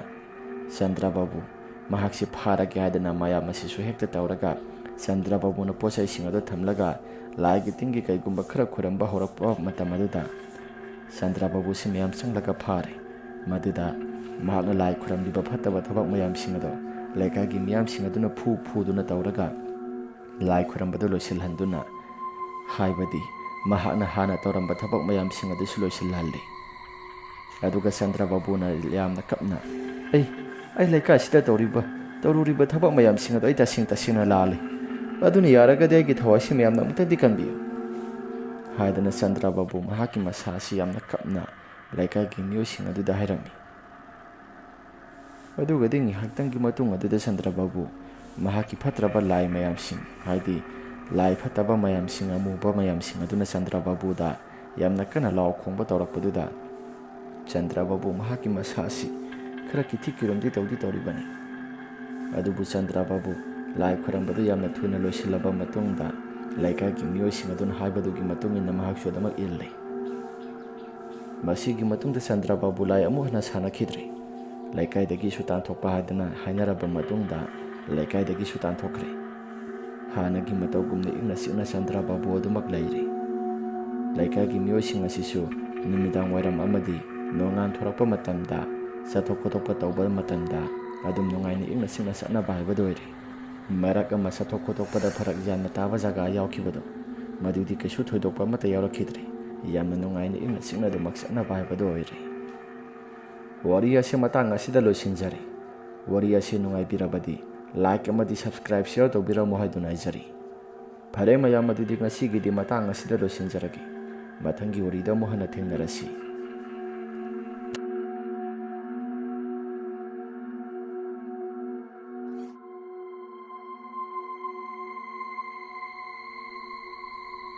ꯆꯟꯗ꯭ꯔ ꯕꯥꯕꯨ ꯃꯍꯥꯛꯁꯤ ꯐꯥꯔꯒꯦ ꯍꯥꯏꯗꯅ ꯃꯌꯥꯝ ꯑꯁꯤꯁꯨ ꯍꯦꯛꯇ ꯇꯧꯔꯒ ꯆꯟꯗ꯭ꯔ ꯕꯥꯕꯨꯅ ꯄꯣꯠ ꯆꯩꯁꯤꯡ ꯑꯗꯨ ꯊꯝꯂꯒ ꯂꯥꯏꯒꯤ ꯇꯤꯟꯒꯤ ꯀꯩꯒꯨꯝꯕ ꯈꯔ ꯈꯨꯔꯝꯕ ꯍꯧꯔꯛꯄ ꯃꯇꯝ ꯑꯗꯨꯗ ꯆꯟꯗ꯭ꯔ ꯕꯥꯕꯨꯁꯤ ꯃꯌꯥꯝ ꯆꯪꯂꯒ ꯐꯥꯔꯦ꯫ ꯃꯗꯨꯗ ꯃꯍꯥꯛꯅ ꯂꯥꯏ ꯈꯨꯔꯝꯂꯤꯕ ꯐꯠꯇꯕ ꯊꯕꯛ ꯃꯌꯥꯝꯁꯤꯡ ꯑꯗꯣ ꯂꯩꯀꯥꯏꯒꯤ ꯃꯤꯌꯥꯝꯁꯤꯡ ꯑꯗꯨꯅ ꯐꯨ ꯐꯨꯗꯨꯅ ꯇꯧꯔꯒ ꯂꯥꯏ ꯈꯨꯔꯝꯕꯗꯨ ꯂꯣꯏꯁꯤꯜꯍꯟꯗꯨꯅ, ꯍꯥꯏꯕꯗꯤ ꯃꯍꯥꯛꯅ ꯍꯥꯟꯅ ꯇꯧꯔꯝꯕ ꯊꯕꯛ ꯃꯌꯥꯝꯁꯤꯡ ꯑꯗꯨꯁꯨ ꯂꯣꯏꯁꯤꯜꯍꯜꯂꯤ꯫ ꯑꯗꯨꯒ ꯆꯟꯗ꯭ꯔ ꯕꯥꯕꯨꯅ ꯌꯥꯝꯅ ꯀꯞꯅ, "ꯑꯩ, ꯑꯩ ꯂꯩꯀꯥꯏꯁꯤꯗ ꯇꯧꯔꯤꯕ, ꯇꯧꯔꯨꯔꯤꯕ ꯊꯕꯛ ꯃꯌꯥꯝꯁꯤꯡ ꯑꯗꯣ ꯑꯩ ꯇꯁꯦꯡ ꯇꯁꯦꯡꯅ ꯂꯥꯜꯂꯤ꯫ ꯑꯗꯨꯅ ꯌꯥꯔꯒꯗꯤ ꯑꯩꯒꯤ ꯊꯋꯥꯏꯁꯤ ꯃꯌꯥꯝꯅ ꯑꯃꯨꯛꯇꯗꯤ ꯀꯟꯕꯤꯌꯨ" ꯍꯥꯏꯗꯅ ꯆꯟꯗ꯭ꯔ ꯕꯥꯕꯨ ꯃꯍꯥꯛꯀꯤ ꯃꯁꯥ ꯑꯁꯤ ꯌꯥꯝꯅ ꯀꯞꯅ ꯂꯩꯀꯥꯏꯒꯤ ꯃꯤꯑꯣꯏꯁꯤꯡ ꯑꯗꯨꯗ ꯍꯥꯏꯔꯝꯃꯤ꯫ ꯑꯗꯨꯒꯗꯤ ꯉꯥꯏꯍꯥꯛꯇꯪꯒꯤ ꯃꯇꯨꯡ ꯑꯗꯨꯗ ꯆꯟꯗ꯭ꯔ ꯕꯥꯕꯨ ꯃꯍꯥꯛꯀꯤ ꯐꯠꯇ꯭ꯔꯕ ꯂꯥꯏ ꯃꯌꯥꯝꯁꯤꯡ, ꯍꯥꯏꯗꯤ ꯂꯥꯏ ꯐꯠꯇꯕ ꯃꯌꯥꯝꯁꯤꯡ, ꯑꯃꯨꯕ ꯃꯌꯥꯝꯁꯤꯡ ꯑꯗꯨꯅ ꯆꯟꯗ꯭ꯔ ꯕꯥꯕꯨꯗ ꯌꯥꯝꯅ ꯀꯟꯅ ꯂꯥꯎ ꯈꯣꯡꯕ ꯇꯧꯔꯛꯄꯗꯨꯗ ꯆꯟꯗ꯭ꯔ ꯕꯥꯕꯨ ꯃꯍꯥꯛꯀꯤ ꯃꯁꯥ ꯑꯁꯤ ꯈꯔ ꯀꯤꯊꯤ ꯀꯤꯔꯨꯝꯗꯤ ꯇꯧꯗꯤ ꯇꯧꯔꯤꯕꯅꯤ꯫ ꯑꯗꯨꯕꯨ ꯆꯟꯗ꯭ꯔ ꯕꯥꯕꯨ ꯂꯥꯏ ꯈꯣꯏꯔꯝꯕꯗꯨ ꯌꯥꯝꯅ ꯊꯨꯅ ꯂꯣꯏꯁꯤꯜꯂꯕ ꯃꯇꯨꯡꯗ, ꯂꯩꯀꯥꯏꯒꯤ ꯃꯤꯑꯣꯏꯁꯤꯡ ꯑꯗꯨꯅ ꯍꯥꯏꯕꯗꯨꯒꯤ ꯃꯇꯨꯡ ꯏꯟꯅ ꯃꯍꯥꯛꯁꯨ ꯑꯗꯨꯃꯛ ꯏꯜꯂꯤ꯫ ꯃꯁꯤꯒꯤ ꯃꯇꯨꯡꯗ ꯆꯟꯗ꯭ꯔ ꯕꯥꯕꯨ ꯂꯥꯏ ꯑꯃꯨꯛ ꯍꯟꯅ ꯁꯥꯟꯅꯈꯤꯗ꯭ꯔꯦ꯫ ꯂꯩꯀꯥꯏꯗꯒꯤꯁꯨ ꯇꯥꯟꯊꯣꯛꯄ ꯍꯥꯏꯗꯅ ꯍꯥꯏꯅꯔꯕ ꯃꯇꯨꯡꯗ, ꯂꯩꯀꯥꯏꯗꯒꯤꯁꯨ ꯇꯥꯟꯊꯣꯛꯈ꯭ꯔꯦ꯫ ꯍꯥꯟꯅꯒꯤ ꯃꯇꯧꯒꯨꯝꯅ ꯏꯪꯅ ꯆꯤꯛꯅ ꯆꯟꯗ꯭ꯔ ꯕꯥꯕꯨ ꯑꯗꯨꯃꯛ ꯂꯩꯔꯤ꯫ ꯂꯩꯀꯥꯏꯒꯤ ꯃꯤꯑꯣꯏꯁꯤꯡ ꯑꯁꯤꯁꯨ ꯅꯨꯃꯤꯗꯥꯡ ꯋꯥꯏꯔꯝ ꯑꯃꯗꯤ ꯅꯣꯡꯉꯥꯟ ꯊꯣꯔꯛꯄ ꯃꯇꯝꯗ, ꯆꯠꯊꯣꯛ ꯈꯣꯠꯇꯣꯛꯄ ꯇꯧꯕ ꯃꯇꯝꯗ ꯑꯗꯨꯝ ꯅꯨꯡꯉꯥꯏꯅ ꯏꯪꯅ ꯆꯤꯛꯅ ꯆꯠꯅꯕ ꯍꯥꯏꯕꯗꯨ ꯑꯣꯏꯔꯦ꯫ ꯃꯔꯛ ꯑꯃ ꯆꯠꯊꯣꯛ ꯈꯣꯠꯇꯣꯛꯄꯗ ꯐꯔꯛ ꯌꯥꯝꯅ ꯇꯥꯕ ꯖꯒꯥ ꯌꯥꯎꯈꯤꯕꯗꯣ, ꯃꯗꯨꯗꯤ ꯀꯩꯁꯨ ꯊꯣꯏꯗꯣꯛꯄ ꯑꯃꯠꯇ ꯌꯥꯎꯔꯛꯈꯤꯗ꯭ꯔꯦ꯫ ꯌꯥꯝꯅ ꯅꯨꯡꯉꯥꯏꯅ ꯏꯪꯅ ꯆꯤꯛꯅ ꯑꯗꯨꯃꯛ ꯆꯠꯅꯕ ꯍꯥꯏꯕꯗꯨ ꯑꯣꯏꯔꯦ꯫ ꯋꯥꯔꯤ ꯑꯁꯤ ꯃꯇꯥꯡ ꯑꯁꯤꯗ ꯂꯣꯏꯁꯤꯟꯖꯔꯦ꯫ ꯋꯥꯔꯤ ꯑꯁꯤ ꯅꯨꯡꯉꯥꯏꯕꯤꯔꯕꯗꯤ like ꯑꯃꯗꯤ subscribe, share ꯇꯧꯕꯤꯔꯝꯃꯨ ꯍꯥꯏꯗꯨꯅ ꯍꯥꯏꯖꯔꯤ꯫ ꯐꯔꯦ ꯃꯌꯥꯝ, ꯑꯗꯨꯗꯤ ꯉꯁꯤꯒꯤꯗꯤ ꯃꯇꯥꯡ ꯑꯁꯤꯗ ꯂꯣꯏꯁꯤꯟꯖꯔꯒꯦ꯫ ꯃꯊꯪꯒꯤ ꯋꯥꯔꯤꯗ ꯑꯃꯨꯛ ꯍꯟꯅ ꯊꯦꯡꯅꯔꯁꯤ꯫